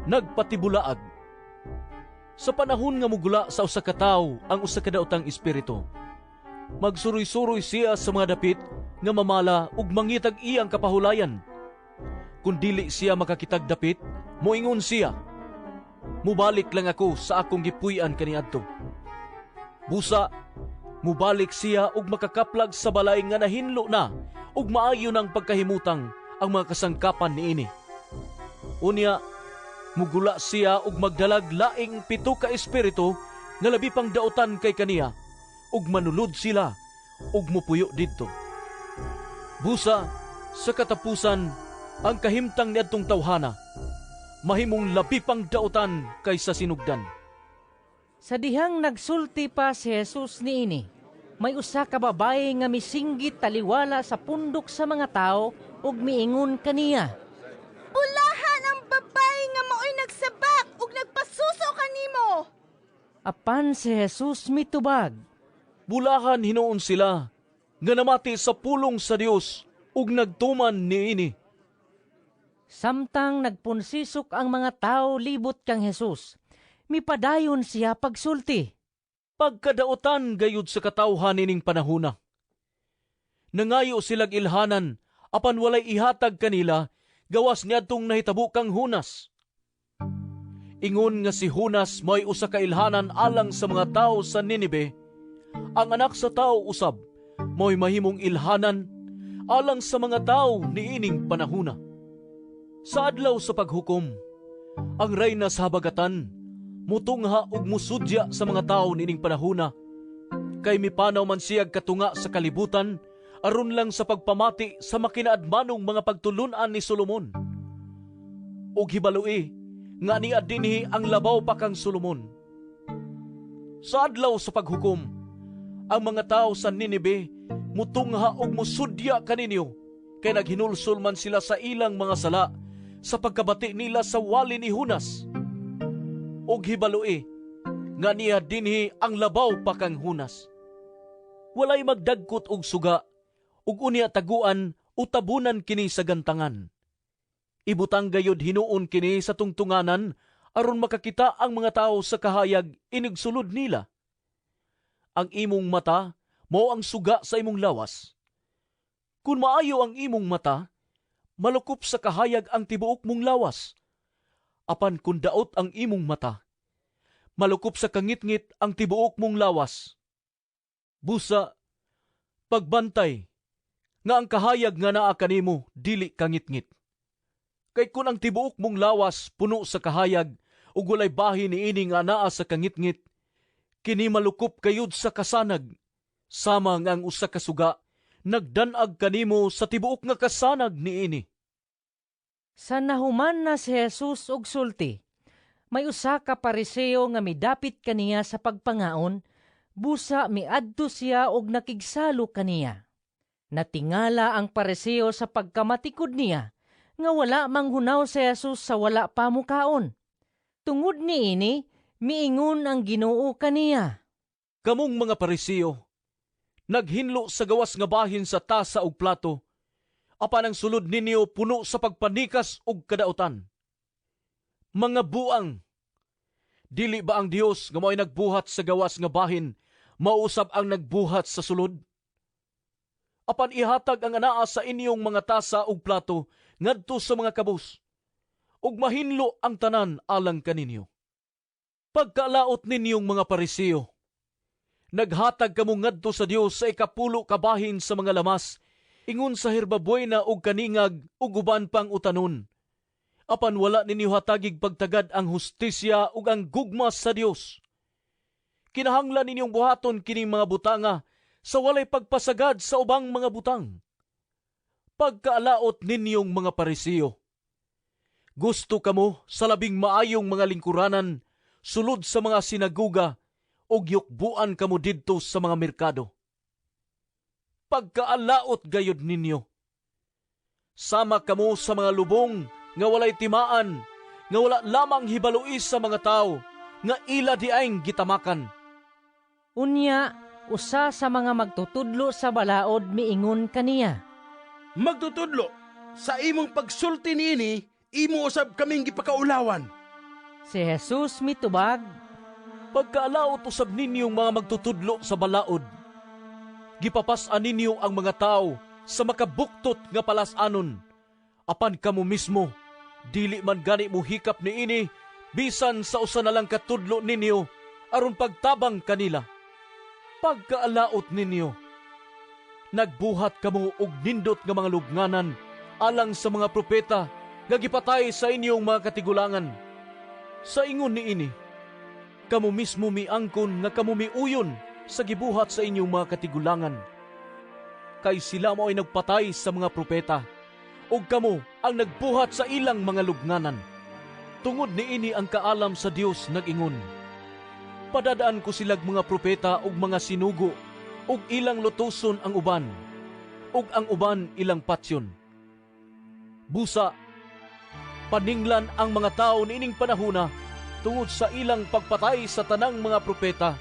nagpatibulaag. Sa panahon nga mugula sa usa ka tawo ang usa ka daotang espiritu, magsuroy-suroy siya sa mga dapit nga mamala ug mangitag iyang kapahulayan. Kun dili siya makakitag dapit, moingon siya, "Mubalik lang ako sa akong gipuy-an kaniadto." Busa, mubalik siya ug makakaplag sa balay nga nahinlo na ug maayo ng pagkahimutang ang mga kasangkapan niini. Unya, mugula siya ug magdalag laing 7 ka espiritu nga labi pang daotan kay kaniya, ug manulod sila ug mupuyo didto. Busa, sa katapusan, ang kahimtang niadtong tawhana mahimong labi pang dautan kaysa sinugdan. Sa dihang nagsulti pa si Jesus niini, may usa ka babayi nga misinggit taliwala sa pundok sa mga tawo ug miingon kaniya, "Bulahan ang babayi nga maoy nagsabak ug nagpasuso kanimo!" Apan si Jesus mitubag, "Bulahan hinuon sila nga namati sa pulong sa Dios ug nagtuman niini." Samtang nagpunsisok ang mga tawo libot kang Jesus, mipadayon siya pagsulti. "Pagkadautan gayud sa katawhan nining panahona. Nangayo silag ilhanan, apan walay ihatag kanila gawas niadtong nahitabo kang Jonas. Ingon nga si Jonas may usa ka ilhanan alang sa mga tawo sa Ninibe, ang Anak sa Tawo usab mao'y mahimong ilhanan alang sa mga tawo niining panahona. Sa adlaw sa paghukom, ang rayna sa habagatan mutungha ug musudya sa mga tawo niining panahona, kay mipanaw man siyag katunga sa kalibutan aron lang sa pagpamati sa makinaadmanong mga pagtulun-an ni Solomon. Ug hibaloi nga niya dinhi ang labaw pa kang Solomon. Sa adlaw sa paghukom, ang mga tawo sa Ninibe mutungha ug musudya kaninyo, kay naghinulsol man sila sa ilang mga sala sa pagkabati nila sa wali ni Jonas. Ug hibaloi nga niya dinhi ang labaw pa kang Jonas. Walay magdagkot og suga ug unya taguan o tabunan kini sa gantangan. Ibutang gayud hinuon kini sa tungtunganan aron makakita ang mga tawo sa kahayag inigsulod nila. Ang imong mata mao ang suga sa imong lawas. Kun maayo ang imong mata, malukop sa kahayag ang tibuok mong lawas. Apan kun daot ang imong mata, malukop sa kangitngit ang tibuok mong lawas. Busa, pagbantay nga ang kahayag nga naa kanimo dili kangitngit. Kay kun ang tibuok mong lawas puno sa kahayag ug walay bahin niini nga naa sa kangitngit, kini malukop kayod sa kasanag, sama nga ang usa ka suga nagdan-ag kanimo sa tibuok nga kasanag niini." Sa nahuman na si Jesus og sulti, may usa ka Pariseo nga midapit kaniya sa pagpangaon, busa miadto siya og nakigsalo kaniya. Natingala ang Pariseo sa pagkamatikod niya nga wala manghunaw si Jesus sa wala pa mukaon. Tungod niini, miingon ang Ginoo kaniya, "Kamong mga Pariseo, naghinlo sa gawas nga bahin sa tasa ug plato, apan ang sulod ninyo puno sa pagpanikas ug kadautan. Mga buang! Dili ba ang Dios nga mao'y nagbuhat sa gawas nga bahin, mausab ang nagbuhat sa sulod? Apan ihatag ang anaa sa inyong mga tasa ug plato ngadto sa mga kabus, ug mahinlo ang tanan alang kaninyo. Pagkalaot ninyong mga Pariseo, naghatag kamo ngadto sa Dios sa 10 ka bahin sa mga lamas, ingon sa herbabuena ug kaningag ug uban pang utanon. Apan wala ninyo hatagig pagtagad ang hustisya ug ang gugma sa Dios. Kinahanglan ninyong buhaton kining mga butanga sa walay pagpasagad sa ubang mga butang. Pagkaalaot ninyong mga Pariseo, gusto kamo sa labing maayong mga lingkuranan sulod sa mga sinaguga ug yukbuan kamo didto sa mga merkado. Pagkaalaot gayud ninyo. Sama kamo sa mga lubong nga walay timaan, nga wala lamang hibaloi sa mga tawo, nga ila diayng gitamakan." Unya, usa sa mga magtutudlo sa balaod miingon kaniya, "Magtutudlo, sa imong pagsulti niini, imo usab kaming gipakaulawan." Si Jesus mitubag, "Pagkaalaot usab ninyong mga magtutudlo sa balaod, gipapas-an ninyo ang mga tawo sa makabuktot nga palas-anon, apan kamo mismo dili man gani mohikap niini bisan sa usa na lang katudlo ninyo aron pagtabang kanila. Pagkaalaot ninyo, nagbuhat kamo og nindot nga mga lubnganan alang sa mga propeta nga gipatay sa inyong mga katigulangan. Sa ingon niini, kamo mismo miangkon nga kamo miuyon sa gibuhat sa inyong mga katigulangan. Kay sila mao'y nagpatay sa mga propeta, ug kamo ang nagbuhat sa ilang mga lubnganan. Tungod niini ang kaalam sa Dios nag-ingon, Padadaan ko silag mga propeta ug mga sinugo, ug ilang lutoson ang uban, ug ang uban ilang patyon. Busa, paninglan ang mga tawo niining panahona tungod sa ilang pagpatay sa tanang mga propeta,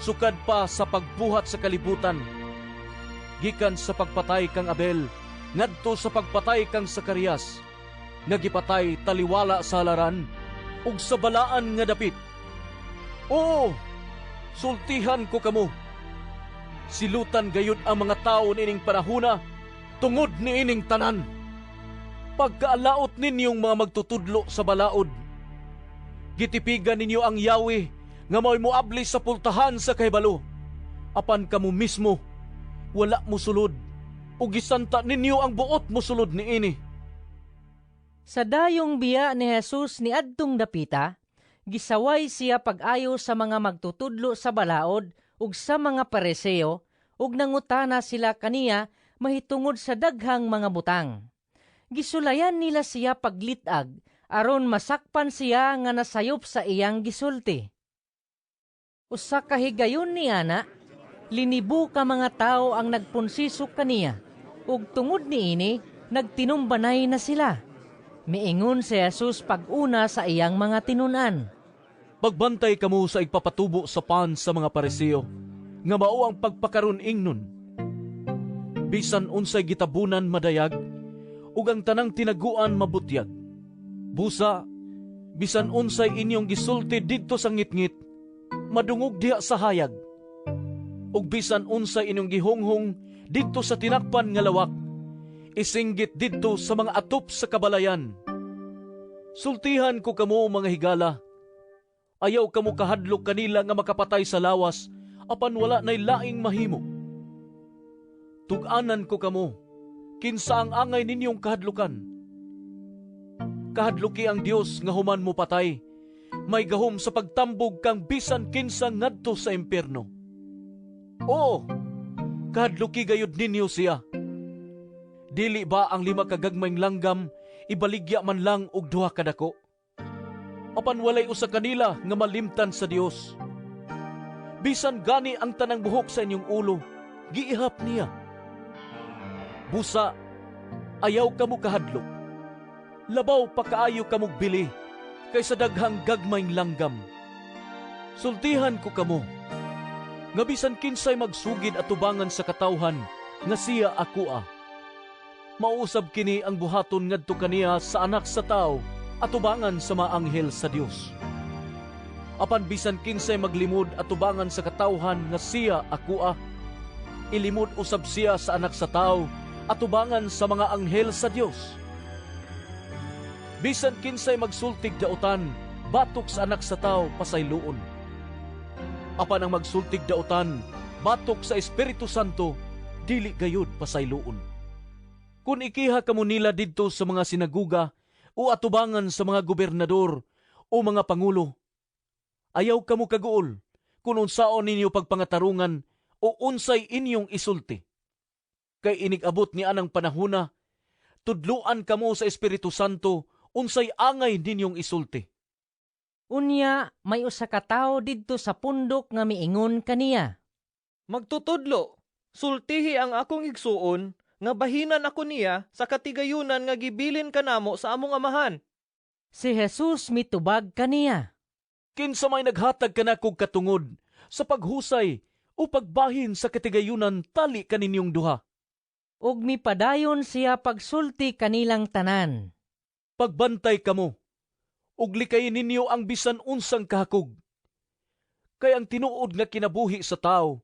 sukad pa sa pagbuhat sa kalibutan, gikan sa pagpatay kang Abel ngadto sa pagpatay kang Sakarias, nga gipatay taliwala sa halaran ug sa balaan nga dapit. Oo, sultihan ko kamo, silutan gayud ang mga tawo niining panahona tungod niining tanan. Pagkaalaot ninyong mga magtutudlo sa balaod! Gitipigan ninyo ang yawi nga mao'y moabli sa pultahan sa kahibalo, apan kamo mismo wala mosulod, ug gisanta ninyo ang buot mosulod niini. Sa dayong biya ni Jesus niadtong dapita, gisaway siya pag-ayo sa mga magtutudlo sa balaod ug sa mga Pariseo, ug nangutana sila kaniya mahitungod sa daghang mga butang. Gisulayan nila siya paglit-ag aron masakpan siya nga nasayop sa iyang gisulti. Usa ka higayon niana, linibo ka mga tawo ang nagpunsiso kaniya, ug tungod niini nagtinumbanay na sila. Miingon si Jesus pag-una sa iyang mga tinun-an, Pagbantay kamo sa igpapatubo sa pan sa mga Pariseo, nga mao ang pagpakaron ingnon. Bisan unsay gitabunan madayag, ug ang tanang tinaguan mabutyag. Busa, bisan unsay inyong gisulti didto sa ngitngit, madungog diha sa hayag. Ug bisan unsay inyong gihonghong didto sa tinakpan nga lawak, isinggit didto sa mga atop sa kabalayan. Sultihan ko kamo, mga higala, ayaw kamo kahadlok kanila nga makapatay sa lawas, apan wala nay laing mahimo. Tug-anan ko kamo, kinsa ang angay ninyong kahadlukan. Kahadluki ang Dios nga human mo patay, may gahom sa pagtambog kang bisan kinsa ngadto sa impierno. Oo, kahadluki gayud ninyo siya. Dili ba ang 5 ka gagmayng langgam ibaligya man lang og 2 ka dako? Apan walay usa kanila nga malimtan sa Dios. Bisan gani ang tanang buhok sa inyong ulo, giihap niya. Busa, ayaw kamo kahadlok. Labaw pa kaayo kamog bili kaysa daghang gagmayng langgam. Sultihan ko kamo, nga bisan kinsay magsugid atubangan sa katawhan nga siya akoa, mausab kini ang buhaton ngadto kaniya sa Anak sa Tawo atubangan sa mga anghel sa Dios. Apan bisan kinsay maglimod atubangan sa katawhan nga siya akoa, ilimod usab siya sa Anak sa Tawo atubangan sa mga anghel sa Dios. Bisan kinsay magsultig dautan batok sa Anak sa Tawo pasayloon. Apan ang magsultig dautan batok sa Espiritu Santo dili gayud pasayloon. Kun ikiha kamo nila didto sa mga sinaguga o atubangan sa mga gobernador o mga pangulo, ayaw kamo kaguol kun unsaon ninyo pagpangatarungan o unsay inyong isulti. Kay inig-abot ni anang panahona, tudluan kamo sa Espiritu Santo unsay angay ninyong isulti. Unya may usa ka tawo didto sa pundok nga miingon kaniya, Magtutudlo, sultihi ang akong igsuon nga bahinan ako niya sa katigayunan nga gibilin kanamo sa among amahan. Si Jesus mitubag kaniya, Kinsa may naghatag kanakog katungod sa paghusay o pagbahin sa katigayunan tali kaninyong duha? Ug mipadayon siya pagsulti kanilang tanan. Pagbantay kamo, ug likayin ninyo ang bisan unsang kahakog. Kay ang tinuod nga kinabuhi sa tawo,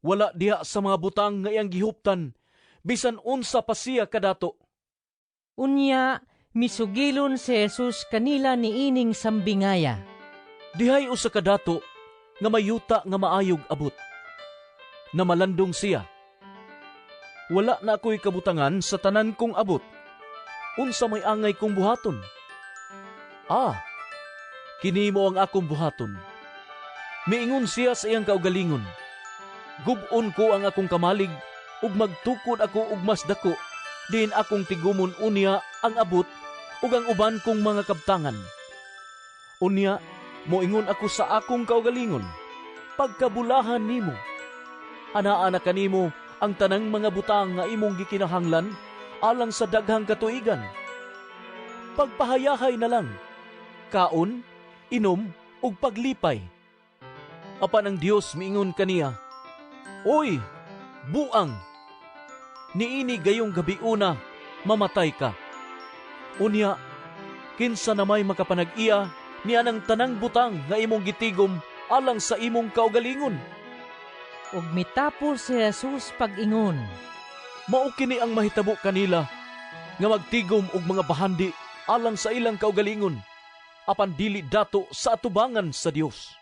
wala diha sa mga butang nga iyang gihuptan, bisan unsa pa siya kadato. Unya, misugilon si Jesus kanila niining sambingaya. Dihay usa ka dato nga mayuta nga maayog abot. Namalandong siya. Wala na ako'y kabutangan sa tanan kong abot. Unsa may angay kong buhaton? Ah, kini mo ang akong buhaton. Miingon siya sa iyang kaugalingon. Gub-on ko ang akong kamalig ug magtukod ako og mas dako diin akong tigumon unya ang abot ug ang uban kong mga kabtangan. Unya moingon ako sa akong kaugalingon, pagkabulahan nimo. Anaa na kanimo ang tanang mga butang nga imong gikinahanglan alang sa daghang katuigan. Pagpahayahay na lang, kaon, inom, ug paglipay. Apan ang Dios miingon kaniya, "Oy, buang! Niini gayong gabiuna mamatay ka. Unya, kinsa na may makapanag-iya niya ng tanang butang nga imong gitigom alang sa imong kaugalingon?" Ug mitapos si Jesus pag-ingon, "Mao kini ang mahitabo kanila nga magtigom og mga bahandi alang sa ilang kaugalingon, apan dili dato sa atubangan sa Dios."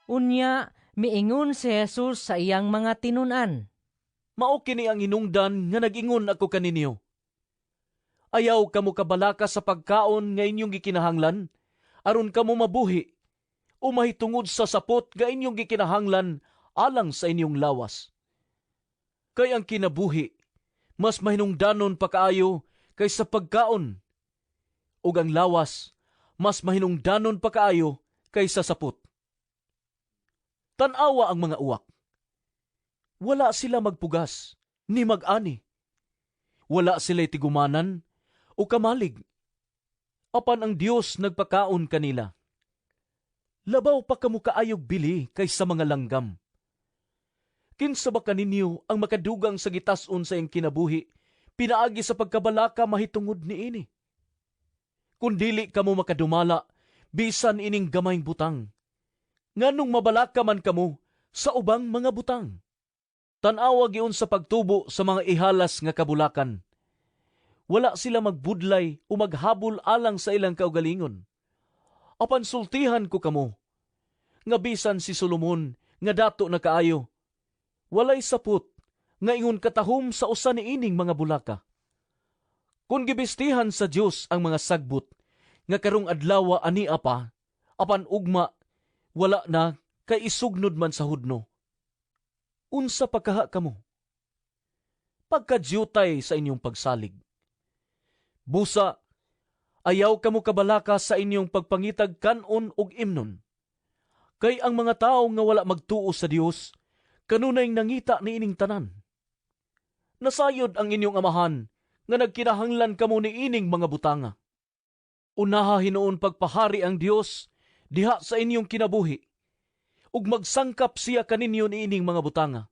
Unya miingon si Jesus sa iyang mga tinun-an, "Mao kini ang hinungdan nga nag-ingon ako kaninyo. Ayaw kamo kabalaka sa pagkaon nga inyong gikinahanglan aron kamo mabuhi, o mahitungod sa sapot nga inyong gikinahanglan alang sa inyong lawas. Kay ang kinabuhi mas mahinungdanon pa kaayo kaysa pagkaon, ug ang lawas mas mahinungdanon pa kaayo kaysa sapot. Tan-awa ang mga uwak. Wala sila magpugas, ni mag-ani. Wala sila'y tigumanan o kamalig. Apan ang Dios nagpakaon kanila. Labaw pa kamo kaayog bili kaysa mga langgam. Kinsa ba kaninyo ang makadugang sa gitas-on sa iyang kinabuhi, pinaagi sa pagkabalaka mahitungod niini? Kung dili kamo makadumala, bisan ining gamayng butang, nganong mabalaka man kamo sa ubang mga butang? Tan-awa giun sa pagtubo sa mga ihalas nga kabulakan. Wala sila magbudlay o maghabol alang sa ilang kaugalingon. Apan sultihan ko kamo, nga bisan si Solomon nga dato na kaayo, walay sapot nga ingon katahom sa usa niining mga bulaka. Kung gibistihan sa Dios ang mga sagbot nga karong adlawa ania pa, apan ugma wala na kay isugnod man sa hudno, unsa pa kaha kamo? Pagkadyutay sa inyong pagsalig. Busa, ayaw kamo kabalaka sa inyong pagpangitag kanon ug imnon. Kay ang mga tawo nga wala magtuo sa Dios, kanunay nangita niining tanan. Nasayod ang inyong amahan nga nagkinahanglan kamo niining mga butanga. Unaha hinuon pagpahari ang Dios diha sa inyong kinabuhi, ug magsangkap siya kaninyo niining mga butanga.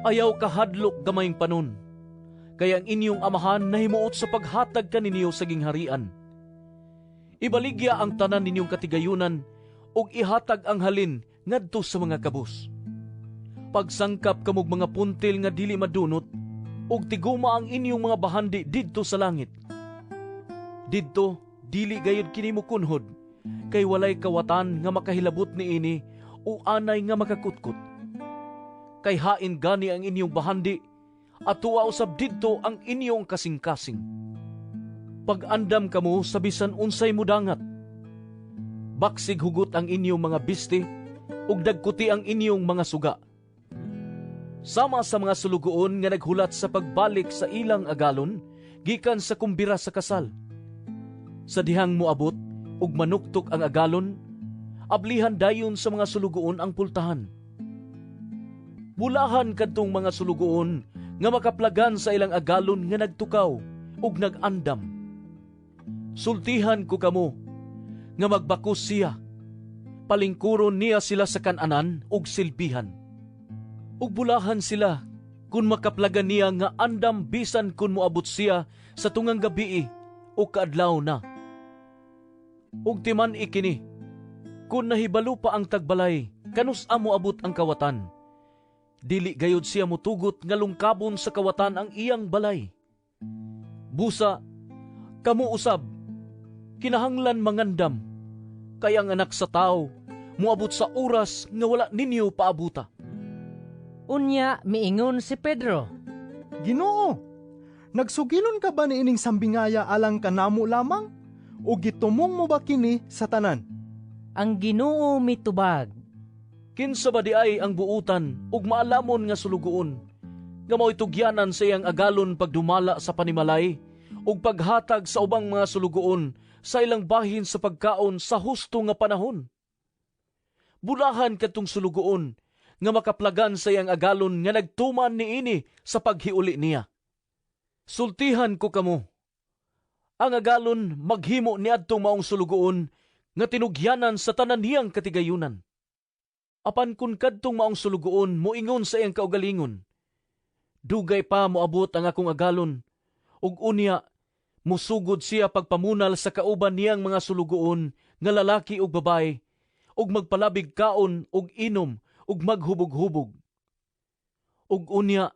Ayaw kahadlok gamayng panon, kay ang inyong amahan nahimuot sa paghatag kaninyo sa gingharian. Ibaligya ang tanan ninyong katigayunan ug ihatag ang halin ngadto sa mga kabus. Pagsangkap kamog mga puntil nga dili madunot, ug tiguma ang inyong mga bahandi didto sa langit. Didto dili gayud kini mokunhod, kay walay kawatan nga makahilabot niini o anay nga makakutkot. Kay hain gani ang inyong bahandi, atoa usab didto ang inyong kasing-kasing. Pag-andam kamo sa bisan unsay mudangat. Baksig hugot ang inyong mga biste, ug dagkuti ang inyong mga suga. Sama sa mga sulugoon nga naghulat sa pagbalik sa ilang agalon, gikan sa kumbira sa kasal. Sa dihang moabot ug manuktok ang agalon, ablihan dayon sa mga sulugoon ang pultahan. Bulahan kadtong mga sulugoon nga makaplagan sa ilang agalon nga nagtukaw ug nag-andam. Sultihan ko kamo nga magbakos siya, palingkuron niya sila sa kananan ug silbihan. Ug bulahan sila kung makaplagan niya nga andam bisan kun moabot siya sa tungang gabii o kaadlaw na. Ug timan ikini, kun nahibalo pa ang tagbalay, kanus-a moabot ang kawatan. Dili gayud siya motugot nga lungkabon sa kawatan ang iyang balay. Busa, kamo usab, kinahanglan mangandam, kay ang anak sa tawo moabot sa oras nga wala ninyo paabuta. Unya miingon si Pedro, "Ginoo, nagsugilon ka ba niining sambingaya alang kanamo lamang, o gitumong mo ba kini sa tanan?" Ang Ginoo mitubag, "Kinsa ba di ay ang buutan ug maalamon nga sulugoon nga mao'y tugyanan sa iyang agalon pagdumala sa panimalay ug paghatag sa ubang mga sulugoon sa ilang bahin sa pagkaon sa husto nga panahon? Bulahan kadtong sulugoon nga makaplagan sa iyang agalon nga nagtuman niini sa paghiuli niya. Sultihan ko kamo, ang agalon maghimo niadtong maong sulugoon nga tinugyanan sa tanan niyang katigayunan. Apan kun kadtong maong sulugoon moingon sa iyang kaugalingon, "Dugay pa moabot ang akong agalon," ug unya musugod siya pagpamunal sa kauban niyang mga sulugoon nga lalaki ug babaye, ug magpalabig kaon ug inom ug maghubog-hubog. Ug unya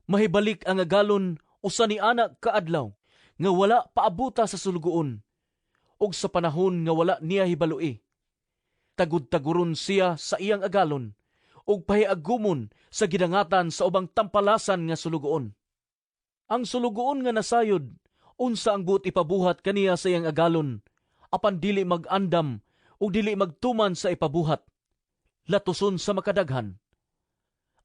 mahibalik ang agalon usa ni ana ka adlaw nga wala paabuta sa sulugoon, ug sa panahon nga wala niya hibaloi. Tagud-taguron siya sa iyang agalon ug pahiagumon sa gidangatan sa ubang tampalasan nga sulugoon. Ang sulugoon nga nasayod unsa ang buot ipabuhat kaniya sa iyang agalon, apan dili mag-andam ug dili magtuman sa ipabuhat, latuson sa makadaghan.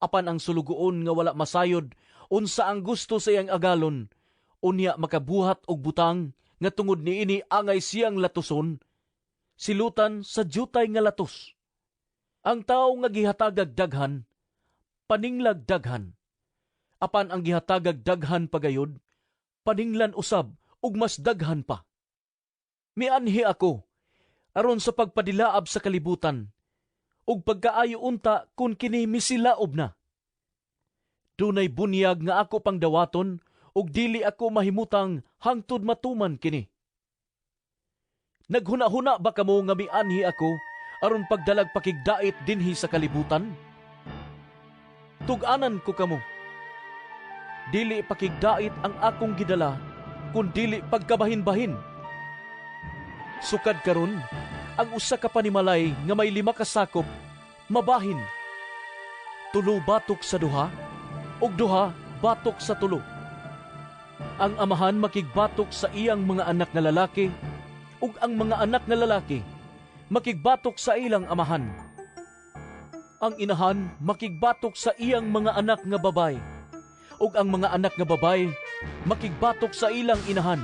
Apan ang sulugoon nga wala masayod unsa ang gusto sa iyang agalon, unya makabuhat og butang nga tungod niini angay siyang latuson, silutan sa dyutay nga latos. Ang tawo nga gihatagag daghan, paninglag daghan. Apan ang gihatagag daghan pagayod, paninglan usab og mas daghan pa. Mianhi ako aron sa pagpadilaab sa kalibutan, ug pagkaayo unta kun kini misilaob na. Dunay bunyag nga ako pang dawaton, ug dili ako mahimutang hangtod matuman kini. Naghuna-huna ba kamo nga mianhi ako aron pagdalag pakigdait dinhi sa kalibutan? Tug-anan ko kamo. Dili pakigdait ang akong gidala, kun dili pagkabahin-bahin. Sukad karon, ang usa ka panimalay nga may 5 ka sakop mabahin. 3 batok sa 2, ug 2 batok sa 3. Ang amahan makigbatok sa iyang mga anak nga lalaki, ug ang mga anak nga lalaki makigbatok sa ilang amahan. Ang inahan makigbatok sa iyang mga anak nga babay, ug ang mga anak nga babay makigbatok sa ilang inahan.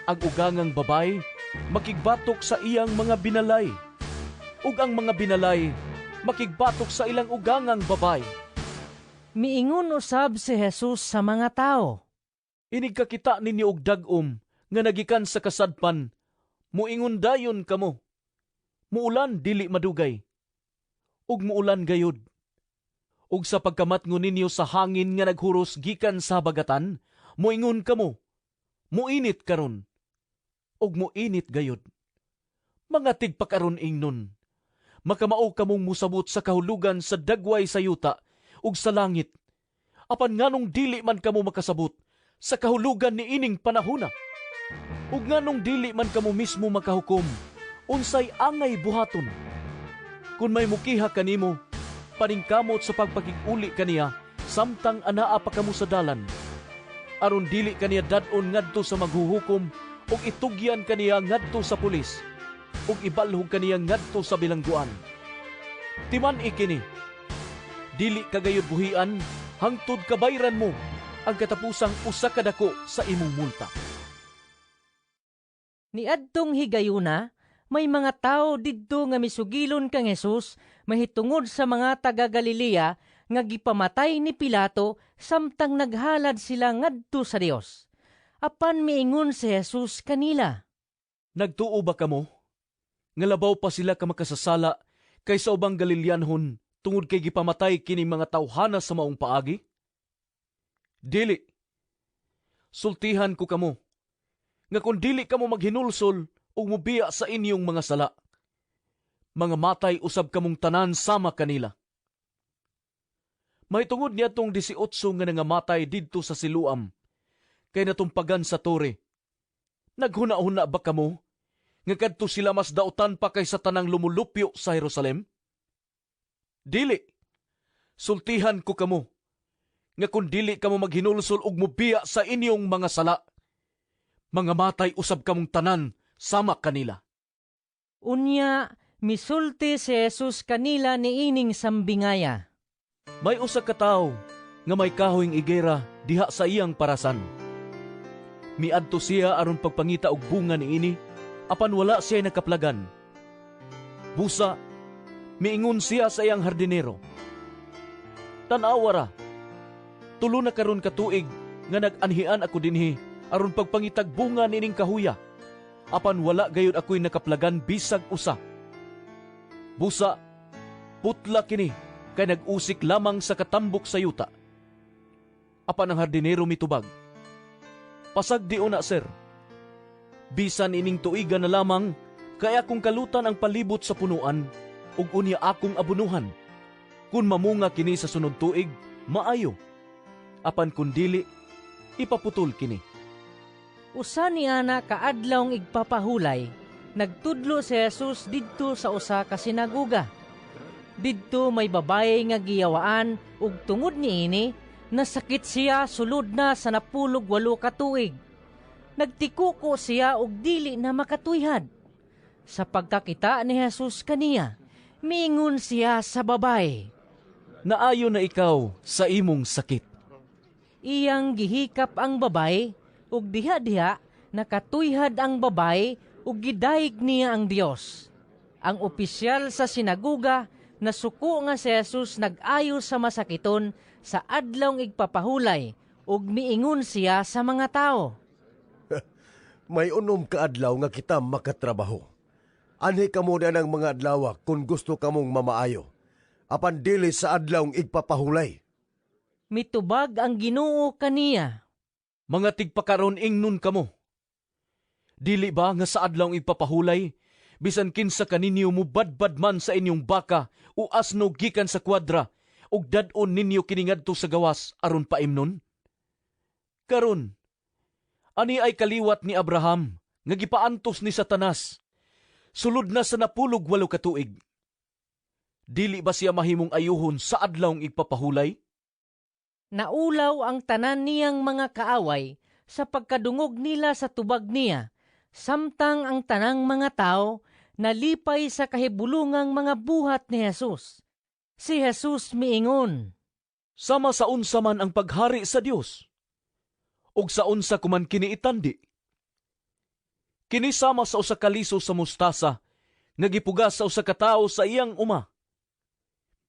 Ang ugangang babay makigbatok sa iyang mga binalay, ug ang mga binalay makigbatok sa ilang ugangang babay. Miingon usab si Jesus sa mga tawo, Inig kakita ninyo og dag-om nga nagikan sa kasadpan, muingon dayon kamo, muulan dili madugay, ug muulan gayud. Ug sa pagkamatngon ninyo sa hangin nga naghuros gikan sa habagatan, muingon kamo, muinit karon, ug muinit gayud. Mga tigpakaron ingnon, makamao kamong musabot sa kahulugan sa dagway sa yuta ug sa langit, apan nganong dili man kamo makasabot sa kahulugan ni ining panahona? Ug nganong dili man kamo mismo makahukom, unsay angay buhaton? Kun may mukiha kanimo, paningkamot sa pagpakig-uli kaniya samtang anaa pa kamo sa dalan, aron dili kaniya dad-on ngadto sa maghuhukom ug itugyan kaniya ngadto sa pulis ug ibalhog kaniya ngadto sa bilangguan. Timan-i kini, dili kagayod buhian hangtod kabayran mo ang katapusang usa ka dako sa imong multa. Niadtong higayuna, may mga tawo didto nga misugilon kang Hesus mahitungod sa mga taga Galilea nga gipamatay ni Pilato samtang naghalad sila ngadto sa Dios. Apan miingon si Jesus kanila, Nagtuo ba kamo nga labaw pa sila ka makasasala kaysa ubang Galileanhon tungod kay gipamatay kini mga tawhana sa maong paagi? Dili. Sultihan ko kamo nga kun dili kamo maghinulsol ug mobiya sa inyong mga sala, mga matay usab kamong tanan sama kanila. Mahitungod niadtong 18 nga nangamatay didto sa Siloam, kay natumpagan sa tore. Naghuna-huna ba kamo nga kadto sila mas dautan pa kaysa tanang lumulupyo sa Jerusalem? Dili. Sultihan ko kamo nga kun dili kamo maghinulsol ug mobiya sa inyong mga sala, mga matay usab kamong tanan sama kanila. Unya, misulti si Jesus kanila niining sambingaya. May usa ka tawo nga may kahoyng igera diha sa iyang parasan. Miadto siya aron pagpangita og bunga niini, apan wala siya nakaplagan. Busa, miingon siya sa iyang hardinero, 'Tan-awa ra, 3 na karon ka tuig nga nag-anhian ako dinhi aron pagpangitag bunga niining kahuya, apan wala gayud ako'y nakaplagan bisag usa. Busa, putla kini kay nag-usik lamang sa katambok sa yuta.' Apan ang hardinero mitubag, 'Pasagdi una, sir. Bisan ining tuiga na lamang kay akong kalutan ang palibot sa punuan ug unya akong abunuhan. Kun mamunga kini sa sunod tuig, maayo. Apan kun dili, ipaputol kini.'" Usa ni ana ka adlawng igpapahulay, nagtudlo si Jesus didto sa usa ka sinagoga. Didto may babaye nga giyawaan ug tungod niini nasakit siya sulod na sa 18 ka tuig. Nagtikuko siya ug dili na makatuyhad. Sa pagkakita ni Jesus kaniya, miingon siya sa babaye, "Naayo na ikaw sa imong sakit." Iyang gihikap ang babaye ug diha-diha nakatuyhad ang babaye ug gidayeg niya ang Dios. Ang opisyal sa sinagoga nasuko nga si Jesus nag-ayo sa masakiton sa adlawng igpapahulay ug miingon siya sa mga tawo, "May 6 ka adlaw nga kita makatrabaho. Anhi kamo na ng mga adlaw kung gusto kamong mamaayo, apan dili sa adlawng igpapahulay." Mitubag ang Ginoo kaniya, "Mga tigpakaron ingnon kamo. Dili ba nga sa adlawng igpapahulay, bisan kinsa kaninyo mubadbad man sa inyong baka o asno gikan sa kwadra, ug dad-on ninyo kini ngadto sa gawas aron paimnon? Karon, ani ay kaliwat ni Abraham nga gipaantos ni Satanas, sulod na sa 18 ka tuig. Dili ba siya mahimong ayuhon sa adlawng igpapahulay?" Naulaw ang tanan niyang mga kaaway sa pagkadungog nila sa tubag niya, samtang ang tanang mga tao nalipay sa kahibulungang mga buhat ni Jesus. Si Jesus miingon, "Sama sa unsa man ang paghari sa Dios, ug sa unsa kuman kini itandi? Kini sama sa usa ka liso sa mustasa nga gipugas sa usa ka tawo sa iyang uma.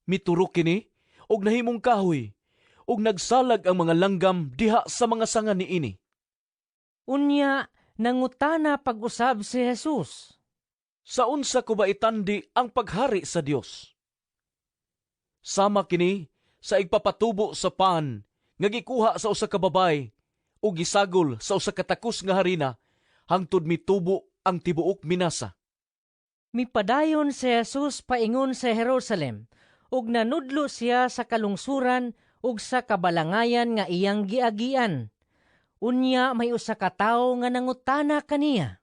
Miturok kini ug nahimong kahoy, ug nagsalag ang mga langgam diha sa mga sanga niini." Unya nangutana pag-usab si Jesus, "Sa unsa ko ba itandi ang paghari sa Dios? Sama kini sa igpapatubo sa pan nga gikuha sa usa ka babay ug gisagol sa usa ka takos nga harina hangtod mitubo ang tibuok minasa." Mipadayon si Jesus paingon sa Jerusalem ug nanudlo siya sa kalungsuran ug sa kabalangayan nga iyang giagian. Unya may usa ka tawo nga nangutana kaniya,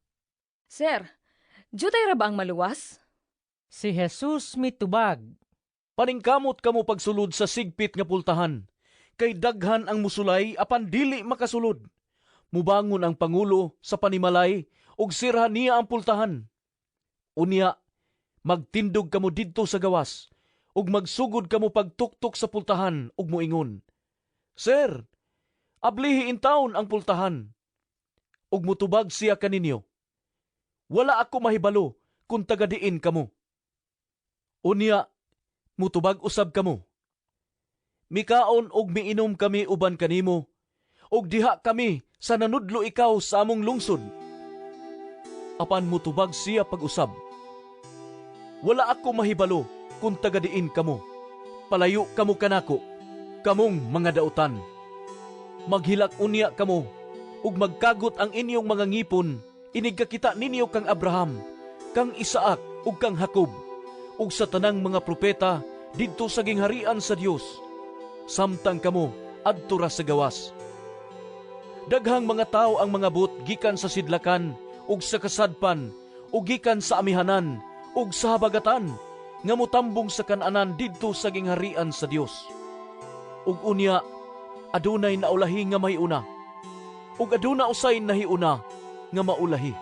"Sir, jutay ra ba ang maluwas?" Si Jesus mitubag, "Paningkamot kamo pagsulod sa sigpit nga pultahan, kay daghan ang musulay apan dili makasulod. Mubangon ang pangulo sa panimalay ug sirhan niya ang pultahan. Unya magtindog kamo didto sa gawas ug magsugod kamo pagtuktok sa pultahan ug moingon, 'Sir, ablihi intawon ang pultahan.' Ug mutubag siya kaninyo, 'Wala ako mahibalo kung taga diin kamo.' Unya mutubag usab kamo, 'Mikaon ug miinom kami uban kanimo, ug diha kami sa nanudlo ikaw sa among lungsod.' Apan mutubag siya pag-usab, 'Wala ako mahibalo kung taga diin kamo. Palayo kamo kanako, kamong mga dautan.' Maghilak unya kamo ug magkagot ang inyong mga ngipon inig kakita ninyo kang Abraham, kang Isaac ug kang Jacob ug sa tanang mga propeta didto sa gingharian sa Dios, samtang kamo adto ra sa gawas. Daghang mga tawo ang mangabot gikan sa sidlakan ug sa kasadpan ug gikan sa amihanan ug sa habagatan nga motambong sa kan-anan didto sa gingharian sa Dios. Ug unya adunay naulahi nga mahiuna, ug aduna usay nahiuna nga maulahi."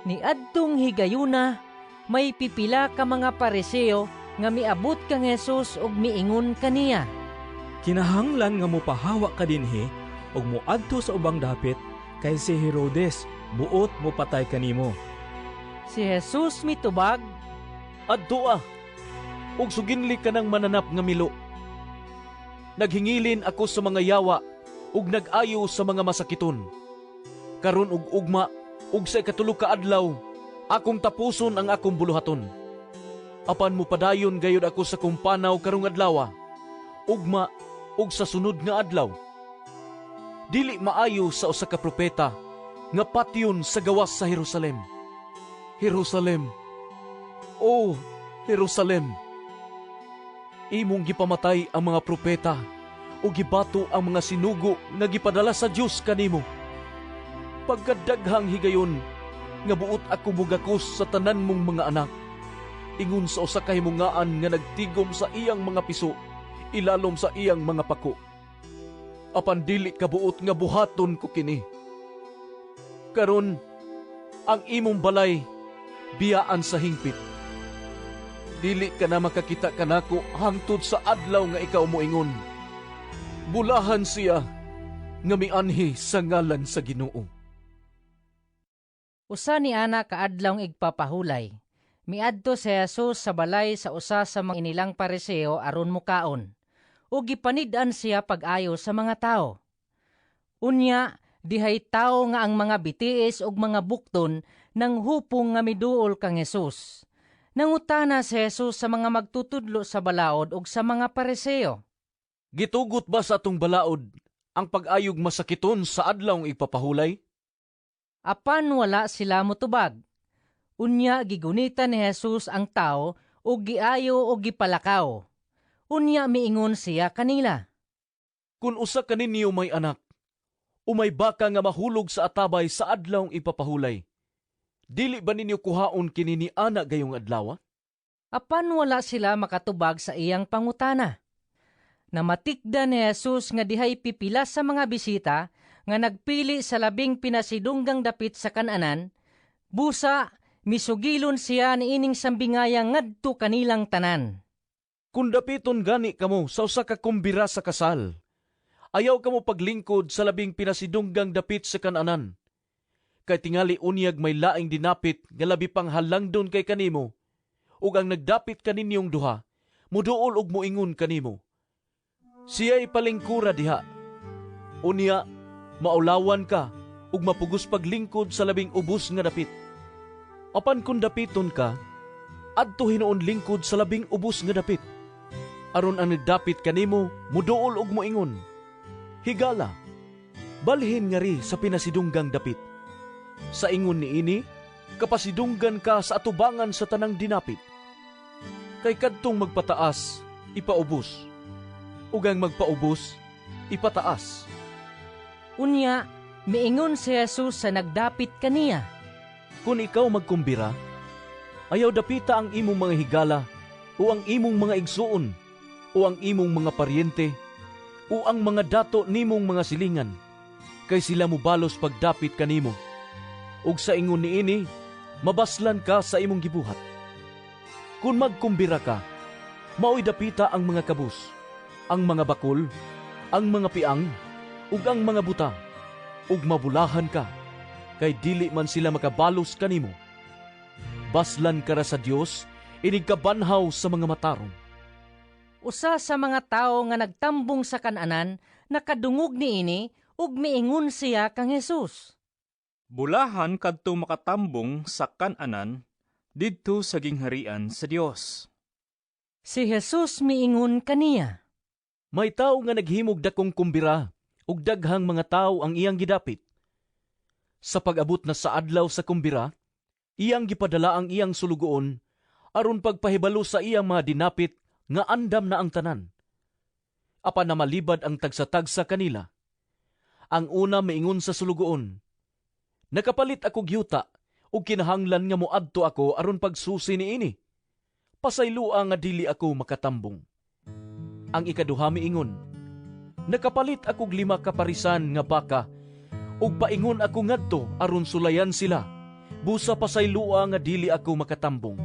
Niadtong higayuna, may pipila ka mga Pariseo nga miabot kang Jesus ug miingon kaniya, Kinahanglan nga mopahawa ka dinhi ug moadto sa ubang dapit kay si Herodes buot mopatay kanimo." Si Jesus mitubag, "Adtoa, ug suginli ka ng mananap nga milo. Naghingilin ako sa mga yawa ug nag-ayo sa mga masakiton. Karon ug ugma ug sa ikatulo ka adlaw akong tapuson ang akong buluhaton. Apan mopadayon gayud ako sa kumpanaw karong adlaw, ugma ug sa sunod nga adlaw. Dili maayo sa usa ka propeta nga patyon sa gawas sa Jerusalem. Jerusalem, oh Jerusalem! Imong gipamatay ang mga propeta ug gibato ang mga sinugo nga gipadala sa Dios kanimo. Pagkadaghang higayon nga buot ako mugakos sa tanan mong mga anak, ingon sa usa ka himungaan nga nagtigom sa iyang mga piso, ilalom sa iyang mga pako. Apan dili ka buot nga buhaton ko kini. Karon, ang imong balay biyaan sa hingpit. Dili ka na makakita kanako hangtod sa adlaw nga ikaw moingon, 'Bulahan siya nga mianhi sa ngalan sa Ginoo.'" Usa ni ana ka adlawng igpapahulay, miadto si Jesus sa balay sa usa sa mga inilang Pariseo aron mukaon, ug gipanid-an siya pag-ayo sa mga tawo. Unya dihay tawo nga ang mga bitiis ug mga bukton nang hupong nga miduol kang Jesus. Nangutana si Jesus sa mga magtutudlo sa balaod ug sa mga Pariseo. "Gitugot ba sa atong balaod ang pag-ayog masakiton sa adlawng igpapahulay?" Apan wala sila motubag. Unya gigunitan ni Jesus ang tao ug giayo og gipalakaw. Unya miingon siya kanila. "Kun usa kaninyo may anak o may baka nga mahulog sa atabay sa adlawng ipapahulay, dili ba ninyo kuhaon kini ni ana gayong adlaw?" Apan wala sila makatubag sa iyang pangutana. Namatikdan ni Jesus nga dihay pipila sa mga bisita nga nagpili sa labing pinasidunggang dapit sa kananan, busa misugilon siya niining sambingaya ngadto kanilang tanan. "Kun dapiton gani kamo sa usa ka kumbira sa kasal, ayaw kamo paglingkod sa labing pinasidunggang dapit sa kananan. Kay tingali unyag may laing dinapit nga labi pang halangdon kay kanimo, ug ang nagdapit kaninyong duha muduol og moingon kanimo, 'Siya'y palingkura diha.' Unya maulawan ka ug mapugos paglingkod sa labing ubos nga dapit. Apan kun dapiton ka, adto hinuon lingkod sa labing ubos nga dapit, aron ang nagdapit kanimo muduol og moingon, 'Higala, balhin ngari sa pinasidunggang dapit.' Sa ingon niini, kapasidunggan ka sa atubangan sa tanang dinapit. Kay kadtong magpataas, ipaubos, ug ang magpaubos, ipataas." Unya, miingon si Jesus sa nagdapit kaniya. "Kun ikaw magkumbira, ayaw dapita ang imong mga higala o ang imong mga igsuon o ang imong mga paryente o ang mga dato nimong mga silingan, kay sila mobalos pagdapit kanimo. Ug sa ingon niini, mabaslan ka sa imong gibuhat. Kun magkumbira ka, maoy dapita ang mga kabus, ang mga bakul, ang mga piang, ug ang mga buta, ug mabulahan ka, kay dili man sila makabalos kanimo. Baslan ka ra sa Dios, inig kabanhaw sa mga matarong." Usa sa mga tawo nga nagtambong sa kananan nakadungog niini ug miingon siya kang Jesus. "Bulahan kadto makatambong sa kananan didto sa gingharian sa Dios." Si Jesus miingon kaniya. "May tawo nga naghimog dakong kumbira ug daghang mga tawo ang iyang gidapit. Sa pag-abot na sa adlaw sa kumbira, iyang gipadala ang iyang sulugoon aron pagpahibalo sa iyang mga dinapit nga andam na ang tanan. Apan namalibad ang tagsa-tagsa kanila. Ang una miingon sa sulugoon, 'Nakapalit ako yuta ug kinahanglan nga moadto ako aron pagsusi niini. Pasayloa nga dili ako makatambong.' Ang ikaduha miingon, 'Nakapalit akog 5 ka parisan nga baka ug paingon ako ngadto aron sulayan sila. Busa pasayloa nga dili ako makatambong.'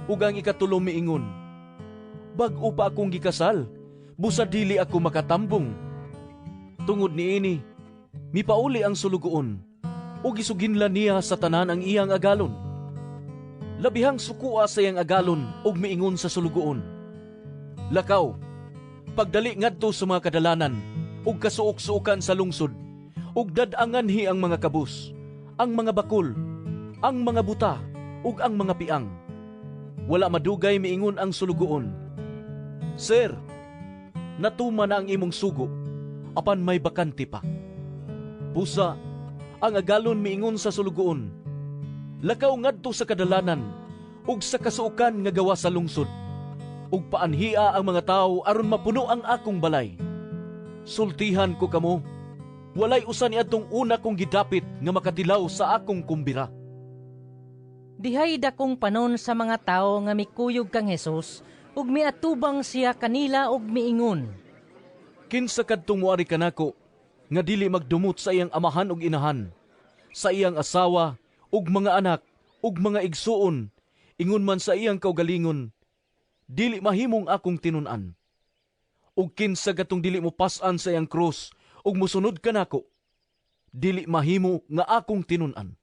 Ug ang ikatulo miingon, 'Bag-o pa akong gikasal, Busa dili ako makatambong." Tungod niini, mipauli ang sulugoon ug gisuginlan niya sa tanan ang iyang agalon. Labihang sukua sa iyang agalon ug miingon sa sulugoon, "Lakaw, pagdali ngadto sa mga kadalanan ug kasuok-suokan sa lungsod, ug dad-a nganhi ang mga kabus, ang mga bakul, ang mga buta ug ang mga piang." Wala madugay miingon ang sulugoon, "Sir, natuman na ang imong sugo, apan may bakante pa." Busa, ang agalon miingon sa sulugoon, "Lakaw ngadto sa kadalanan ug sa kasuokan nga gawas sa lungsod, ug paanhia ang mga tawo aron mapuno ang akong balay. Sultihan ko kamo, walay usa niadtong una kong gidapit nga makatilaw sa akong kumbira." Dihay dakong panon sa mga tawo nga mikuyog kang Hesus ug miatubang siya kanila ug miingon, "Kinsa kadtong moari kanako nga dili magdumot sa iyang amahan ug inahan, sa iyang asawa ug mga anak ug mga igsuon, ingon man sa iyang kaugalingon, dili mahimong akong tinun-an. Ug kinsa katong dili mopas-an sa iyang krus ug mosunod kanako, dili mahimo nga akong tinun-an.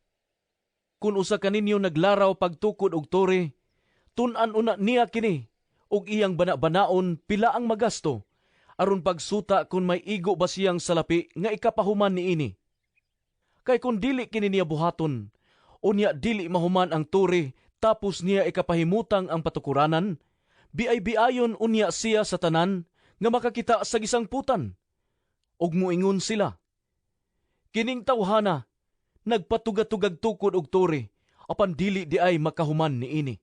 Kun usa kaninyo naglaraw pagtukod og tore, tun-an una niya kini ug iyang bana-banaon pila ang magasto aron pagsuta kun may igo ba siyang salapi nga ikapahuman niini. Kay kun dili kini niya buhaton, unya dili mahuman ang tore tapos niya ikapahimutang ang patukuranan, biay-biayon unya siya sa tanan nga makakita sa gisangputan. Ug moingon sila, 'Kining tawhana nagpatuga-tugag tukod og tore, apan dili diay makahuman niini.'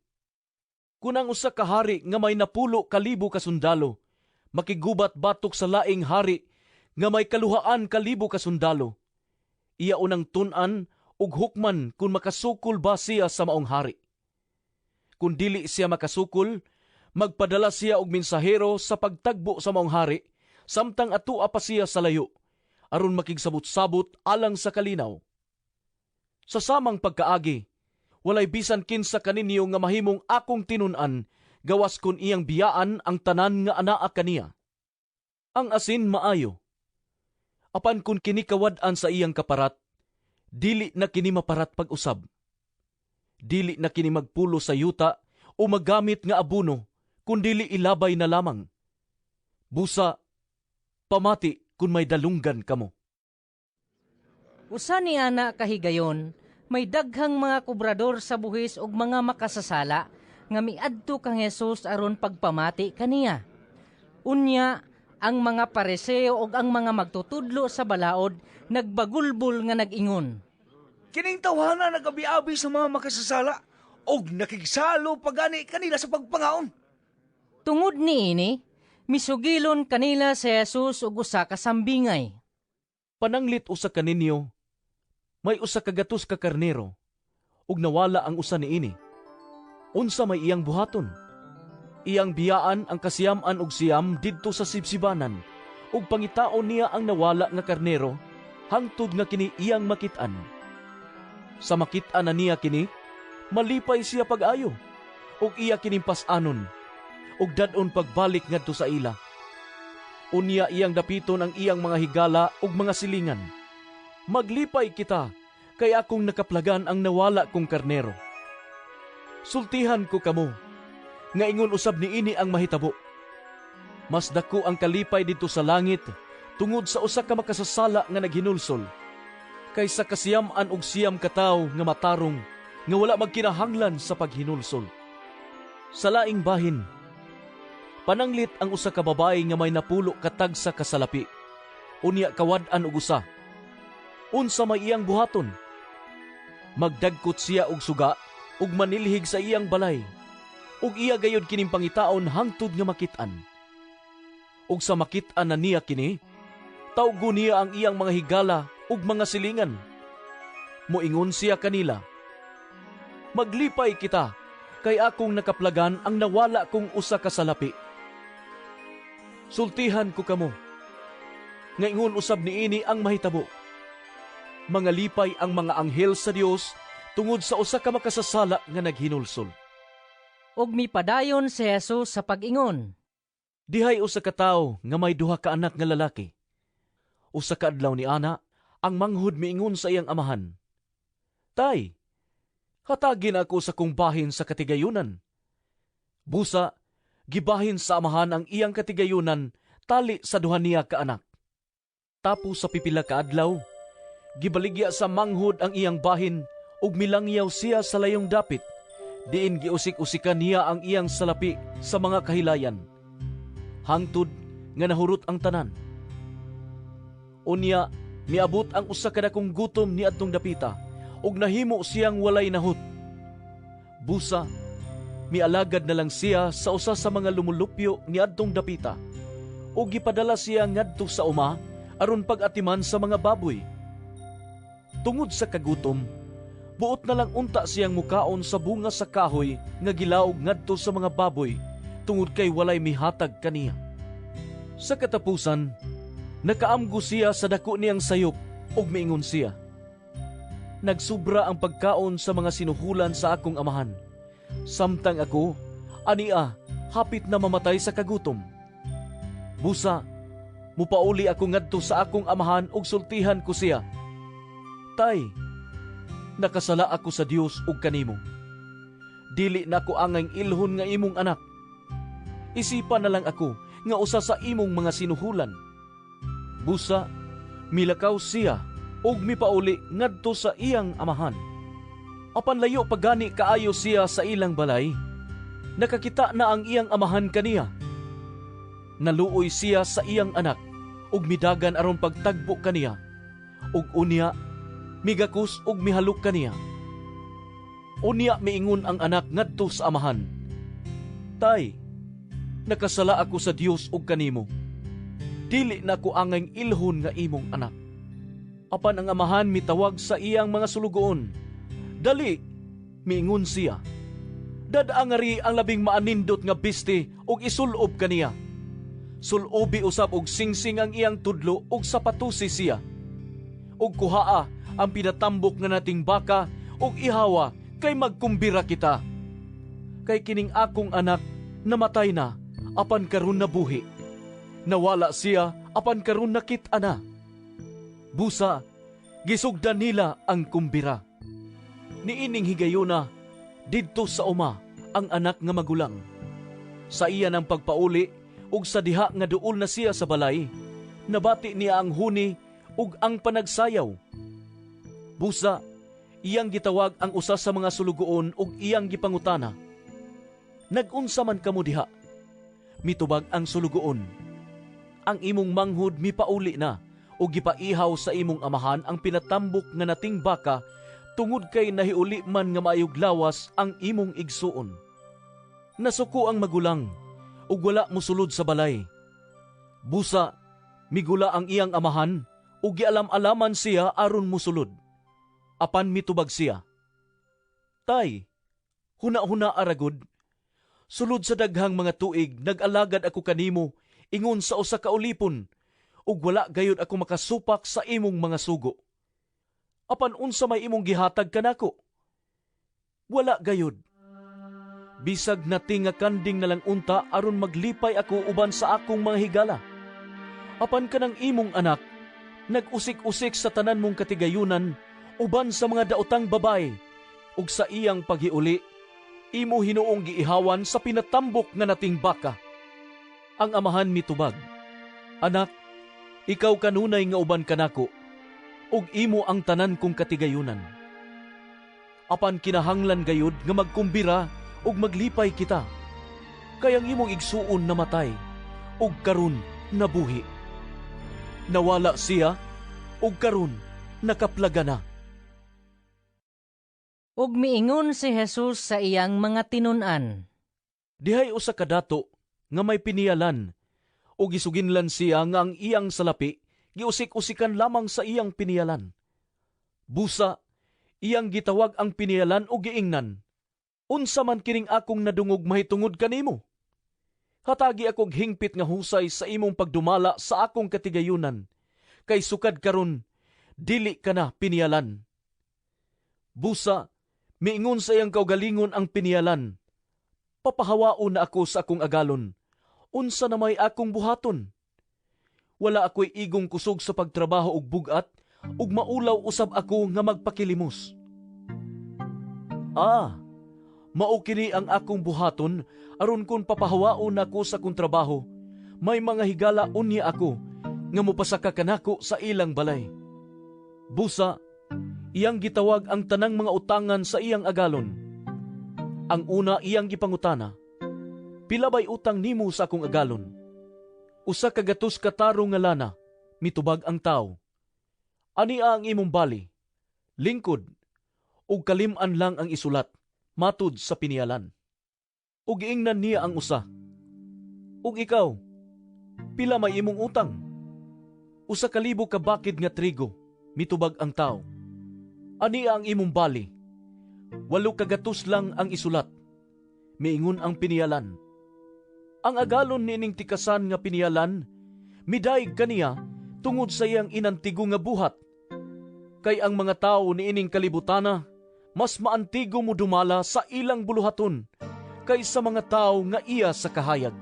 Kun ang usa ka hari nga may 10,000 ka sundalo makiggubat batok sa laing hari nga may 200,000 ka sundalo, iya unang tun-an ug hukman kun makasukol ba siya sa maong hari. Kun dili siya makasukol, magpadala siya og mensahero sa pagtagbo sa maong hari samtang atua pa siya sa layo, aron makigsabot-sabot alang sa kalinaw. Sa samang pagkaagi, walay bisan kinsa kaninyo nga mahimong akong tinun-an gawas kun iyang biyaan ang tanan nga anaa kaniya. Ang asin maayo. Apan kun kini kawad-an sa iyang kaparat, dili na kini maparat pag-usab. Dili na kini magpulo sa yuta o magamit nga abono, kun dili ilabay na lamang. Busa, pamati kun may dalunggan kamo." Usa ni ana kahigayon, may daghang mga kobrador sa buhis ug mga makasasala nga miadto kang Hesus aron pagpamati kaniya. Unya, ang mga Pariseo ug ang mga magtutudlo sa balaod nagbagulbol nga nag-ingon, "Kining tawhana nagabiabi sa mga makasasala ug nakigsalo pa gani kanila sa pagpangaon." Tungod niini, misugilon kanila si Jesus og usa ka sambingay. "Pananglit usa kaninyo may 100 ka karnero ug nawala ang usa niini. Unsa may iyang buhaton? Iyang biyaan ang 99 didto sa sibsibanan ug pangitaon niya ang nawala nga karnero hangtod nga kini iyang makit-an. Sa makit-an na niya kini, malipay siya pag-ayo ug iya kining pas-anon ug dad-on pagbalik ngadto sa ila. Unya iyang dapiton ang iyang mga higala ug mga silingan, 'Maglipay kita, kay akong nakaplagan ang nawala kong karnero.' Sultihan ko kamo, nga ingon usab niini ang mahitabo. Mas dako ang kalipay didto sa langit tungod sa usa ka makasasala nga naghinulsol, kaysa 99 ka tawo nga matarong nga wala magkinahanglan sa paghinulsol. Sa laing bahin, pananglit ang usa ka babayi nga may 10 ka tagsa ka salapi, unya kawad-an og usa. Unsa may iyang buhaton? Magdagkot siya og suga ug manilhig sa iyang balay, ug iya gayud kining pangitaon hangtod nga makit-an. Ug sa makit-an na niya kini, tawgo niya ang iyang mga higala ug mga silingan. Moingon siya kanila, 'Maglipay kita, kay akong nakaplagan ang nawala kong usa ka salapi.' Sultihan ko kamo, nga ingon usab niini ang mahitabo. Mangalipay ang mga anghel sa Dios tungod sa usa ka makasasala nga naghinulsol." Ug mipadayon si Jesus sa pag-ingon, Dihay usa ka tawo nga may duha ka anak nga lalaki. Usa ka adlaw ni ana, ang manghod miingon sa iyang amahan, "Tay, hatagin ako sa kong bahin sa katigayunan." Busa, gibahin sa amahan ang iyang katigayunan tali sa duha niya ka anak. Tapos sa pipila ka adlaw, gibaligya sa manghod ang iyang bahin ug milangyaw siya sa layong dapit, diin giusik-usikan niya ang iyang salapi sa mga kahilayan, hangtod nga nahurot ang tanan. Unya, miabot ang usa ka dakong gutom niadtong dapita ug nahimo siyang walay nahut. Busa, mialagad na lang siya sa usa sa mga lumulupyo niadtong dapita ug gipadala siya ngadto sa uma aron pag-atiman sa mga baboy. Tungod sa kagutom, buot na lang unta siyang mukaon sa bunga sa kahoy nga gilaog ngadto sa mga baboy tungod kay walay mihatag kaniya. Sa katapusan, nakaamgo siya sa dako niyang sayop ug miingon siya, "Nagsubra ang pagkaon sa mga sinuhulan sa akong amahan, samtang ako, ania, hapit na mamatay sa kagutom. Busa, mupauli ako ngadto sa akong amahan ug sultihan ko siya. Tay, nakasala ako sa Dios ug kanimo. Dili na ko angay ilhon nga imong anak. Isipa na lang ako nga usa sa imong mga sinuhulan." Busa, milakaw siya ug mipauli ngadto sa iyang amahan. Apan layo pagani kaayo siya sa ilang balay, nakakita na ang iyang amahan kaniya. Naluoy siya sa iyang anak ug midagan aron pagtagbo kaniya, ug unya migakos ug mihalok kaniya. Unya miingon ang anak ngadto sa amahan, "Tay, nakasala ako sa Dios ug kanimo. Dili na ko angay ilhon nga imong anak." Apan ang amahan mitawag sa iyang mga sulugoon. "Dali," miingon siya. "Dad-a ngari ang labing maanindot nga biste ug isulob kaniya. Sulobi usab og singsing ang iyang tudlo ug sapatusi siya. Ug kuhaa ang pinatambok nga nating baka ug ihawa kay magkumbira kita. Kay kining akong anak namatay na apan karon nabuhi. Nawala siya apan karon nakit-a na." Busa, gisugdan nila ang kumbira. Niining higayuna, didto sa uma ang anak nga magulang. Sa iya ng pagpauli ug sa diha nga duol na siya sa balay, nabati niya ang huni ug ang panagsayaw. Busa, iyang gitawag ang usa sa mga sulugoon ug iyang gipangutana, "Nag-unsa man kamo diha?" Mitubag ang sulugoon, "Ang imong manghod mipauli na ug gipaihaw sa imong amahan ang pinatambok nga nating baka tungod kay nahiuli man nga maayog lawas ang imong igsuon." Nasuko ang magulang ug wala mosulod sa balay. Busa, migula ang iyang amahan ug gialam-alaman siya aron mosulod. Apan mitubag siya, "Tay, huna-huna aragod. Sulod sa daghang mga tuig nag-alagad ako kanimo ingon sa usa ka ulipon ug wala gayud ako makasupak sa imong mga sugo. Apan unsa may imong gihatag kanako? Wala gayud. Bisag nati nga kanding na lang unta aron maglipay ako uban sa akong mga higala. Apan kanang imong anak nag-usik-usik sa tanan mong katigayunan uban sa mga daotang babae, ug sa iyang paghiuli imo hinuong giihawan sa pinatambok nga nating baka." Ang amahan mitubag, "Anak, ikaw kanunay nga uban kanako, ug imo ang tanan kong katigayunan. Apan kinahanglan gayud nga magkumbira ug maglipay kita, kay ang imong igsuon namatay, ug karon nabuhi. Nawala siya, ug karon nakaplaga na." Ug miingon si Jesus sa iyang mga tinun-an, Dihay usa ka dato nga may piniyalan, ug gisuginlan siya nga ang iyang salapi giusik-usikan lamang sa iyang piniyalan. Busa, iyang gitawag ang piniyalan ug giingnan, "Unsa man kining akong nadungog mahitungod kanimo? Hatagi akog hingpit nga husay sa imong pagdumala sa akong katigayunan, kay sukad karon dili ka na piniyalan." Busa, miingon sa iyang kaugalingon ang piniyalan, "Papahawaon na ako sa akong agalon, Unsa na may akong buhaton? Wala ako'y igong kusog sa pagtrabaho og bug-at, ug maulaw usab ako nga magpakilimos. Ah, mao kini ang akong buhaton aron kon papahawaon nako sa akong trabaho, may mga higala unya ako nga mopasaka kanako sa ilang balay. Busa, iyang gitawag ang tanang mga utangan sa iyang agalon. Ang una iyang gipangutana, "Pila bay utang nimo sa akong agalon?" 100 ka tarong nga lana, mitubag ang tawo. "Ania ang imong bali, lingkod, ug kalim-an lang ang isulat, matud sa piniyalan." Ug giingnan niya ang usa, "Ug ikaw, pila may imong utang?" 1,000 ka bakid nga trigo, mitubag ang tawo. "Ania ang imong bali, 800 lang ang isulat," miingon ang piniyalan. Ang agalon niining tikasan nga piniyalan, midayeg kaniya tungod sa iyang inantigo nga buhat. Kay ang mga tawo niining kalibutana, mas maantigo mo dumala sa ilang buluhaton kaysa mga tawo nga iya sa kahayag.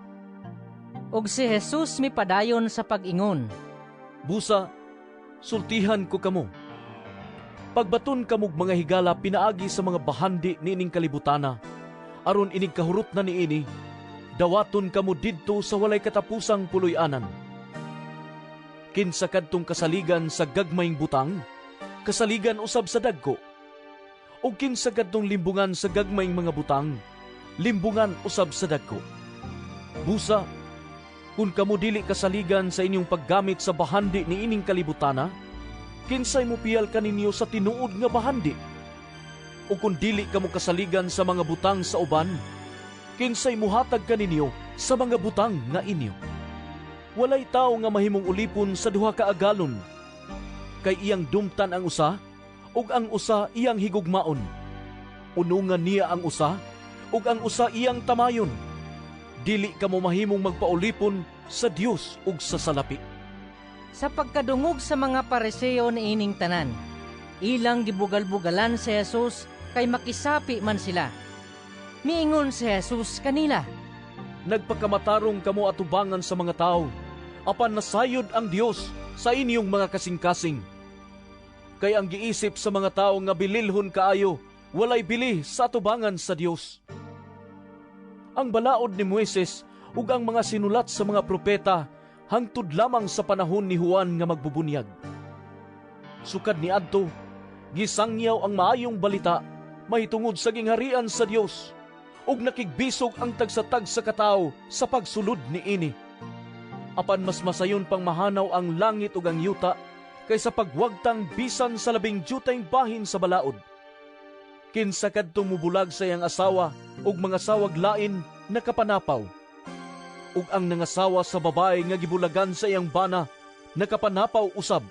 Ug si Jesus mipadayon sa pag-ingon, Busa, sultihan ko kamo. Pagbaton kamog mga higala pinaagi sa mga bahandi niining kalibutana, aron inig kahurot na niini, dawaton kamo didto sa walay katapusang puloy-anan. Kinsa kadtong kasaligan sa gagmayng butang, kasaligan usab sa dagko. O kinsa kadtong limbungan sa gagmayng mga butang, limbungan usab sa dagko. Busa, kung kamo dili kasaligan sa inyong paggamit sa bahandi niining kalibutana, kinsay mopiyal kaninyo sa tinuod nga bahandi? O kung dili kamo kasaligan sa mga butang sa uban, kinsay muhatag kaninyo sa mga butang nga inyo? Walay tawo nga mahimong ulipon sa duha ka agalon, kay iyang dumtan ang usa, ug ang usa iyang higugmaon. Unungan niya ang usa, ug ang usa iyang tamayon. Dili kamo mahimong magpaulipon sa Dios ug sa salapi. Sa pagkadungog sa mga Pariseo niining tanan, ilang gibugal-bugalan si Jesus kay makisapi man sila. Miingon si Jesus kanila, Nagpakamatarong kamo atubangan sa mga tawo, apan nasayod ang Dios sa inyong mga kasing-kasing. Kay ang giisip sa mga tawo nga bililhon kaayo, walay bili sa atubangan sa Dios. Ang balaod ni Moises ug ang mga sinulat sa mga propeta hangtod lamang sa panahon ni Juan nga magbubunyag. Sukad niadto, gisangyaw ang maayong balita mahitungod sa gingharian sa Dios, ug nakigbisog ang tagsa-tagsa ka tawo sa pagsulod niini. Apan mas masayon pang mahanaw ang langit ug ang yuta kaysa pagwagtang bisan sa labing dyutay bahin sa balaod. Kinsa kadtong mubulag sa iyang asawa ug mga sawag lain nakapanapaw, ug ang nangasawa sa babae nga gibulagan sa iyang bana nakapanapaw usab.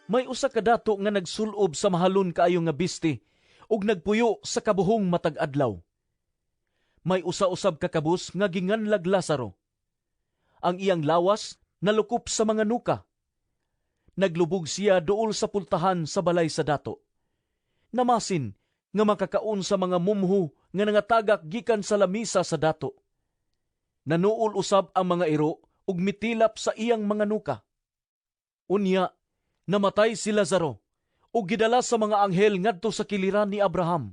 May usa ka dato nga nagsulob sa mahalon kaayo nga bisti ug nagpuyo sa kabuhong matag adlaw. May usa-usab ka kabus nga ginganlag Lazaro. Ang iyang lawas nalukop sa mga nuka. Naglubog siya duol sa pultahan sa balay sa dato. Namasin nga makakaon sa mga mumhu nga nangatagak gikan sa lamisa sa dato. Nanuol usab ang mga iro ug mitilap sa iyang mga nuka. Unya, namatay si Lazaro ug gidala sa mga anghel ngadto sa kiliran ni Abraham.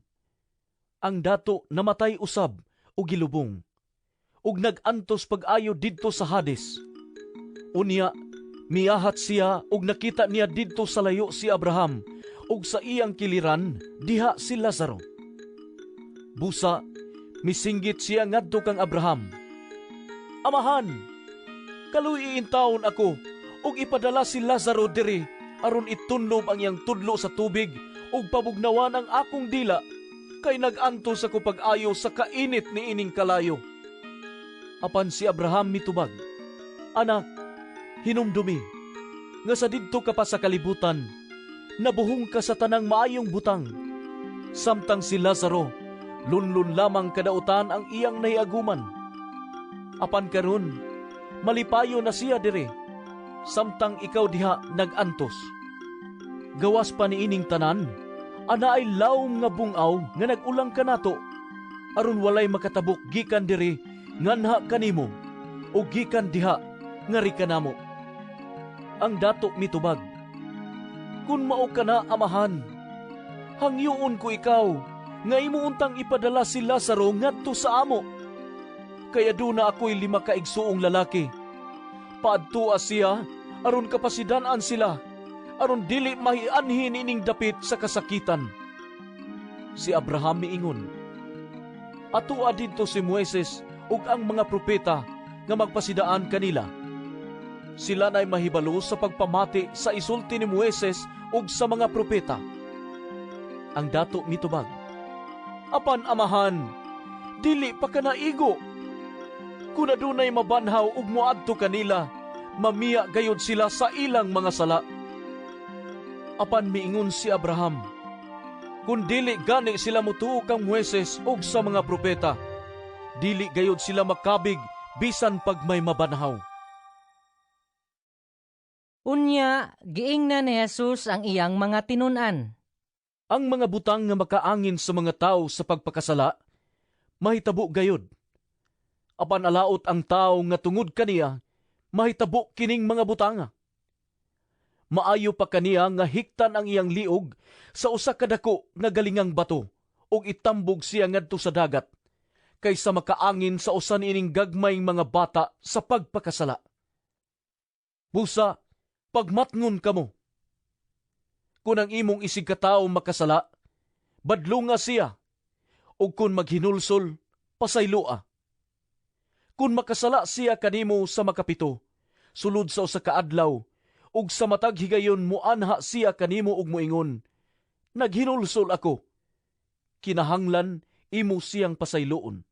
Ang dato namatay usab ug gilubong, ug nag-antos pag-ayo didto sa Hades. Unya, miyahat siya ug nakita niya didto sa layo si Abraham ug sa iyang kiliran diha si Lazaro. Busa, misinggit siya ngadto kang Abraham, "Amahan, kaluy intawon ako ug ipadala si Lazaro diri aron itunlob ang iyang tudlo sa tubig ug pabugnawan ang akong dila, kay nag-antos ako pag-ayo sa kainit niining kalayo." Apan si Abraham mitubag, "Anak, hinumdumi nga sa didto ka pa sa kalibutan, nabuhong ka sa tanang maayong butang, samtang si Lazaro lunlun lamang kadautan ang iyang nahiaguman. Apan karon malipayo na siya diri, samtang ikaw diha nag-antos. Gawas pa niining tanan, ana ay lawom nga bungaw nga nag-ulang kanato, aron walay makatabok gikan diri nganha kanimo, Ug gikan diha ngari kanamo." Ang dato mitubag, "Kun mao ka na, amahan, hangyoon ko ikaw nga imo untang ipadala si Lazaro ngadto sa amo. Kay aduna ako'y 5 ka igsuong lalaki. Paadtua siya aron kapasidan-an sila, aron dili mahianhin ining dapit sa kasakitan." Si Abraham miingon, "Atua didto si Moises ug ang mga propeta nga magpasidaan kanila. Sila na'y mahibalo sa pagpamati sa isulti ni Moises ug sa mga propeta." Ang dato mitubag, "Apan amahan, dili pa ka naigo. Kun adunay mabanhaw ug moadto kanila, mamiya gayud sila sa ilang mga sala." Apan miingon si Abraham, "Kun dili gani sila motuo kang Moises ug sa mga propeta, dili gayud sila makabig bisan pag may mabanhaw." Unya, giingnan ni Jesus ang iyang mga tinun-an. Ang mga butang nga makaangin sa mga tawo sa pagpakasala, mahitabo gayud. Apan alaot ang tawo nga tungod kaniya, mahitabo kining mga butanga. Maayo pa kaniya nga hiktan ang iyang liog sa usa ka dako nga galingang bato ug itambog siya ngadto sa dagat, kaysa makaangin sa usa niining gagmayng mga bata sa pagpakasala. Busa, pagmatngon kamo. Kun ang imong isigkatawo makasala, badlunga siya, ug kun maghinulsol, pasayloa. Kun makasala siya kanimo sa makapito, sulod sa usa ka adlaw, ug sa matag higayon muanha siya kanimo ug moingon, "Naghinulsol ako," kinahanglan imo siyang pasayloon.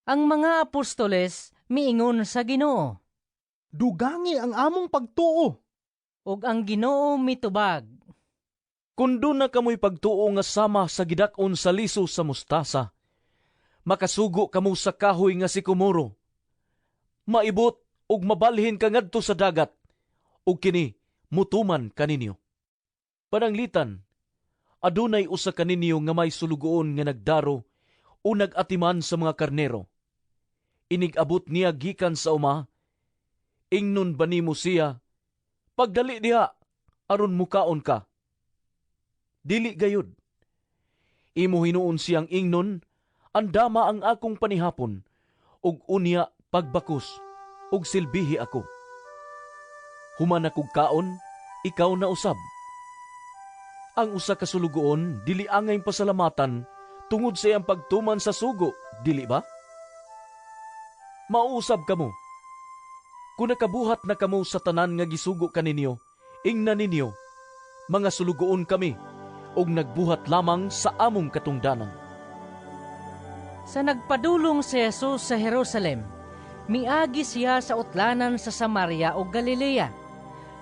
Ang mga apostoles miingon sa Ginoo, "Dugangi ang among pagtuo." Ug ang Ginoo mitubag, "Kun duna kamoy pagtuo nga sama sa gidak-on sa liso sa mustasa, makasugo kamo sa kahoy nga sikomoro, 'Maibot ug mabalhin ka ngadto sa dagat,' ug kini mutuman kaninyo. Pananglitan, adunay usa kaninyo nga may sulugoon nga nagdaro o nag-atiman sa mga karnero. Inig-abot niya gikan sa uma, ingnon ba nimo siya, 'Pagdali diha, aron mukaon ka'? Dili gayud. Imo hinuon siyang ingnon, 'Andama ang akong panihapon, ug unya pagbakos, ug silbihi ako. Human akog kaon, ikaw na usab.' Ang usa ka sulugoon dili angay pasalamatan tungod sa iyang pagtuman sa sugo, dili ba? Mausab kamo. Kung nakabuhat na kamo sa tanan nga gisugo kaninyo, ingna ninyo, 'Mga sulugoon kami, ug nagbuhat lamang sa among katungdanan.'" Sa nagpadulong si Jesus sa Jerusalem, miagi siya sa utlanan sa Samaria ug Galilea.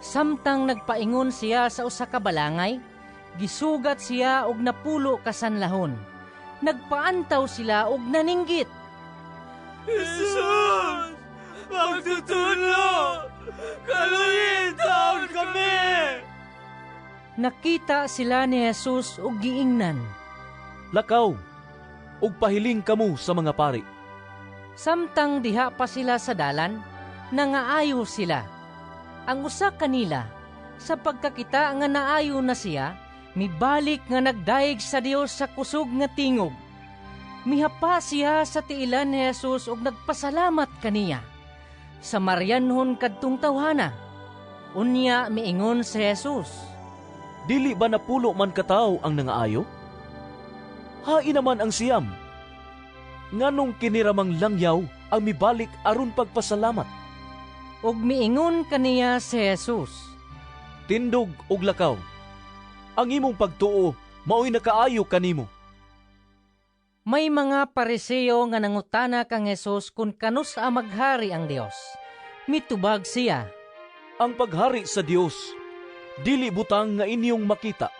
Samtang nagpaingon siya sa usa ka balangay, gisugat siya og 10 ka sanlahon. Nagpaantaw sila og naninggit, "Jesus! Magtutudlo! Kaluyin taon kami!" Nakita sila ni Jesus og giingnan, "Lakaw, ug pahiling kamo sa mga pari." Samtang diha pa sila sa dalan, nangaayo sila. Ang usa kanila, sa pagkakita nga naayo na siya, mibalik nga nagdayeg sa Dios sa kusog nga tingog. Mihapa siya sa tiilan ni Jesus ug nagpasalamat kaniya. Samarianhon kadtong tawhana. Unya miingon si Jesus, "Dili ba 10 man katawo ang nangaayo? Hain naman ang 9. Nganong kiniramang langyaw ang mibalik aron pagpasalamat?" Ug miingon kaniya si Jesus, "Tindog ug lakaw. Ang imong pagtuo maoy nakaayo kanimo." May mga Pariseo nga nangutana kang Jesus kung kanus-a maghari ang Dios. Mitubag siya, "Ang paghari sa Dios dili butang nga inyong makita.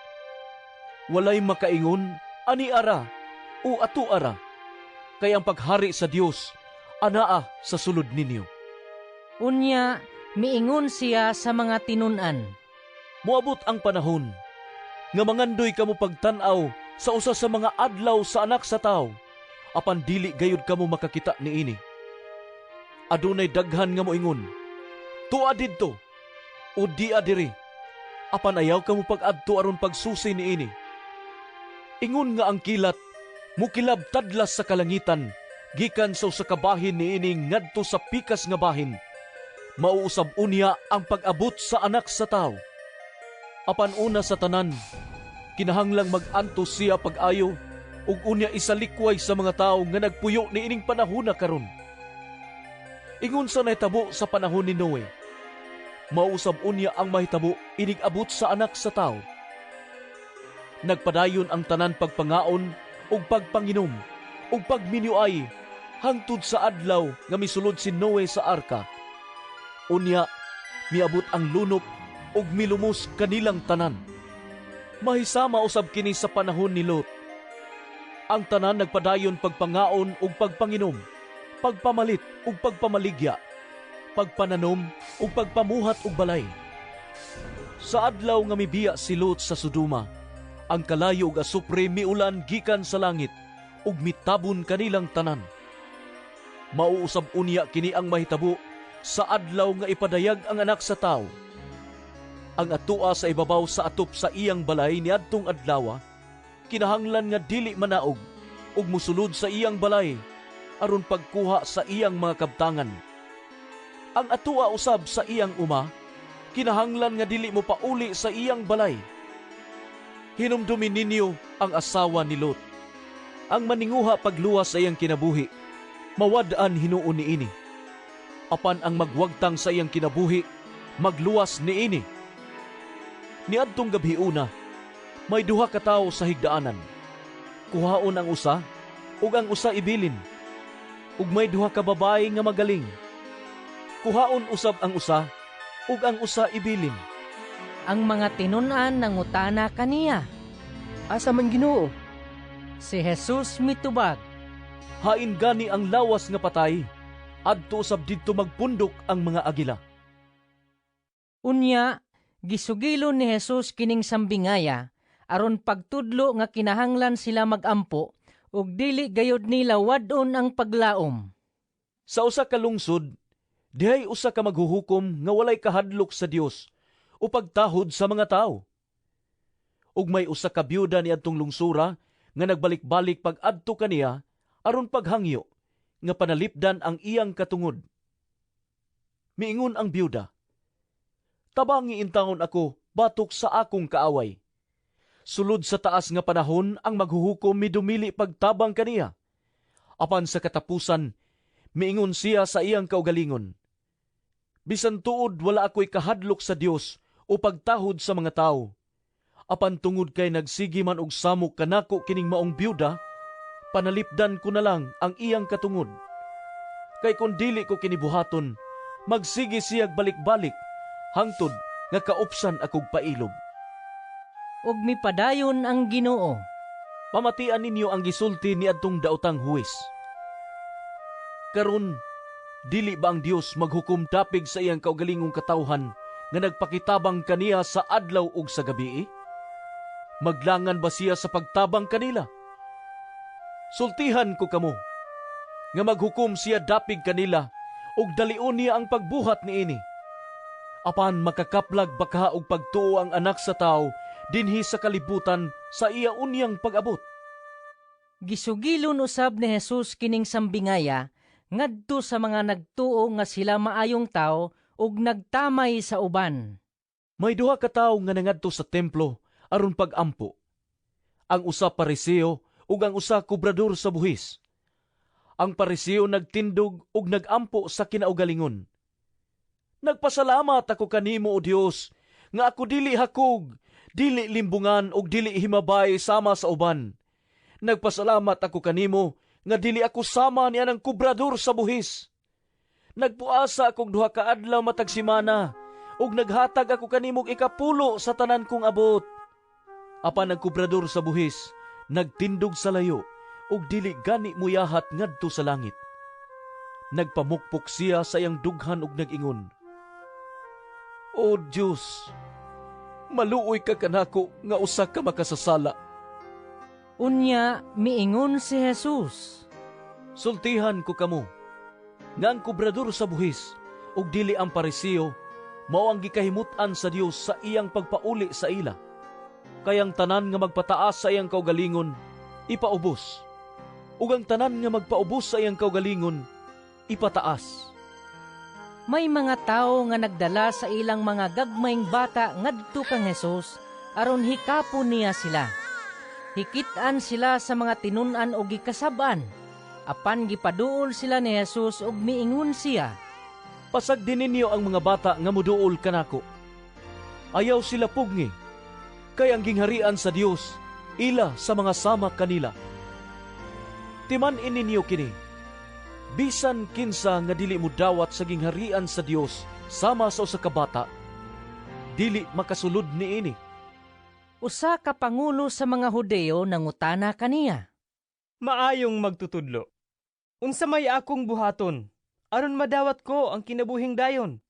Walay makaingon ani ara o ato ara, kay ang paghari sa Dios anaa sa sulod ninyo." Unya miingon siya sa mga tinun-an, "Moabot ang panahon nga mangandoy kamo pagtan-aw sa usa sa mga adlaw sa Anak sa Tawo, apan dili gayud kamo makakita niini. Adunay daghan nga moingon, 'Tua didto!' o 'Dia diri!' Apan ayaw kamo pag-adto aron pagsusi niini. Ingon nga ang kilat mukilab tadlas sa kalangitan gikan sa usa ka bahin niini ngadto sa pikas nga bahin, mao usab unya ang pag-abot sa Anak sa Tawo. Apan una sa tanan, kinahanglang mag-antos siya pag-ayo ug unya isalikway sa mga tawo nga nagpuyo niining panahona karon. Ingon sa nahitabo sa panahon ni Noe, mao usab unya ang mahitabo inig-abot sa Anak sa Tawo. Nagpadayon ang tanan pagpangaon ug pagpanginom ug pagminuay hangtod sa adlaw nga misulod si Noe sa arka. Unya miabot ang lunop ug milumos kanilang tanan. Mahisama usab kini sa panahon ni Lot. Ang tanan nagpadayon pagpangaon ug pagpanginom, pagpamalit ug pagpamaligya, pagpananom ug pagpamuhat og balay. Sa adlaw nga mibiya si Lot sa Sodoma, ang kalayo ug asupre miulan gikan sa langit ug mitabon kanilang tanan. Mauusab unya kini ang mahitabo sa adlaw nga ipadayag ang Anak sa Tawo. Ang atua sa ibabaw sa atop sa iyang balay niadtong adlawa, kinahanglan nga dili manaog ug mosulod sa iyang balay aron pagkuha sa iyang mga kabtangan. Ang atua usab sa iyang uma, kinahanglan nga dili mo pauli sa iyang balay. Hinumdumi ninyo ang asawa ni Lot. Ang maninguha pagluwas sa iyang kinabuhi, mawad-an hinuon niini. Apan ang magwagtang sa iyang kinabuhi, magluwas niini. Niadtong gabhiuna, may duha ka tawo sa higdaanan. Kuhaon ang usa, ug ang usa ibilin. Ug may duha ka babayi nga magaling. Kuhaon usab ang usa, ug ang usa ibilin. Ang mga tinun-an nangutana kaniya, "Asa man, Ginoo?" Si Jesus mitubag, "Hain gani ang lawas nga patay, adto usab didto magpundok ang mga agila." Unya, gisugilon ni Jesus kining sambingaya aron pagtudlo nga kinahanglan sila magampo ug dili gayud nila wad-on ang paglaom. Sa usa ka lungsod, dihay usa ka maghuhukom nga walay kahadlok sa Dios o pagtahod sa mga tawo. Ug may usa ka byuda niadtong lungsura nga nagbalik-balik pag-adto kaniya aron paghangyo nga panalipdan ang iyang katungod. Miingon ang byuda, "Tabangi intawon ako batok sa akong kaaway." Sulod sa taas nga panahon ang maghuhukom midumili pagtabang kaniya. Apan sa katapusan, miingon siya sa iyang kaugalingon, "Bisan tuod wala ako'y kahadlok sa Dios o pagtahod sa mga tawo, apan tungod kay nagsigi man og samok kanako kining maong byuda, panalipdan ko na lang ang iyang katungod. Kay kun dili ko kinibuhaton, magsigi siyag balik-balik, hangtod nga kaupsan akog pailob." Ug mipadayon ang Ginoo, "Pamatian ninyo ang gisulti ni adtong daotang huwes. Karon, dili ba ang Dios maghukom dapig sa iyang kaugalingong katawhan nga nagpakitabang kaniya sa adlaw ug sa gabii? Maglangan ba siya sa pagtabang kanila? Sultihan ko kamo nga maghukom siya dapig kanila ug dalion niya ang pagbuhat niini. Apan makakaplag baka og pagtuo ang Anak sa Tawo dinhi sa kalibutan sa iya unyang pag-abot?" Gisugilon usab ni Jesus kining sambingaya ngadto sa mga nagtuo nga sila maayong tawo ug nagtamay sa uban. May duha ka tawo nga nangadto sa templo aron pag-ampo. Ang usa Pariseo ug ang usa kobrador sa buhis. Ang Pariseo nagtindog ug nagampo sa kinaugalingon, "Nagpasalamat ako kanimo, o Dios, nga ako dili hakog, dili limbungan ug dili himabay sama sa uban. Nagpasalamat ako kanimo nga dili ako sama ni anang kobrador sa buhis. Nagpuasa akog 2 ka adlaw matag semana ug naghatag ako kanimog ikapulo sa tanan kong abot." Apan ang kobrador sa buhis nagtindog sa layo ug dili gani muyahat ngadto sa langit. Nagpamukpok siya sa iyang dughan ug nag-ingon, "O Dios, maluoy ka kanako nga usa ka makasasala." Unya miingon si Jesus, "Sultihan ko kamo, nga ang kobrador sa buhis ug dili ang Pariseo mao ang gikahimut-an sa Dios sa iyang pagpauli sa ila. Kay ang tanan nga magpataas sa iyang kaugalingon ipaubos, ug ang tanan nga magpaubos sa iyang kaugalingon ipataas. May mga tawo nga nagdala sa ilang mga gagmayng bata ngadto kang Hesus aron hikapon niya sila. Hikit-an sila sa mga tinun-an og gikasab-an. Apan gipaduol sila ni Jesus ug miingon siya, "Pasagdi ninyo ang mga bata nga moduol kanako. Ayaw sila pugngi, kay ang gingharian sa Dios ila sa mga sama kanila. Timan-i ninyo kini, bisan kinsa nga dili modawat sa gingharian sa Dios sama sa usa ka bata, dili makasulod niini." Usa ka pangulo sa mga Hudeo nangutana kaniya, "Maayong magtutudlo, unsa may akong buhaton aron madawat ko ang kinabuhing dayon?"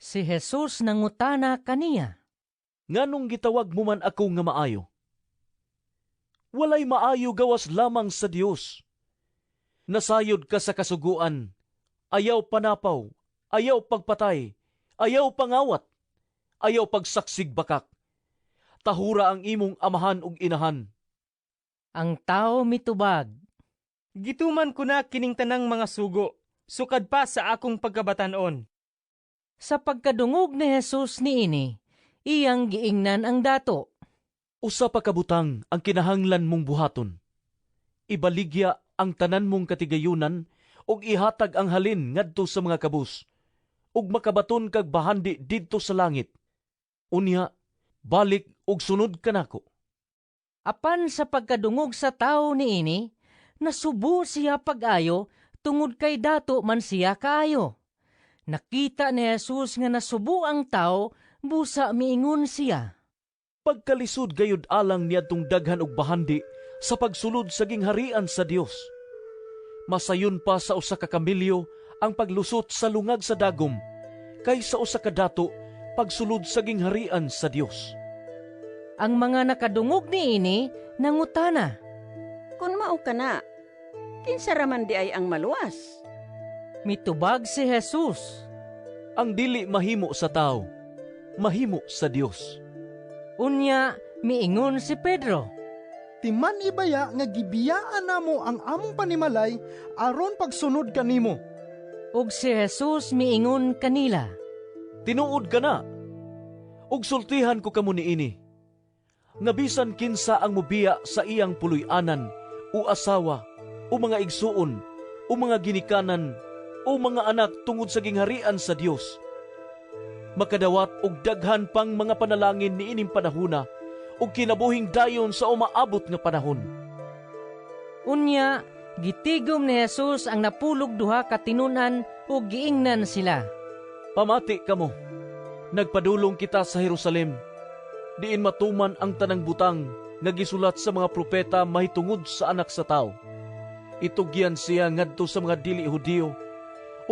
Si Jesus nangutana kaniya, "Nganong gitawag mo man ako nga maayo? Walay maayo gawas lamang sa Dios. Nasayod ka sa kasuguan: ayaw panapaw, ayaw pagpatay, ayaw pangawat, ayaw pagsaksig bakak. Tahura ang imong amahan ug inahan." Ang tawo mitubag, "Gituman ko na kining tanang mga sugo, sukad pa sa akong pagkabatan-on." Sa pagkadungog ni Jesus niini, iyang giingnan ang dato, "Usa pa ka butang ang kinahanglan mong buhaton. Ibaligya ang tanan mong katigayunan ug ihatag ang halin ngadto sa mga kabus, ug makabaton kag bahandi didto sa langit. Unya, balik ug sunod kanako." Apan sa pagkadungog sa tawo niini, nasubo siya pag-ayo tungod kay dato man siya kaayo. Nakita ni Jesus nga nasubo ang tawo, busa miingon siya, "Pagkalisod gayud alang niadtong daghan og bahandi sa pagsulod sa gingharian sa Dios. Masayon pa sa usa ka kamelyo ang paglusot sa lungag sa dagom kaysa usa ka dato pagsulod sa gingharian sa Dios." Ang mga nakadungog niini nangutana, "Kun mao kana, kinsa ra man diay ang maluwas?" Mitubag si Jesus, "Ang dili mahimo sa tawo, mahimo sa Dios." Unya miingon si Pedro, "Timan ibaya nga gibiyaan namo ang among panimalay aron pagsunod kanimo." Ug si Jesus miingon kanila, "Tinuod kana, ug sultihan ko kamo niini, nga bisan kinsa ang mobiya sa iyang puloy-anan, o asawa, o mga igsuon, o mga ginikanan, o mga anak tungod sa gingharian sa Dios, makadawat og daghan pang mga panalangin niining panahona ug kinabuhing dayon sa umaabot nga panahon." Unya gitigom ni Jesus ang 12 ka tinun-an ug giingnan sila, "Pamati kamo, nagpadulong kita sa Jerusalem, diin matuman ang tanang butang nga gisulat sa mga propeta mahitungod sa Anak sa Tawo. Itugyan siya ngadto sa mga dili Hudiyo,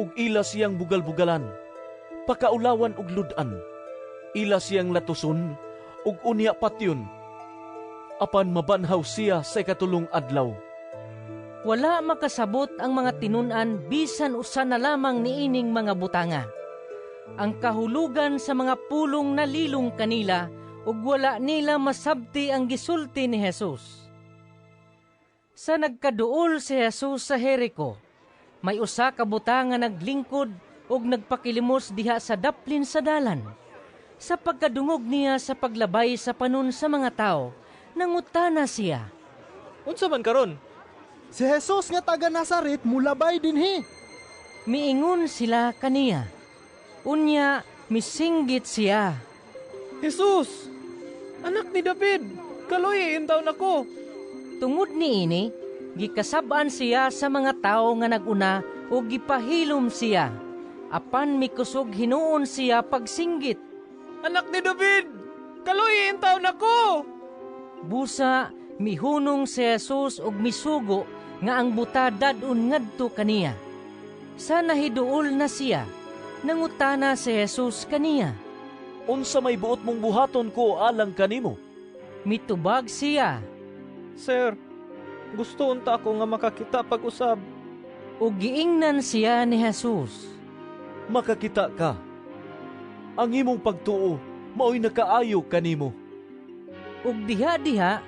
ug ila siyang bugal-bugalan, pakaulawan og lud-an. Ila siyang latuson ug unya patyon. Apan mabanhaw siya sa ikatulong adlaw." Wala makasabot ang mga tinun-an bisan usa na lamang niining mga butanga. Ang kahulugan sa mga pulong nalilong kanila ug wala nila masabti ang gisulti ni Jesus. Sa nagkaduol si Jesus sa Jericho, may usa ka buta nga naglingkod ug nagpakilimos diha sa daplin sa dalan. Sa pagkadungog niya sa paglabay sa panon sa mga tawo, nangutana siya, "Unsa man karon?" "Si Jesus nga taga Nazaret mulabay dinhi." Miingon sila kaniya. Unya misinggit siya, "Jesus, anak ni David, kaluoyi intawon ako." Tungod niini, gikasab-an siya sa mga tawo nga naguna ug gipahilom siya. Apan mikusog hinuon siya pagsinggit, "Anak ni David, kaluoyi intawon ako!" Busa mihunong si Jesus ug misugo nga ang buta dad-on ngadto kaniya. Sa nahiduol na siya, nangutana si Jesus kaniya, "Unsa may buot mong buhaton ko alang kanimo?" Mitubag siya, "Sir, gusto unta ako nga makakita pag-usab." Ug giingnan siya ni Jesus, "Makakita ka. Ang imong pagtuo mao'y nakaayo kanimo." Ug diha-diha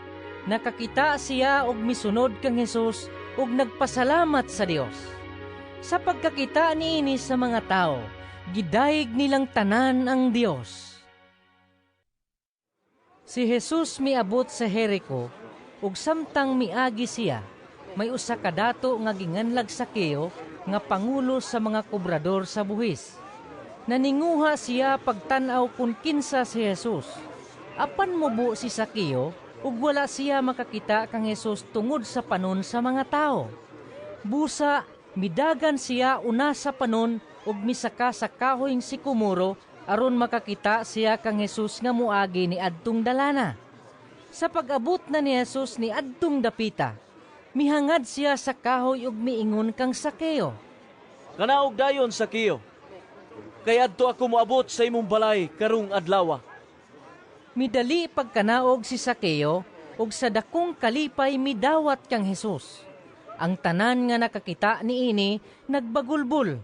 nakakita siya og misunod kang Hesus ug nagpasalamat sa Dios. Sa pagkakita niini sa mga tawo, gidayeg nilang tanan ang Dios. Si Jesus miabot sa Jerico ug samtang miagi siya, may usa ka dato nga ginganlag Sakeo nga pangulo sa mga kobrador sa buhis. Naninguha siya pagtan-aw kun kinsa si Jesus. Apan mubo si Sakeo ug wala siya makakita kang Jesus tungod sa panon sa mga tawo. Busa midagan siya una sa panon ug misaka sa kahoy sikomoro aron makakita siya kang Jesus nga moagi ni adtong dalana. Sa pag-abot na ni Jesus ni adtong dapita, mihangad siya sa kahoy ug miingon kang Sakeo, "Kanaog dayon, Sakeo, kay adto ako moabot sa imong balay karong adlawa." Midali pagkanaog si Sakeo ug sa dakong kalipay midawat kang Jesus. Ang tanan nga nakakita niini nagbagulbol.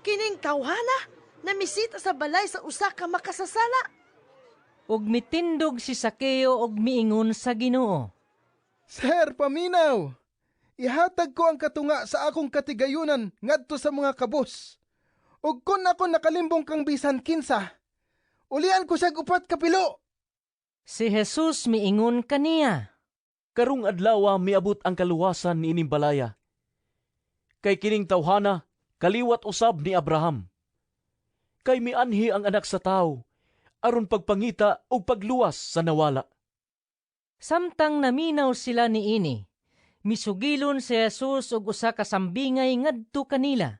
"Kining tawhana namisita sa balay sa usa ka makasasala." Ug mitindog si Sakeo ug miingon sa Ginoo, "Sir, paminaw! Ihatag ko ang katunga sa akong katigayunan ngadto sa mga kabos. Ug kun ako nakalimbong kang bisan kinsa, ulian ko siyag 4 ka pilo." Si Jesus miingon kaniya, "Karong adlawa miabot ang kaluwasan niining balaya. Kay kining tawhana kaliwat usab ni Abraham. Kay mianhi ang Anak sa Tawo aron pagpangita ug pagluwas sa nawala." Samtang naminaw sila niini, misugilon si Jesus og usa ka sambingay ngadto kanila.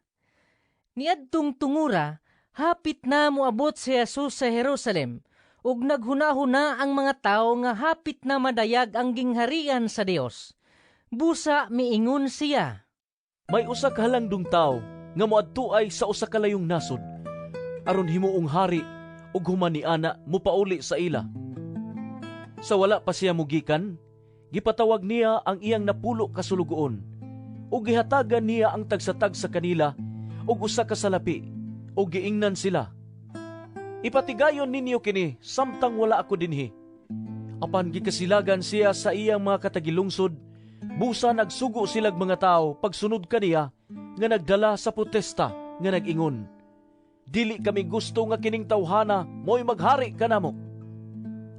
Niadtong tungura, hapit na moabot si Jesus sa Jerusalem, ug naghunahuna ang mga tawo nga hapit na madayag ang gingharian sa Dios. Busa miingon siya, "May usa ka halangdong tawo nga moadtuay sa usa ka layong nasod aron himuong hari ug human niana mopauli sa ila. Sa wala pa siya mugikan, gipatawag niya ang iyang 10 ka sulugoon ug gihatagan niya ang tagsa-tagsa kanila og usa ka salapi ug giingnan sila, 'Ipatigayon ninyo kini samtang wala ako dinhi.' Apan gikasilagan siya sa iyang mga katagilungsod, busa nagsugo silag mga tawo pagsunod kaniya nga nagdala sa protesta nga nag-ingon, 'Dili kami gusto nga kining tawhana mo'y maghari kanamo.'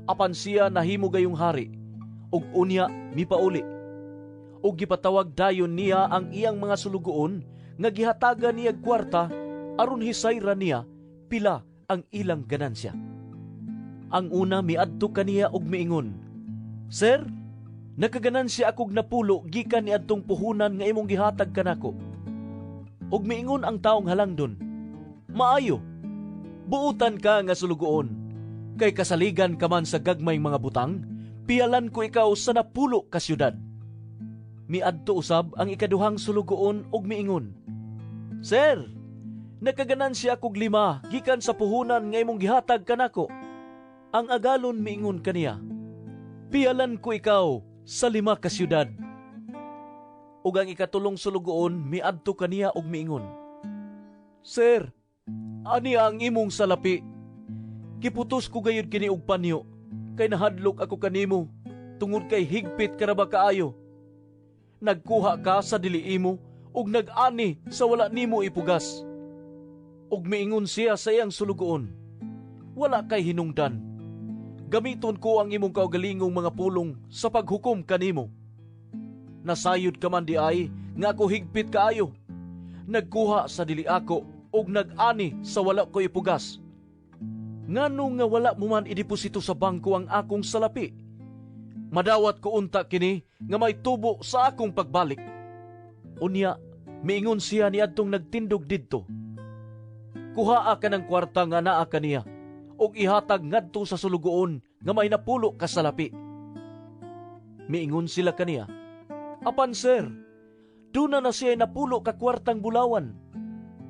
Apan siya nahimo gayong hari, ug unya mipauli. Ug gipatawag dayon niya ang iyang mga sulugoon nga gihatagan niya kwarta aron hisayra niya pila ang ilang ganansya. Ang una miadto kaniya og miingon, 'Sir, nakaganansya akog 10 gikan niadtong puhunan nga imong gihatag kanako.' Ug miingon ang taong halangdon, 'Maayo, buotan ka nga sulugoon, kay kasaligan ka man sa gagmay mga butang, piyalan ko ikaw sa 10 ka syudad.' Miadto usab ang ikaduhang sulugoon ug miingon, 'Sir, nakaganansya akog 5 gikan sa puhunan nga imong gihatag kanako.' Ang agalon miingon kaniya, 'Piyalan ko ikaw sa 5 ka syudad.' Ug ang ikatulong sulugoon miadto kaniya ug miingon, 'Sir, aniya ang imong salapi. Giputos ko gayud kini og panyo, kay nahadlok ako kanimo, tungod kay higpit ka ra ba kaayo. Nagkuha ka sa dili imo ug nag-ani sa wala nimo ipugas.' Ug miingon siya sa iyang sulugoon, 'Wala kay hinungdan. Gamiton ko ang imong kaugalingong mga pulong sa paghukom kanimo. Nasayod ka man di ay nga ako higpit kaayo. Nagkuha sa dili ako ug nag-ani sa wala ko ipugas. Ngano nga wala mo man ideposito sa bangko ang akong salapi? Madawat ko unta kini nga may tubo sa akong pagbalik.' Unya, miingon siya niadtong nagtindog didto, 'Kuhaa ka ng kwarta nga naa kaniya ug ihatag ngadto sa sulugoon nga may 10 ka salapi.' Miingon sila kaniya, 'Apan sir, duna na siya 10 ka kwartang bulawan.'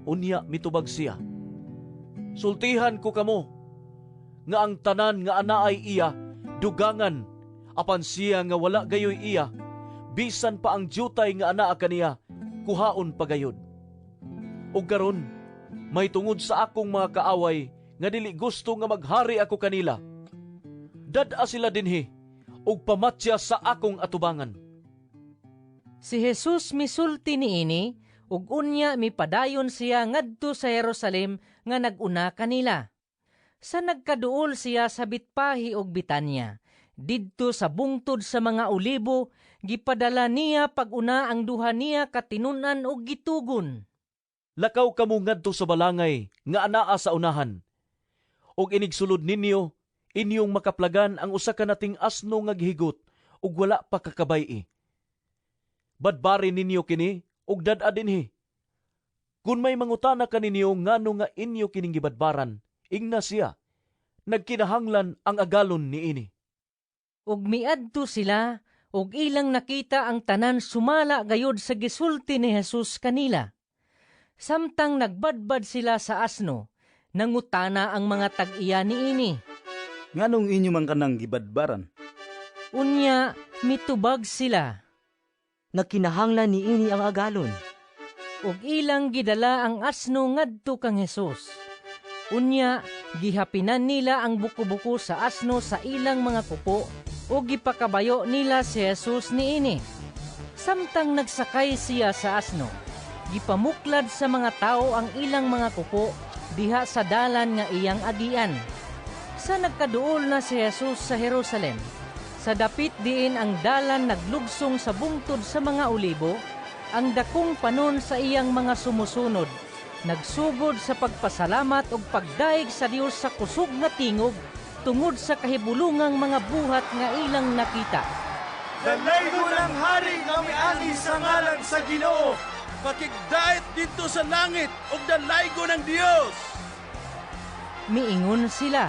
Unya mitubag siya, 'Sultihan ko kamo nga ang tanan nga anaay iya dugangan, apan siya nga wala gayoy iya, bisan pa ang dyutay nga anaa kaniya, kuhaon pagayod. Ug karon mahitungod sa akong mga kaaway nga dili gusto nga maghari ako kanila, dad-a sila dinhi ug pamatya sa akong atubangan." Si Jesus misulti niini ug unya mipadayon siya ngadto sa Jerusalem nga nag-una kanila. Sa nagkaduol siya sa Betfahe ug Betania, didto sa bungtod sa mga Olibo, gipadala niya pag-una ang duha niya ka tinun-an ug gitugon. "Lakaw kamo ngadto sa balangay nga anaa sa unahan. Ug inigsulod ninyo, inyong makaplagan ang usa ka nating asno nga gihigot ug wala pa kakabay-i. Badbari ninyo kini ug dad-a dinhi. Kun may mangutana kaninyo ngano nga inyo kining gibadbaran, ingna siya, nagkinahanglan ang agalon niini." Ug miadto sila ug ilang nakita ang tanan sumala gayud sa gisulti ni Jesus kanila. Samtang nagbadbad sila sa asno, nangutana ang mga tag-iya niini. "Nganong inyo man kanang gibadbaran?" Unya mitubag sila. "Nagkinahanglan niini ang agalon." Ug ilang gidala ang asno ngadto kang Hesus. Unya gihapinan nila ang buko-buko sa asno sa ilang mga kupo ug gipakabayo nila si Jesus niini. Samtang nagsakay siya sa asno, gipamuklad sa mga tawo ang ilang mga kupo diha sa dalan nga iyang agian. Sa nagkaduol na si Jesus sa Jerusalem, sa dapit diin ang dalan naglugsong sa bungtod sa mga Olibo, ang dakong panon sa iyang mga sumusunod nagsugod sa pagpasalamat ug pagdayeg sa Dios sa kusog nga tingog tungod sa kahibulungang mga buhat nga ilang nakita. Dalaygon ang hari nga miani sa ngalan sa Ginoo. Pakigdait didto sa langit ug dalaygon ang Dios. Miingon sila.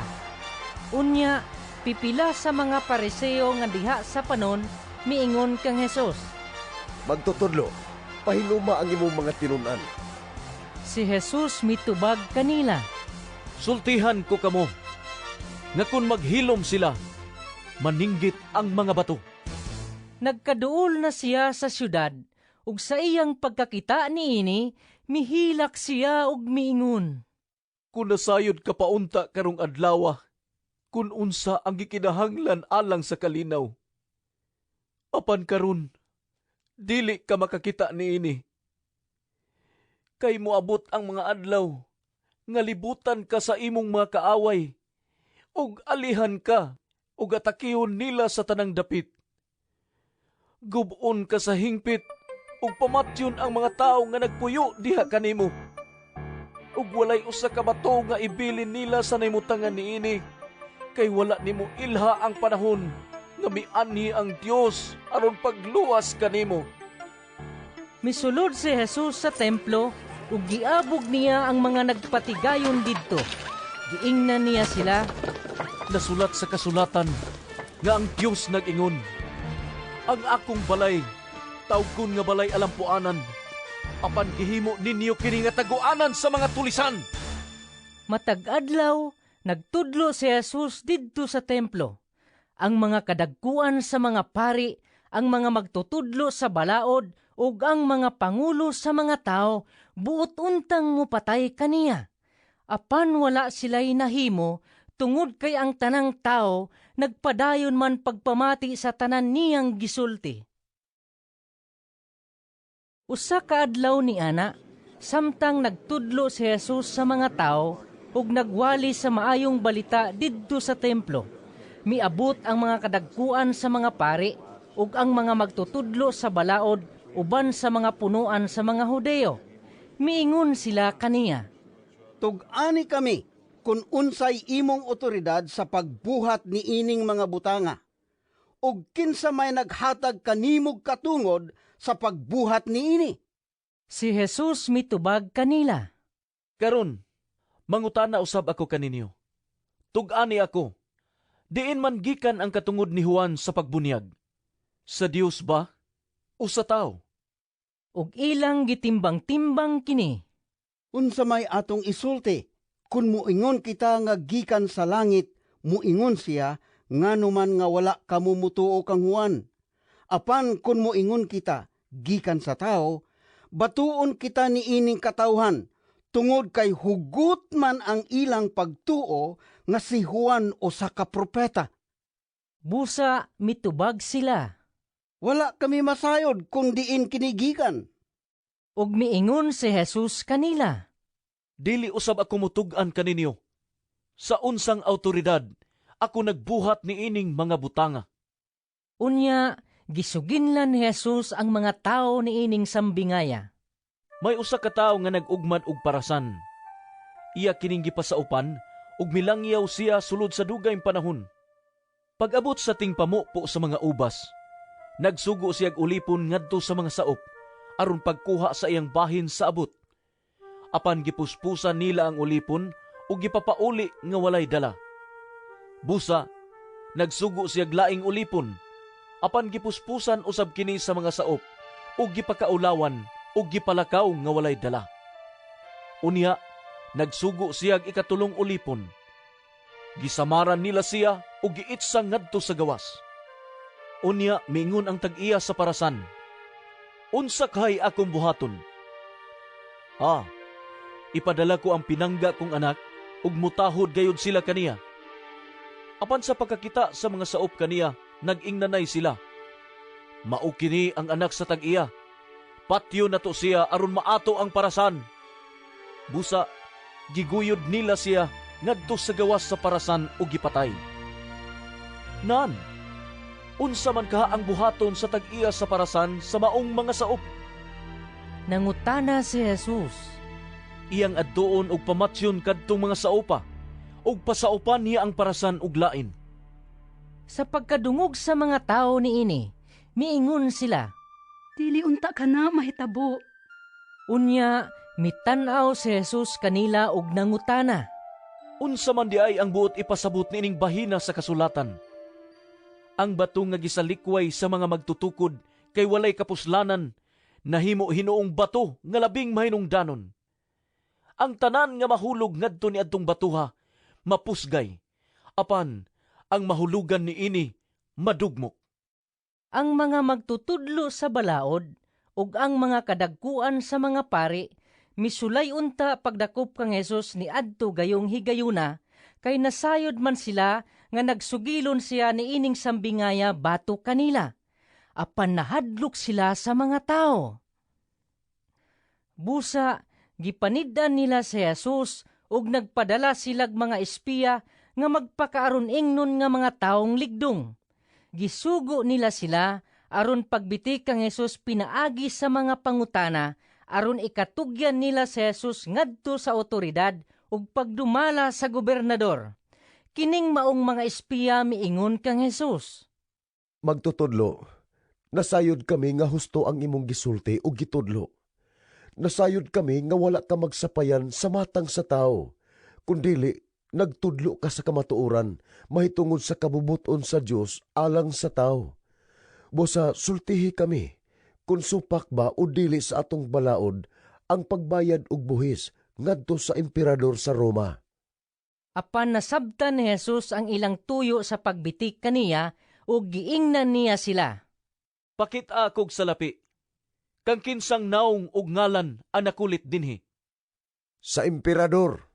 Unya, pipila sa mga Pariseo nga diha sa panon miingon kang Hesus. "Magtutudlo, pahinuma ang imong mga tinun-an." Si Jesus mitubag kanila. "Sultihan ko kamo, nga kun maghilom sila, maninggit ang mga bato." Nagkaduol na siya sa syudad, ug sa iyang pagkakita niini, mihilak siya ug miingon. "Kun nasayod ka paunta karong adlawa, kun unsa ang gikinahanglan alang sa kalinaw. Apan karon, dili ka makakita niini. Kay moabot ang mga adlaw nga libutan ka sa imong mga kaaway, ug alihan ka ug atakihon nila sa tanang dapit. Gub-on ka sa hingpit ug pamatyon ang mga tawo nga nagpuyo diha kanimo. Ug walay usa ka bato nga ibilin nila sa nahimutangan niini, kay wala nimo ilha ang panahon nga mianhi ang Dios aron pagluwas kanimo." Misulod si Jesus sa templo ug giabog niya ang mga nagpatigayon didto. Giingnan niya sila, "Nasulat sa kasulatan nga ang Dios nag-ingon, ang akong balay tawgon nga balay alampuanan, apan gihimo ninyo kini nga taguanan sa mga tulisan." Matag adlaw nagtudlo si Jesus didto sa templo. Ang mga kadagkuan sa mga pari, ang mga magtutudlo sa balaod ug ang mga pangulo sa mga tawo buot untang mopatay kaniya. Apan wala sila'y nahimo tungod kay ang tanang tao nagpadayon man pagpamati sa tanan niyang gisulti. Usa ka adlaw ni ana, samtang nagtudlo si Jesus sa mga tawo ug nagwali sa maayong balita didto sa templo, miabot ang mga kadagkuan sa mga pari ug ang mga magtutudlo sa balaod uban sa mga punuan sa mga Hudeo. Miingon sila kaniya. "Tug-ani kami kung unsay imong otoridad sa pagbuhat niining mga butanga, ug kinsa may naghatag kanimog katungod sa pagbuhat niini?" Si Jesus mitubag kanila. "Karon, mangutana usab ako kaninyo. Tug-ani ako, diin man gikan ang katungod ni Juan sa pagbunyag? Sa Dios ba o sa tawo?" Ug ilang gitimbang-timbang kini. "Unsa may atong isulti? Kun moingon kita nga gikan sa langit, moingon siya, ngano man nga wala kamo motuo kang Juan? Apan kun moingon kita, gikan sa tawo, Batuon kita niining katawhan tungod kay hugot man ang ilang pagtuo nga si Juan usa ka propeta. Busa mitubag sila. Wala kami masayod kung diin kini gikan. Ug miingon si Jesus kanila. Dili usab ako mutug-an kaninyo sa unsang awtoridad ako nagbuhat niining mga butanga. Unya, gisuginlan ni Jesus ang mga tawo niining sambingaya. May usa ka tawo nga nag-ugmad og parasan. Iya kining gipasaupan ug milangyaw siya sulod sa dugay panahon. Pag-abot sa tingpamupo sa mga ubas, nagsugo siyag ulipon ngadto sa mga saop aron pagkuha sa iyang bahin sa abot. Apan gipuspusan nila ang ulipon ug gipapauli nga walay dala. Busa, nagsugo siyag laing ulipon, apan gipuspusan usab kini sa mga saop ug gipakaulawan ug gipalakaw nga walay dala. Unya, nagsugo siyag ikatulong ulipon. Gisamaran nila siya ug giitsa ngadto sa gawas. Unya, miingon ang tag-iya sa parasan, "Unsa kahay akong buhaton? Ah, ipadala ko ang pinangga kong anak ug mutahod gayud sila kaniya." Apan sa pagkakita sa mga saop kaniya, nag-ingnanay sila. "Mao kini ang anak sa tag-iya. Patyo nato siya aron maato ang parasan." Busa, giguyod nila siya ngadto sa gawas sa parasan ug gipatay. Nan, unsa man kaha ang buhaton sa tag-iya sa parasan sa maong mga saop? Nangutana si Jesus. Iyang adtuon og pamatyon kadtong mga saopa, ug pasaupan niya ang parasan og lain. Sa pagkadungog sa mga tawo niini, miingon sila, "Dili unta kana mahitabo." Unya, mitan-aw si Jesus kanila og nangutana. Unsa man diay ang buot ipasabot niining bahina sa kasulatan? Ang bato nga gisalikway sa mga magtutukod kay walay kapuslanan, nahimo hinuong bato nga labing mahinungdanon. Ang tanan nga mahulog ngadto niadtong batuha mapusgay, apan ang mahulugan niini madugmok. Ang mga magtutudlo sa balaod ug ang mga kadagkuan sa mga pari misulay unta pagdakop kang Jesus niadto gayong higayuna, kay nasayod man sila nga nagsugilon siya niining sambingaya batok kanila. Apan nahadlok sila sa mga tao. Busa, gipanid-an nila si Jesus ug nagpadala silag mga espiya nga magpakaaron ingnon nga mga taong ligdong. Gisugo nila sila aron pagbitik kang Jesus pinaagi sa mga pangutana aron ikatugyan nila si Jesus ngadto sa otoridad ug pagdumala sa gobernador. Kining maong mga espiya miingon kang Jesus. Magtutudlo, nasayod kami nga husto ang imong gisulti ug gitudlo. Nasayod kami nga wala ka magsapayan sa matang sa tao, kundili nagtudlo ka sa kamatuoran mahitungod sa kabubuton sa Dios alang sa tao. Busa sultihi kami, kung supak ba o dili sa atong balaod ang pagbayad og buhis ngadto sa emperador sa Roma. Apan nasabtan ni Jesus ang ilang tuyo sa pagbitik kaniya ug giingnan niya sila. Pakit-a kog salapi. Kang kinsang naong ug ngalan ang nakulit dinhi? Sa emperador.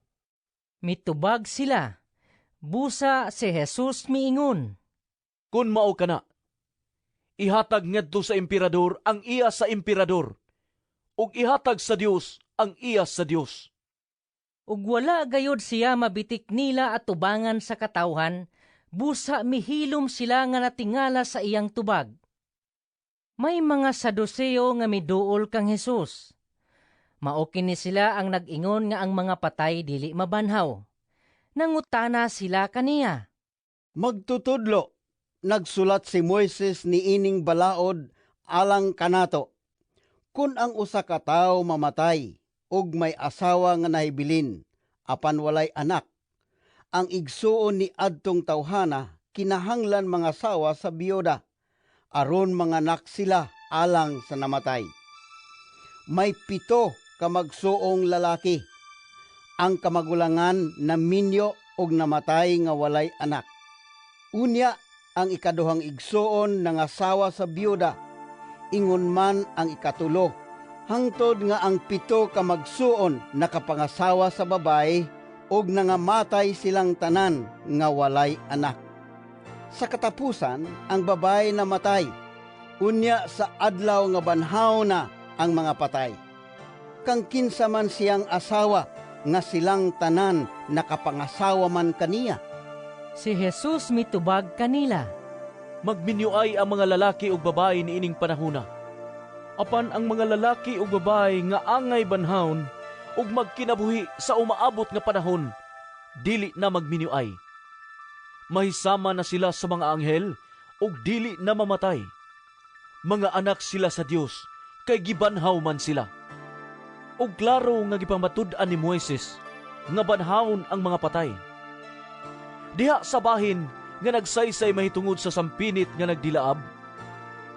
Mitubag sila. Busa si Jesus miingon. Kun mao kana, ihatag ngadto sa emperador ang iya sa emperador, ug ihatag sa Dios ang iya sa Dios. Ug wala gayod siya mabitik nila at tubangan sa katawhan, busa mihilom sila nga natingala sa iyang tubag. May mga Saduseo nga miduol kang Jesus. Mao kini sila ang nag-ingon nga ang mga patay dili mabanhaw. Nangutana sila kaniya. Magtutudlo, nagsulat si Moises niining balaod alang kanato. Kun ang usa ka tawo mamatay ug may asawa nga nahibilin apan walay anak, ang igsuon ni adtong tawhana kinahanglan mangasawa sa biyuda aron manganak sila alang sa namatay. May 7 ka magsuong lalaki. Ang kamagulangan naminyo og namatay nga walay anak. Unya ang ikaduhang igsuon nangasawa sa biyuda, ingon man ang ikatulo, Hangtod nga ang 7 ka magsuon nakapangasawa sa babaye ug nangamatay silang tanan nga walay anak. Sa katapusan, ang babaye namatay. Unya sa adlaw nga banhaw na ang mga patay, kang kinsa man siyang asawa nga silang tanan nakapangasawa man kaniya? Si Jesus mitubag kanila. Magminyuay ang mga lalaki ug babae niining panahona. Apan ang mga lalaki ug babae nga angay banhawon ug magkinabuhi sa umaabot nga panahon, dili na magminyuay. Mahisama na sila sa mga anghel ug dili na mamatay. Mga anak sila sa Dios kay gibanhaw man sila. Ug klaro nga gipamatud-an ni Moises nga banhawon ang mga patay. Diha sa bahin nga nagsaysay mahitungod sa sampinit nga nagdilaab,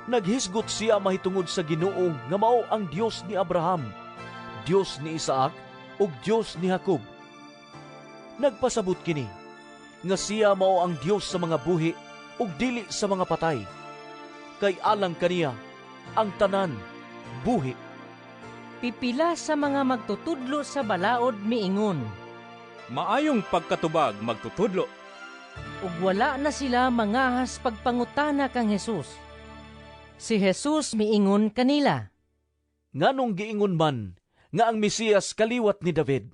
naghisgot siya mahitungod sa Ginoo nga mao ang Dios ni Abraham, Dios ni Isaac ug Dios ni Jacob. Nagpasabot kini nga siya mao ang Dios sa mga buhi ug dili sa mga patay. Kay alang kaniya ang tanan buhi. Pipila sa mga magtutudlo sa balaod miingon, "Maayong pagkatubag, magtutudlo." Ug wala na sila mangahas pagpangutana kang Jesus. Si Jesus miingon kanila, "Nganong giingon man nga ang Mesiyas kaliwat ni David?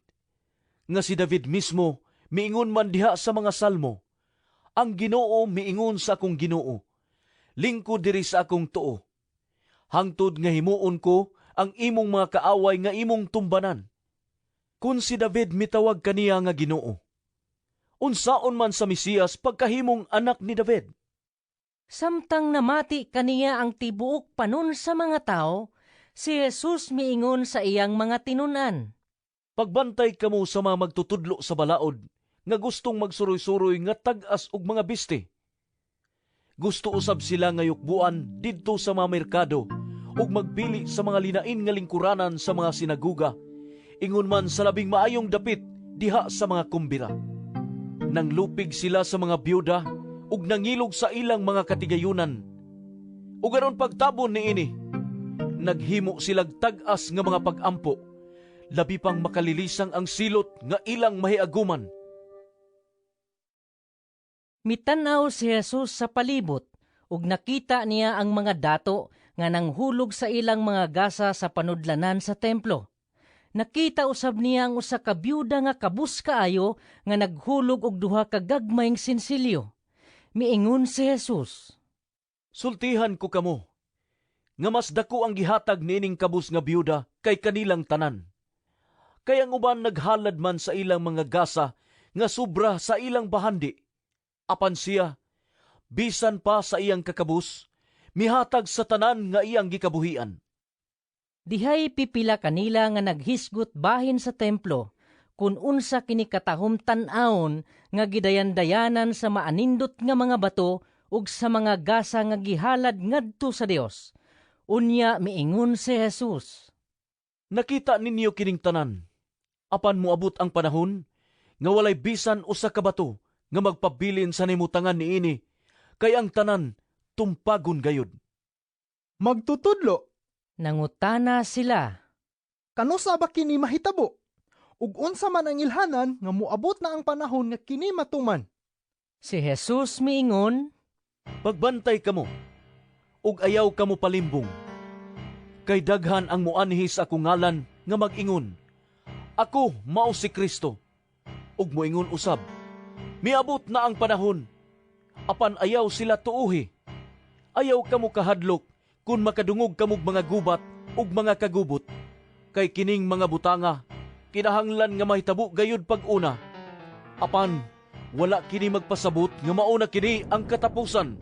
Nga si David mismo miingon man diha sa mga salmo, ang Ginoo miingon sa akong Ginoo, lingkod diri sa akong tuo, hangtod nga himuon ko ang imong mga kaaway nga imong tumbanan. Kun si David mitawag kaniya nga Ginoo, unsaon man sa Mesiyas pagkahimong anak ni David?" Samtang namati kaniya ang tibuok panon sa mga tao, si Jesus miingon sa iyang mga tinun-an, "Pagbantay kamo sa mga magtutudlo sa balaod nga gustong magsuroy-suroy nga tag-as og mga biste. Gusto usab sila nga yukbuan didto sa mga merkado ug magpili sa mga linain nga lingkuranan sa mga sinaguga, ingon man sa labing maayong dapit diha sa mga kumbira. Nanglupig sila sa mga byuda ug nangilog sa ilang mga katigayunan. Ug aron pagtabon niini, naghimo silag tag-as nga mga pag-ampo, labi pang makalilisang ang silot nga ilang mahiaguman." Mitan-aw si Jesus sa palibot ug nakita niya ang mga dato nga nanghulog sa ilang mga gasa sa panudlanan sa templo. Nakita usab niya ang usa ka byuda nga kabus kaayo nga naghulog og duha ka gagmayng sinsilyo. Miingon si Jesus, "Sultihan ko kamo nga mas dako ang gihatag niining kabus nga byuda kay kanilang tanan. Kay ang uban naghalad man sa ilang mga gasa nga sobra sa ilang bahandi. Apan siya, bisan pa sa iyang kakabus, mihatag sa tanan nga iyang gikabuhian." Dihay pipila kanila nga naghisgot bahin sa templo, kun unsa kini katahom tan-awon nga gidayan-dayanan sa maanindot nga mga bato ug sa mga gasa nga gihalad ngadto sa Dios. Unya miingon si Jesus, "Nakita ninyo kining tanan, apan moabot ang panahon nga walay bisan usa ka bato nga magpabilin sa nimutangan niini, kay ang tanan tumpagon gayud." "Magtutudlo," nangutana sila, "kanusa ba kini mahitabo? Ug unsa man ang ilhanan nga moabot na ang panahon nga kini matuman?" Si Jesus miingon, "Pagbantay kamo, ug ayaw kamo palimbong. Kay daghan ang muanhi sa akong ngalan nga mag-ingon, 'Ako mao si Kristo,' ug moingon usab, 'Miabot na ang panahon.' Apan ayaw sila tuohi. Ayaw kamo kahadlok kun makadungog kamog mga gubat ug mga kagubot, kay kining mga butanga kinahanglan nga mahitabo gayud pag-una. Apan wala kini magpasabot nga mauna kini ang katapusan."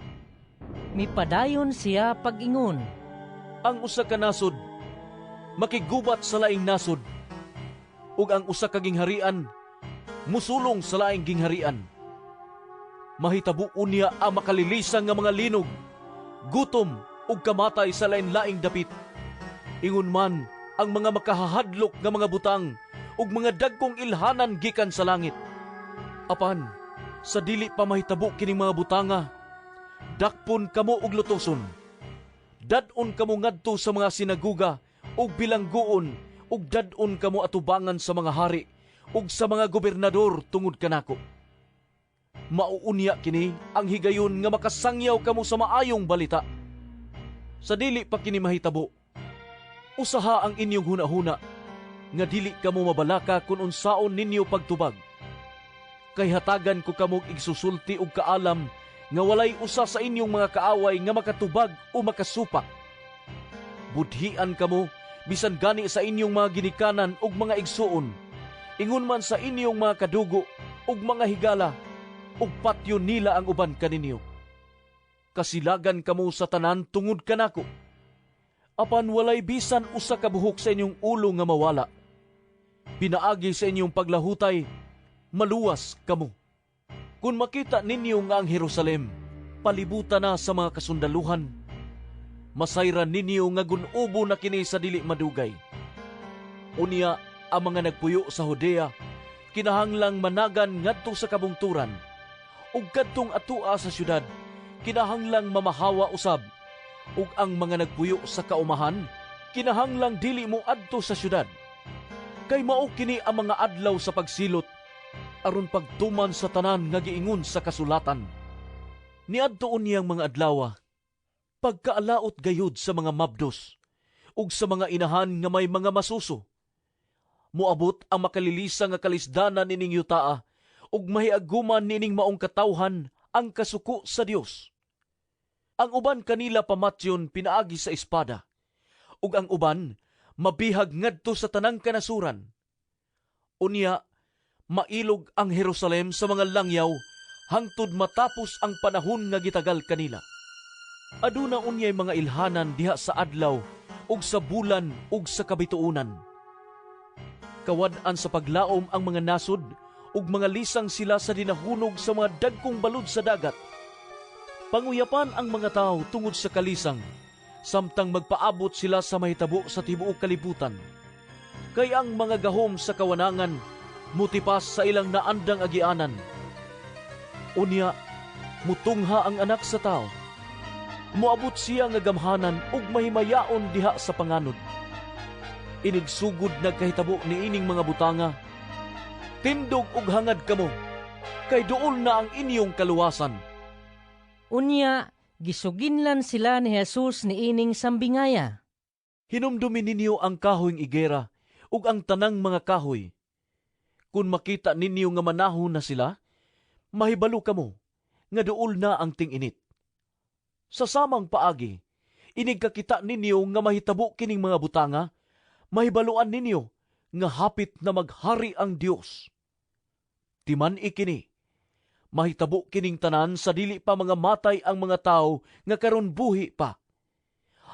Mipadayon siya pag-ingon, "Ang usa ka nasod makigubat sa laing nasod, ug ang usa ka gingharian musulong sa laing gingharian. Mahitabo unya ang makalilisang nga mga linog, gutom ug kamatay sa lain-laing dapit. Ingon man ang mga makahahadlok nga mga butang ug mga dagkong ilhanan gikan sa langit. Apan sa dili pa mahitabo kining mga butanga, dakpon kamo og lutoson. Dad-on kamo ngadto sa mga sinaguga ug bilanggoon ug dad-on kamo atubangan sa mga hari ug sa mga gobernador tungod kanako. Mauunya kini ang higayon nga makasangyaw kamo sa maayong balita. Sa dili pa kini mahitabo, usaha ang inyong hunahuna nga dili kamo mabalaka kun unsaon ninyo pagtubag. Kay hatagan ko kamog igsusulti og kaalam nga walay usa sa inyong mga kaaway nga makatubag o makasupak. Budhian kamo bisan gani sa inyong mga ginikanan ug mga igsuon, ingon man sa inyong mga kadugo ug mga higala, ug patyon nila ang uban kaninyo. Kasilagan kamo sa tanan tungod kanako. Apan walay bisan usa ka buhok sa inyong ulo nga mawala. Pinaagi sa inyong paglahutay, maluwas kamo. Kung makita ninyo nga ang Jerusalem palibutan na sa mga kasundaluhan, masayran ninyo nga gunubo na kini sa dili madugay. Unya, ang mga nagpuyo sa Judea kinahanglang managan ngadto sa kabungturan, ug kadtong atua sa syudad kinahanglang mamahawa usab, ug ang mga nagpuyo sa kaumahan kinahanglang dili mo adto sa syudad. Kay mao kini ang mga adlaw sa pagsilot aron pagtuman sa tanan nga giingon sa kasulatan. Niadto unyang mga adlawa, pagkaalaot gayud sa mga mabdos ug sa mga inahan nga may mga masuso. Moabot ang makalilisa nga kalisdanan nining yutaa ug mahiaguman nining maong katawhan ang kasuko sa Dios. Ang uban kanila pamatyon pinaagi sa espada, ug ang uban mabihag ngadto sa tanang kanasuran. Unya, mailog ang Jerusalem sa mga langyaw hangtod matapos ang panahon nga gitagal kanila. Aduna unyay mga ilhanan diha sa adlaw ug sa bulan ug sa kabituonan. Kawad-an sa paglaom ang mga nasod ug mga lisang sila sa dinahunog sa mga dagkong balud sa dagat. Panguyapan ang mga tawo tungod sa kalisang, samtang magpaabot sila sa mahitabo sa tibuok kalibutan. Kay ang mga gahom sa kawanangan mutipas sa ilang naandang agianan. Unya, mutungha ang anak sa tao. Moabot siya nga gamhanan ug mahimayaon diha sa panganod. Inigsugod nagkahitabo niining mga butanga. Tindog ug hangad kamo, kay duol na ang inyong kaluwasan. Unya, gisuginlan sila ni Jesus niining sambingaya. Hinumdumi ninyo ang kahoyng igera ug ang tanang mga kahoy. Kung makita ninyo nga manahon na sila, mahibalo kamo nga duol na ang ting-init. Sa samang paagi, inig kakita ninyo nga mahitabo kining mga butanga, mahibaluan ninyo nga hapit na maghari ang Dios. Timan ikini, mahitabo kining tanan sa dili pa mga matay ang mga tawo nga karon buhi pa.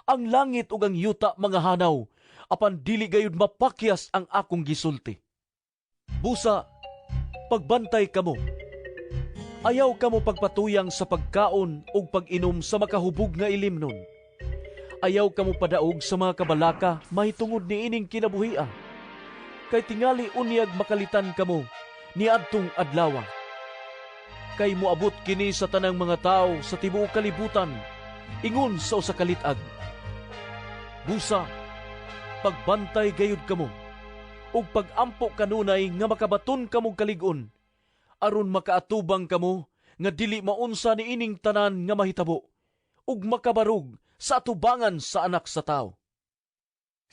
Ang langit ug ang yuta mga hanaw, apan dili gayud mapakyas ang akong gisulti. Busa, pagbantay kamo. Ayaw kamo pagpatuyang sa pagkaon ug pag-inom sa makahubog nga ilimnon. Ayaw kamo padaog sa mga kabalaka mahitungod niining kinabuhia. Kay tingali unyag makalitan kamo niadtong adlawa. Kay moabot kini sa tanang mga tawo sa tibuok kalibutan, ingon sa usa ka lit-ag. Busa, pagbantay gayud kamo, ug pagampo kanunay nga makabaton kamog kalig-on, aron makaatubang kamo nga dili maunsa niining tanan nga mahitabo, ug makabarog sa atubangan sa anak sa tawo.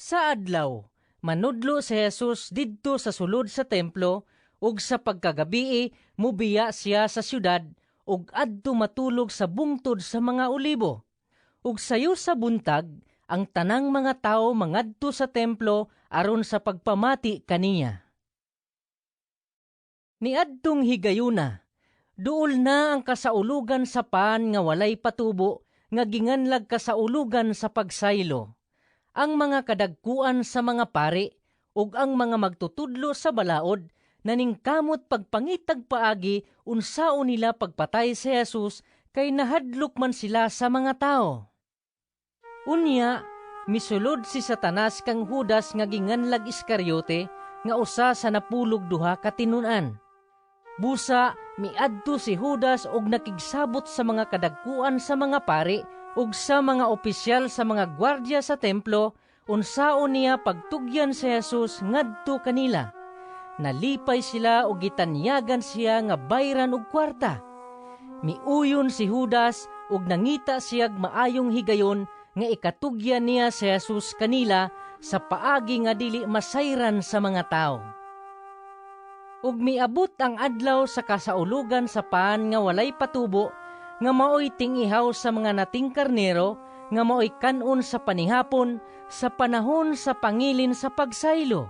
Sa adlaw, manudlo si Jesus didto sa sulod sa templo, ug sa pagkagabii mubiya siya sa syudad ug adto matulog sa bungtod sa mga olibo. Ug sayo sa buntag, ang tanang mga tawo mangadto sa templo aron sa pagpamati kaniya. Niadtong higayuna, duol na ang kasaulugan sa pan nga walay patubo nga ginganlag kasaulugan sa pagsaylo. Ang mga kadagkuan sa mga pari ug ang mga magtutudlo sa balaod naningkamot pagpangitag paagi unsaon nila pagpatay si Jesus kay nahadlok man sila sa mga tao. Unya, misulod si Satanas kang Judas nga ginganlag Iskariote nga usa sa 12 ka tinun-an. Busa miadto si Judas og nakigsabot sa mga kadagkuan sa mga pari ug sa mga opisyal sa mga gwardya sa templo unsaon niya pagtugyan si Jesus ngadto kanila. Nalipay sila og gitanyagan siya nga bayran og kwarta. Miuyon si Judas ug nangita siyag maayong higayon nga ikatugyan niya si Jesus kanila sa paagi nga dili masayran sa mga tawo. Ug miabot ang adlaw sa kasaulugan sa pan nga walay patubo, nga maoy tingihaw sa mga nating karnero, nga maoy kanon sa panihapon sa panahon sa pangilin sa pagsaylo.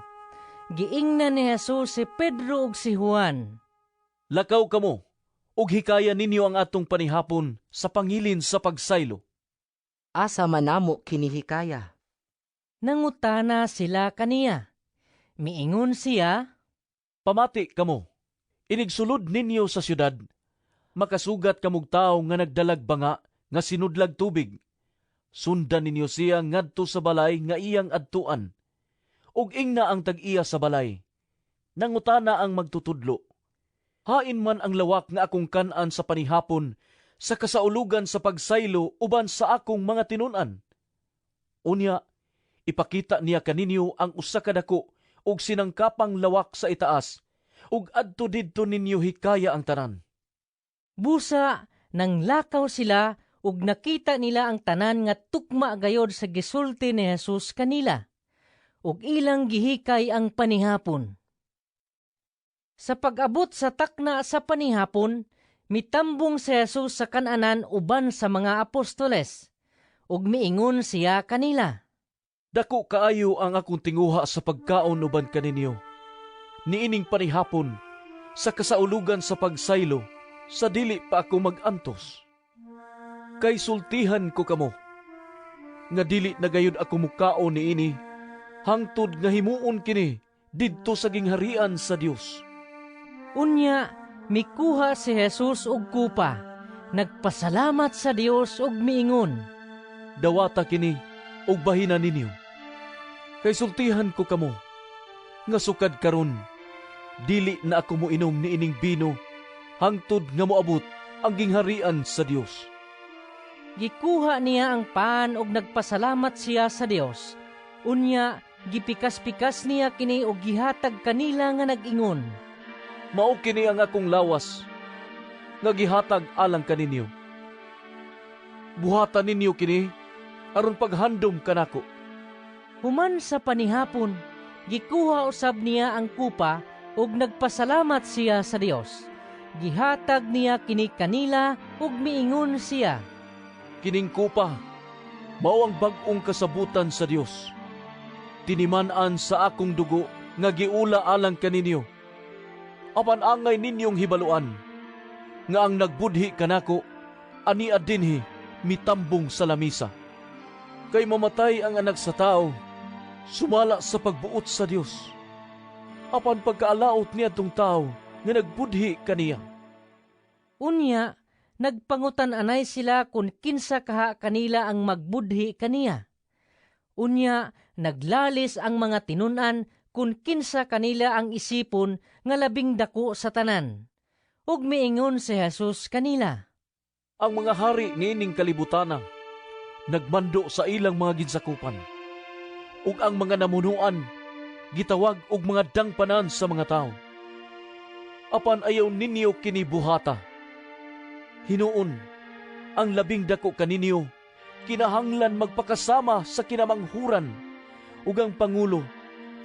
Giingnan ni Jesus si Pedro ug si Juan. Lakaw kamo, ug hikaya ninyo ang atong panihapon sa pangilin sa pagsaylo. Asa man namo kini hikaya? Nangutana sila kaniya. Miingon siya, Pamati kamo, inigsulod ninyo sa syudad, makasugat kamog tawo nga nagdalag banga nga sinudlag tubig. Sundan ninyo siya ngadto sa balay nga iyang adtuan. Ug ingna ang tag-iya sa balay. Nangutana ang magtutudlo. Hain man ang lawak nga akong kan-an sa panihapon sa kasaulugan sa pagsaylo uban sa akong mga tinun-an. Unya, ipakita niya kaninyo ang usa ka dako ug sinangkapang lawak sa itaas, ug adto didto ninyo hikaya ang tanan. Busa, nanglakaw sila ug nakita nila ang tanan nga tukma gayod sa gisulti ni Jesus kanila, ug ilang gihikay ang panihapon. Sa pag-abot sa takna sa panihapon, mitambong si Jesus sa kananan uban sa mga apostoles, ug miingon siya kanila. Dako kaayo ang akong tinguha sa pagkaon uban kaninyo. Niining panihapon, sa kasaulugan sa pagsaylo, sa dili pa ako mag-antos. Kay sultihan ko kamo, nga dili na gayud ako mukaon niini, hangtod nga himuon kini didto sa gingharian sa Dios. Unya, mikuha si Jesus og kupa, nagpasalamat sa Dios og miingon, Dawata kini og bahina ninyo. Kay sultihan ko kamo, nga sukad karon, dili na ako moinom niining bino, hangtod nga moabot ang gingharian sa Dios. Gikuha niya ang pan og nagpasalamat siya sa Dios. Unya, gipikas-pikas niya kini og gihatag kanila nga nag-ingon, Mao kini ang akong lawas, nga gihatag alang kaninyo. Buhatan ninyo kini, aron paghandom kanako. Human sa panihapon, gikuha usab niya ang kupa ug nagpasalamat siya sa Dios. Gihatag niya kini kanila ug miingon siya, Kining kupa, mao ang bag-ong kasabutan sa Dios. Tiniman-an sa akong dugo nga giula alang kaninyo. Apan angay ninyong hibaluan, nga ang nagbudhi kanako, ania dinhi mitambong sa lamisa. Kay mamatay ang anak sa tao, sumala sa pagbuot sa Dios. Apan pagkaalaot niya tong tao nga nagbudhi kaniya. Unya, nagpangutan-anay sila kung kinsa kaha kanila ang magbudhi kaniya. Unya, naglalis ang mga tinun-an kung kinsa kanila ang isipon nga labing dako sa tanan. Ug miingon si Jesus kanila, Ang mga hari niining kalibutana nagmando sa ilang mga ginsakupan. Ug ang mga namunuan gitawag og mga dangpanan sa mga tawo. Apan ayaw ninyo kini buhata. Hinuon, ang labing dako kaninyo kinahanglan magpakasama sa kinamanghuran, ug ang pangulo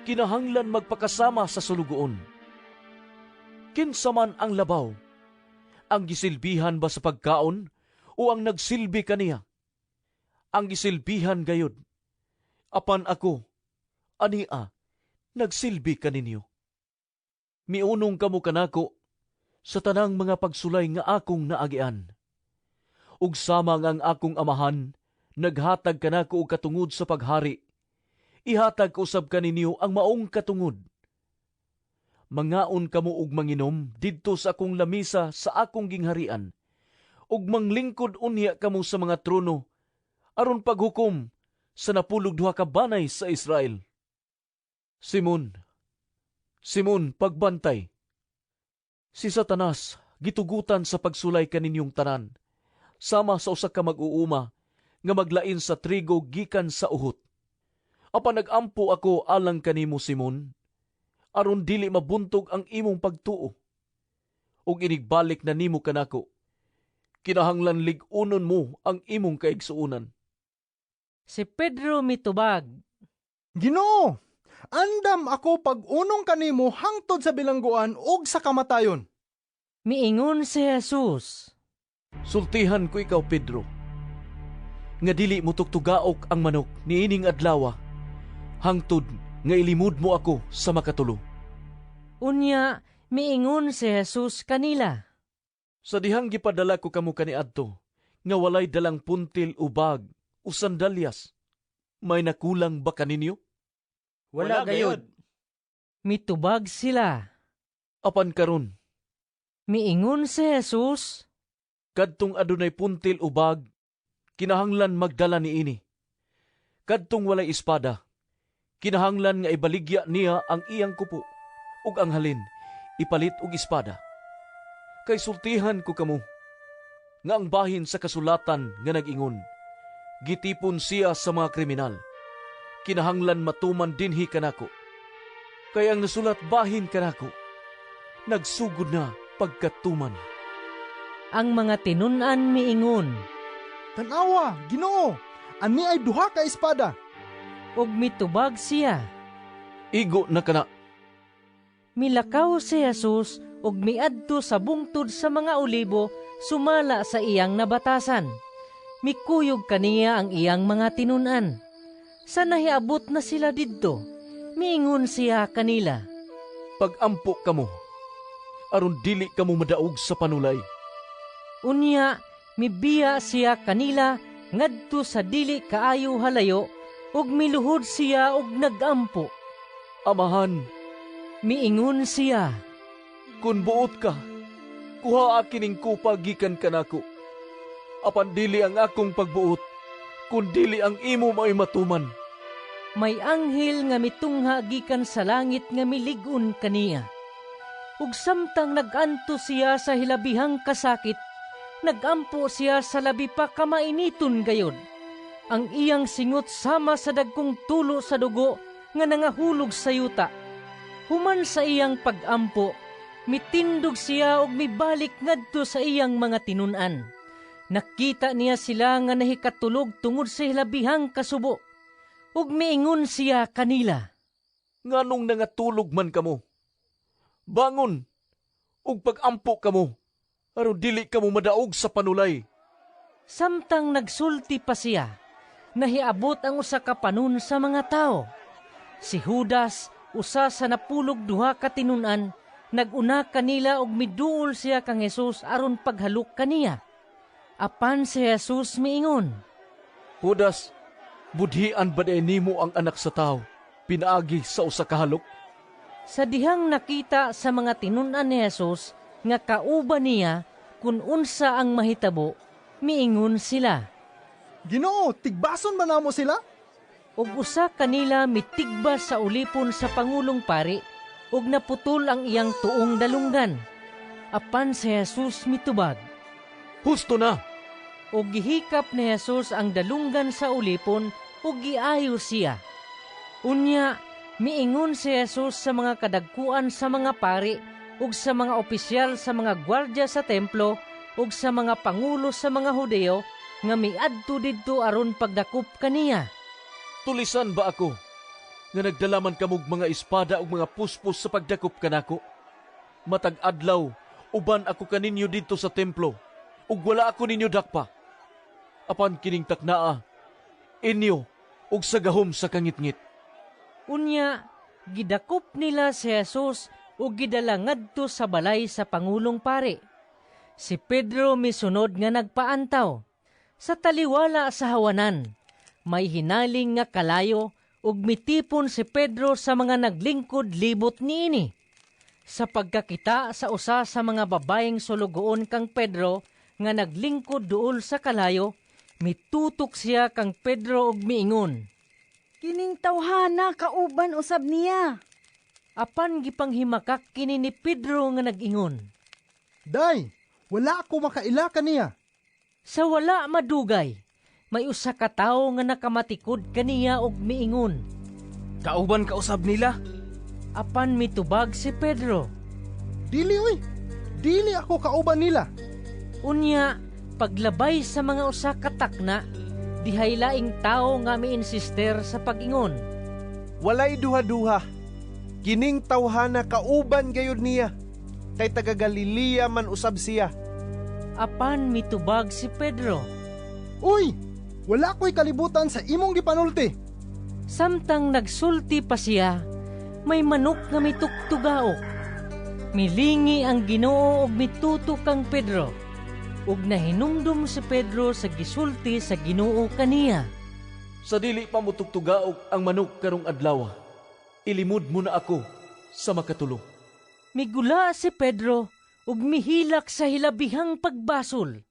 kinahanglan magpakasama sa sulugoon. Kinsa man ang labaw, ang gisilbihan ba sa pagkaon o ang nagsilbi kaniya? Ang gisilbihan gayud. Apan ako, ania, nagsilbi kaninyo. Miunong kamo kanako sa tanang mga pagsulay nga akong naagian. Ug sama nga ang akong amahan naghatag kanako og katungod sa paghari, ihatag ko usab kaninyo ang maong katungod. Mangaon kamo og manginom didto sa akong lamisa sa akong gingharian, ug manglingkod unya kamo sa mga trono aron paghukom sa 12 ka banay sa Israel. Simon, Simon, pagbantay. Si Satanas gitugutan sa pagsulay kaninyong tanan, sama sa usa ka mag-uuma nga maglain sa trigo gikan sa uhot. Apan nagampo ako alang kanimo, Simon, aron dili mabuntog ang imong pagtuo. Ug inigbalik na nimo kanako, kinahanglan lig-unon mo ang imong kaigsuonan. Si Pedro mitubag, Ginoo, andam ako pag-unong kanimo hangtod sa bilangguan ug sa kamatayon. Miingon si Jesus, Sultihan ko ikaw, Pedro, nga dili mo tugtugaok ang manok niining adlawa hangtod nga ilimod mo ako sa makatulo. Unya, miingon si Jesus kanila, Sa dihang gipadala ko kamo kaniadto, nga walay dalang puntil o bag o sandalyas, may nakulang ba kaninyo? Wala gayud. Mitubag sila. Apan karon, miingon si Jesus, kadtong adunay puntil o bag, kinahanglan magdala niini. Kadtong walay espada, kinahanglan nga ibaligya niya ang iyang kupo ug ang halin ipalit og espada. Kay sultihan ko kamo nga ang bahin sa kasulatan nga nag-ingon, "Gitipon siya sa mga kriminal," kinahanglan matuman dinhi kanako. Kay ang nasulat bahin kanako, nagsugod na pagkatuman. Ang mga tinun-an miingon, Tanawa, Ginoo, ani ay duha ka espada. Ug mitubag siya, Igo na kana. Milakaw si Jesus ug miadto sa bungtod sa mga olibo sumala sa iyang nabatasan. Mikuyog kaniya ang iyang mga tinun-an. Sa nahiabot na sila didto, miingon siya kanila, Pagampo kamo, aron dili kamo madaog sa panulay. Unya, mibiya siya kanila ngadto sa dili kaayo halayo ug miluhod siya ug nagampo. Amahan, miingon siya, kun buot ka, kuhaa kining kupa gikan kanako. Apan dili ang akong pagbuot, kun dili ang imo mao'y matuman. May anghel nga mitungha gikan sa langit nga milig-on kaniya. Ug samtang nag-antos siya sa hilabihang kasakit, nagampo siya sa labi pa ka mainiton gayod. Ang iyang singot sama sa dagkong tulo sa dugo nga nangahulog sa yuta. Human sa iyang pagampo, mitindog siya ug mibalik ngadto sa iyang mga tinun-an. Nakita niya sila nga nahikatulog tungod sa hilabihang kasubo. Ug miingon siya kanila, Nganong nangatulog man kamo? Bangon, ug pagampo kamo, aron dili kamo madaog sa panulay. Samtang nagsulti pa siya, nahiabot ang usa ka panon sa mga tawo. Si Judas, usa sa 12 ka tinun-an, nag-una kanila ug miduol siya kang Jesus aron paghalok kaniya. Apan si Jesus miingon, Judas, budhian ba diay nimo ang anak sa tawo pinaagi sa usa ka halok? Sa dihang nakita sa mga tinun-an ni Jesus nga kauban niya kun unsa ang mahitabo, miingon sila, Ginoo, tigbason ba namo sila? Ug usa kanila mitigbas sa ulipon sa pangulong pari ug naputol ang iyang tuong dalunggan. Apan si Jesus mitubag, Husto na! Ug gihikap ni Jesus ang dalunggan sa ulipon ug giayo siya. Unya, miingon si Jesus sa mga kadagkuan sa mga pari ug sa mga opisyal sa mga gwardya sa templo ug sa mga pangulo sa mga Hudiyo nga miadto didto aron pagdakop kaniya. Tulisan ba ako nga nagdala man kamog mga espada ug mga puspos sa pagdakop kanako? Matag adlaw uban ako kaninyo didto sa templo ug wala ako ninyo dakpa. Apan kining taknaa inyo ug sa gahom sa kangitngit. Unya, gidakop nila si Jesus ug gidala ngadto sa balay sa pangulong pari. Si Pedro misunod nga nagpaantaw. Sa taliwala sa hawanan, may hinaling nga kalayo ug mitipon si Pedro sa mga naglingkod libot niini. Sa pagkakita sa usa sa mga babayeng sulugoon kang Pedro nga naglingkod duol sa kalayo, mitutok siya kang Pedro ug miingon, Kining tawhana kauban usab niya. Apan gipanghimakak kini ni Pedro nga nag-ingon, Day, wala ako makaila kaniya. Sa wala madugay, may usa ka tawo nga nakamatikod kaniya og miingon, Kauban ka usab nila. Apan mitubag si Pedro. Dili oy. Dili ako kauban nila. Unya, paglabay sa mga usa ka takna, dihay laing tawo nga miinsister sa pag-ingon. Walay duha-duha. Kining tawhana kauban gayud niya. Kay taga Galilea man usab siya. Apan mitubag si Pedro. Uy, wala ko'y kalibutan sa imong gipanulti. Samtang nagsulti pa siya, may manok nga mitugtugaok. Milingi ang Ginoo og mituto kang Pedro. Ug nahinumdum si Pedro sa gisulti sa Ginoo kaniya. Sa dili pa motugtugaok ang manok karong adlaw, ilimod mo na ako sa makatulo. Migula si Pedro ug mihilak sa hilabihang pagbasol.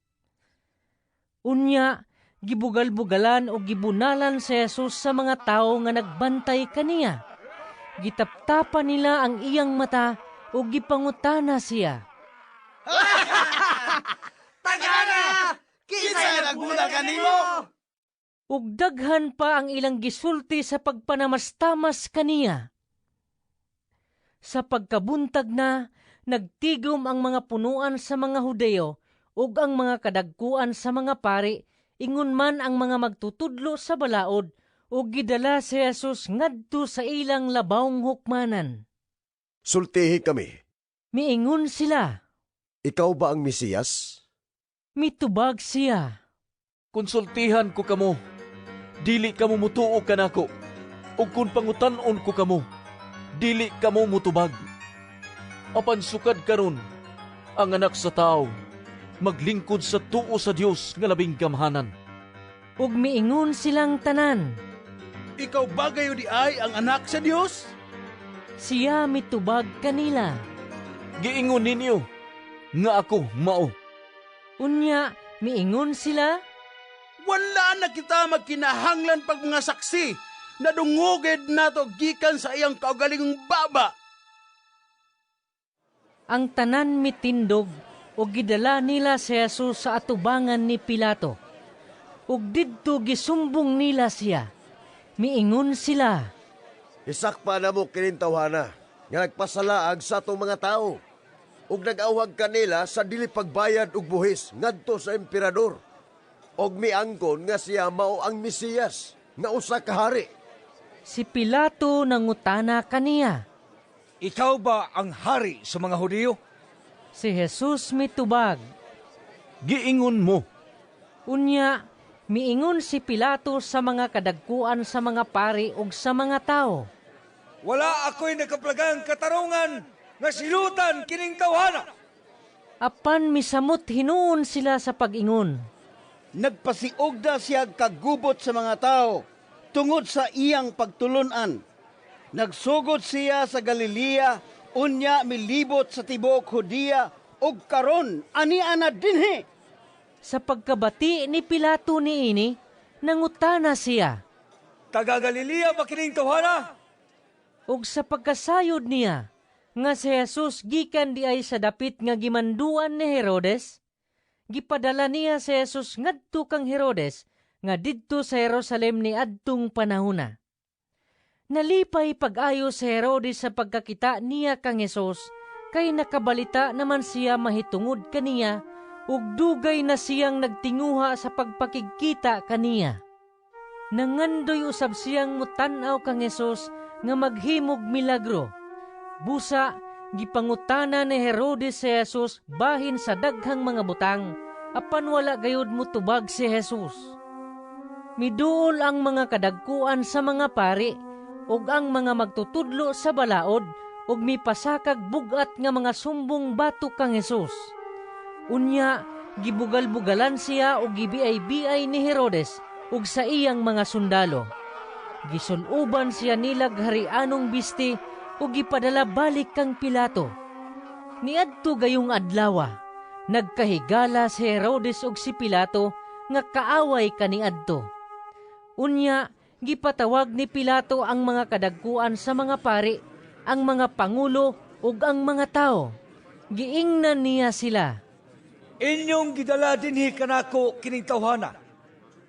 Unya, gibugal-bugalan ug gibunalan si Jesus sa mga tawo nga nagbantay kaniya. Gitaptapan nila ang iyang mata ug gipangutana siya. Tagana! Kinsay nagbunal kanimo? Ug daghan pa ang ilang gisulti sa pagpanamastamas kaniya. Sa pagkabuntag na, nagtigom ang mga punuan sa mga Hudeo ug ang mga kadagkuan sa mga pari, ingon man ang mga magtutudlo sa balaod, ug gidala si Jesus ngadto sa ilang labawng hukmanan. Sultihi kami. Miingon sila. Ikaw ba ang Mesiyas? Mitubag siya. Konsultihan ko kamo, dili kamo mutuo kanako, ug kun pangutan-on ko kamo, dili kamo mutubag. Apan sukad karon, ang Anak sa Tawo maglingkod sa tuo sa Dios nga labing gamhanan. Ug miingon silang tanan. Ikaw ba gayud diay ang Anak sa Dios? Siya mitubag kanila. Giingon ninyo nga ako mao. Unya, miingon sila. Wala na kita magkinahanglan pag mga saksi. Nadungog nato gikan sa iyang kaugalingong baba. Ang tanan mitindog ug gidala nila si Jesus sa atubangan ni Pilato. Ug didto gisumbong nila siya. Miingon sila. Isakpa namo kining tawhana nga nagpasalaag sa atong mga tao ug nag-awhag kanila sa dili pagbayad og buhis ngadto sa emperador. Og miangkon nga siya mao ang Mesiyas nga usa ka hari. Si Pilato nangutana kaniya. Ikaw ba ang hari sa mga Hudiyo? Si Jesus mitubag. Giingon mo. Unya, miingon si Pilato sa mga kadagkuan sa mga pari ug sa mga tao. Wala ako'y nakaplagang katarungan nga silutan kining tawhana. Apan misamot hinuon sila sa pag-ingon. Nagpasiugda siya kagubot sa mga tao tungod sa iyang pagtulunan. Nagsugod siya sa Galilea, unya milibot sa tibuok Judea ug karon ania na dinhi. Sa pagkabati ni Pilato niini, nangutana siya. Taga Galilea ba kining tawhana? Ug sa pagkasayod niya nga si Jesus gikan diay sa dapit nga gimanduan ni Herodes, gipadala niya si Jesus ngadto kang Herodes nga didto sa Jerusalem ni adtong panahona. Nalipay pag-ayo si Herodes sa pagkakita niya kang Jesus, kay nakabalita naman siya mahitungod kaniya ug dugay na siyang nagtinguha sa pagpakigkita kaniya. Nangandoy usab siyang mutan-aw kang Jesus nga maghimog milagro. Busa, gipangutana ni Herodes si Jesus bahin sa daghang mga butang, apan wala gayud mutubag si Jesus. Miduol ang mga kadagkuan sa mga pari ug ang mga magtutudlo sa balaod ug mipasakag bug-at nga mga sumbong batok kang Jesus. Unya, gibugal-bugalan siya ug gibiay-biay ni Herodes ug sa iyang mga sundalo. Gisuluban siya nilag harianong bisti ug gipadala balik kang Pilato. Niadto gayong adlawa, nagkahigala si Herodes ug si Pilato nga kaaway kaniadto. Unya, gipatawag ni Pilato ang mga kadagkuan sa mga pari, ang mga pangulo ug ang mga tao. Giingnan niya sila. Inyong gidala dinhi kanako kining tawhana.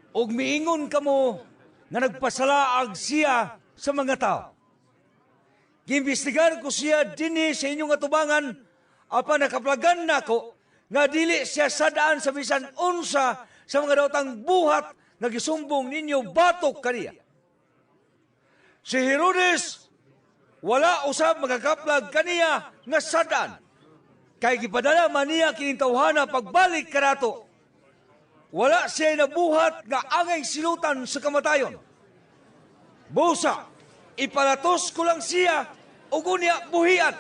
Ug miingon kamo nga nagpasalaag siya sa mga tao. Giimbestigahan ko siya dinhi sa inyong atubangan, apan nakaplagan nako nga dili siya sadaan sa bisan unsa sa mga daotang buhat nga gisumbong ninyo batok kaniya. Si Herodes wala usab makakaplag kaniya nga sadaan, kay gipadala man niya kining tawhana pagbalik kanato. Wala siya nabuhat nga angay silutan sa kamatayon. Busa, ipalatos ko lang siya ug unya buhian.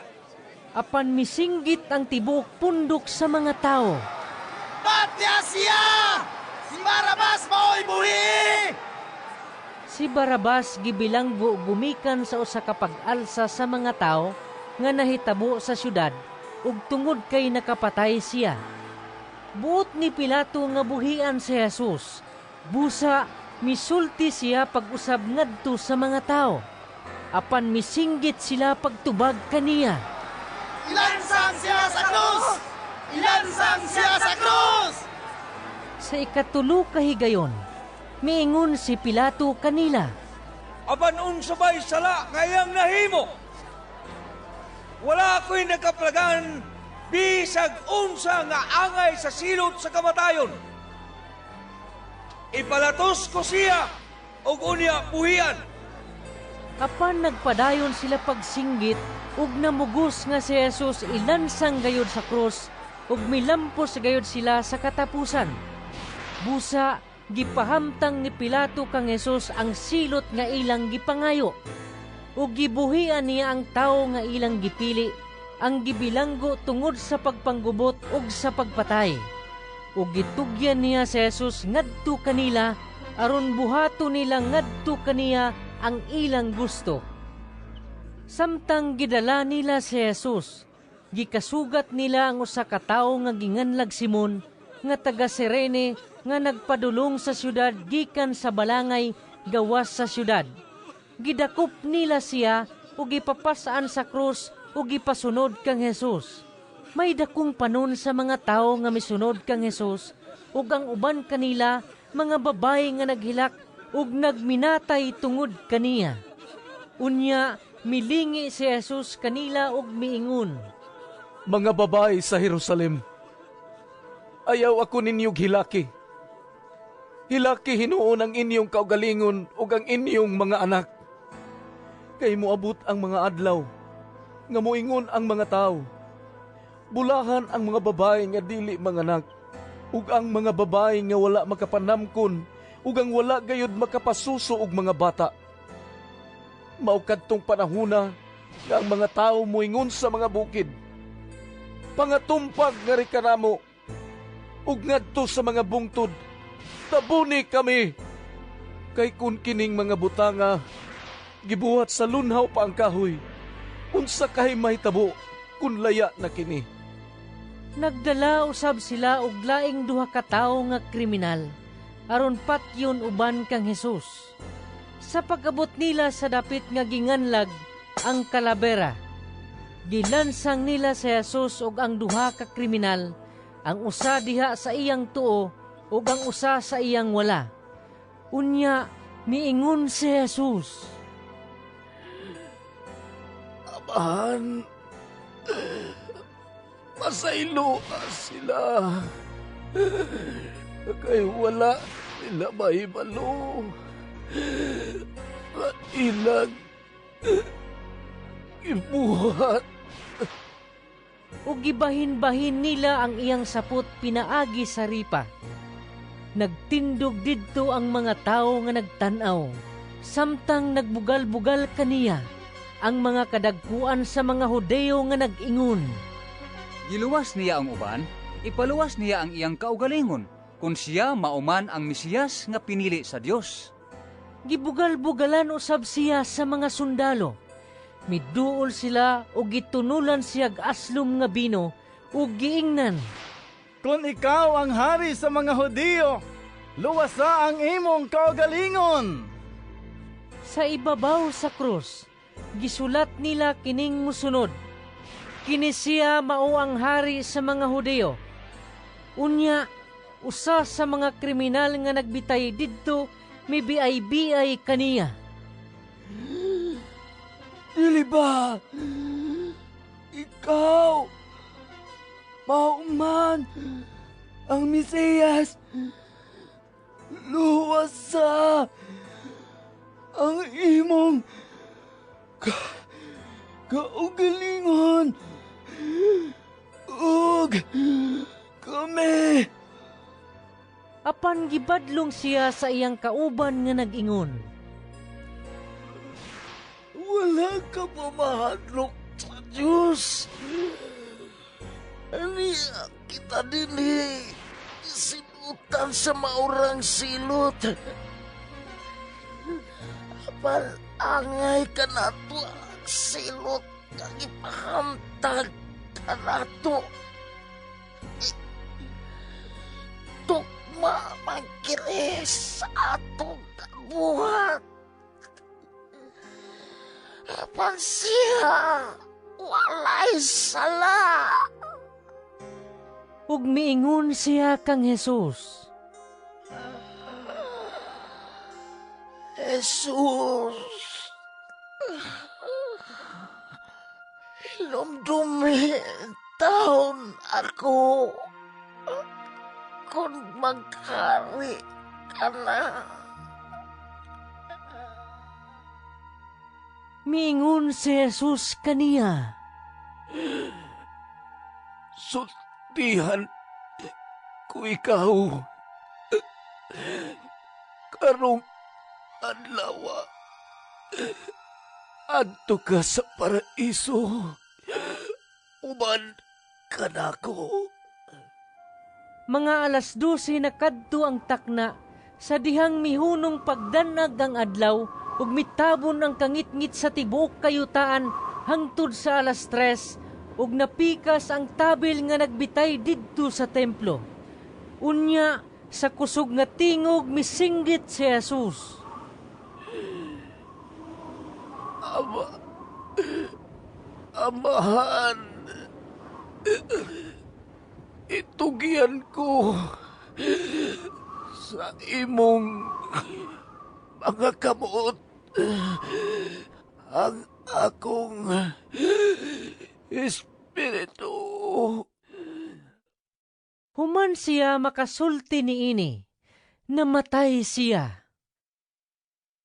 Apan misinggit ang tibuok pundok sa mga tao. Patya siya! Si Barabas mao'y buhi! Si Barabas gibilanggo gumikan sa usa ka pag-alsa sa mga tawo nga nahitabo sa syudad ug tungod kay nakapatay siya. Buot ni Pilato nga buhian si Jesus. Busa misulti siya pag-usab ngadto sa mga tawo. Apan misinggit sila pagtubag kaniya. Ilansang siya sa krus! Ilansang siya sa krus! Sa ikatulo ka higayon, miingon si Pilato kanila. Apan unsa bay sala nga iyang nahimo? Wala ko'y nakaplagan bisag unsa nga angay sa silot sa kamatayon. Ipalatos ko siya ug unya buhian. Apan nagpadayon sila pagsinggit ug namugos nga si Jesus ilansang gayod sa krus ug milampos gayod sila sa katapusan. Busa gipahamtang ni Pilato kang Jesus ang silot nga ilang gipangayo. Ug gibuhian niya ang tawo nga ilang gipili, ang gibilanggo tungod sa pagpanggubot ug sa pagpatay. Ug gitugyan niya si Jesus ngadto kanila aron buhaton nila ngadto kaniya ang ilang gusto. Samtang gidala nila si Jesus, gikasugat nila ang usa ka tawo nga ginganlag Simon nga taga Cirene nga nagpadulong sa syudad gikan sa balangay gawas sa syudad. Gidakop nila siya ug gipapas-an sa krus ug gipasunod kang Jesus. May dakong panon sa mga tawo nga misunod kang Jesus ug ang uban kanila mga babayi nga naghilak ug nagminatay tungod kaniya. Unya milingi si Jesus kanila ug miingon, Mga babae sa Jerusalem, ayaw ako ninyog hilaki. Hilaki hinuon ang inyong kaugalingon ug ang inyong mga anak. Kay moabot ang mga adlaw nga moingon ang mga tawo, bulahan ang mga babae nga dili manganak, ug ang mga babae nga wala makapanamkon, ug ang wala gayud makapasuso og mga bata. Mao kadtong panahona nga ang mga tawo moingon sa mga bukid, pangatumpag ngari kanamo, ug ngadto sa mga bungtod, tabuni kami. Kay kun kining mga butanga gibuhat sa lunhaw pa ang kahoy, unsa kay mahitabo kun laya na kini? Nagdala usab sila og laing duha ka tawo nga kriminal aron patyon uban kang Jesus. Sa pag-abot nila sa dapit nga ginganlag ang Kalabera, gilansang nila si Jesus ug ang duha ka kriminal, ang usa diha sa iyang tuo ug ang usa sa iyang wala. Unya miingon si Jesus, Amahan, pasayloa sila, kay wala sila mahibalo nga ilang gibuhat. Ug gibahin-bahin nila ang iyang sapot pinaagi sa ripa. Nagtindog didto ang mga tawo nga nagtan-aw, samtang nagbugal-bugal kaniya ang mga kadagkuan sa mga Hudeo nga nag-ingon, Giluwas niya ang uban, ipaluwas niya ang iyang kaugalingon, kung siya mauman ang Mesiyas nga pinili sa Dios. Gibugal-bugalan usab siya sa mga sundalo. Miduol sila ug gitunulan siyag aslom nga bino ug giingnan, Kung ikaw ang hari sa mga Hudiyo, luwasa ang imong kaugalingon. Sa ibabaw sa krus, gisulat nila kining musunod, Kini siya mao ang hari sa mga Hudiyo. Unya, usa sa mga kriminal nga nagbitay didto mibiay-biay kaniya. Dili ba ikaw mao man ang Mesiyas? Luwasa ang imong kaugalingon ug kami. Apan gibadlong siya sa iyang kauban nga nag-ingon, "Wala ka ba mahadlok sa Diyos? Ania kita dinhi silutan sa maurang silot. Apan angay kanato ang silot nga gipahamtang kanato. Tukma man kini sa atong buhat. Apan siya walay sala." Ug miingon siya kang Jesus, "Jesus, hinumdumi taon ako kung maghari ka na." Miingon si Jesus kaniya, "Sultihan ko ikaw karong adlaw, adto ka sa paraiso uban kanako." Mga 12:00 na kadto ang takna sa dihang mihunong pagdanag ang adlaw ug mitabon ang kangitngit sa tibuok kayutaan hangtod sa 3:00 ug napikas ang tabil nga nagbitay didto sa templo. Unya sa kusog nga tingog misinggit si Jesus, "Ama, Amahan, itugyan ko sa imong mga kamot ang akong espiritu." Human siya makasulti niini, namatay siya.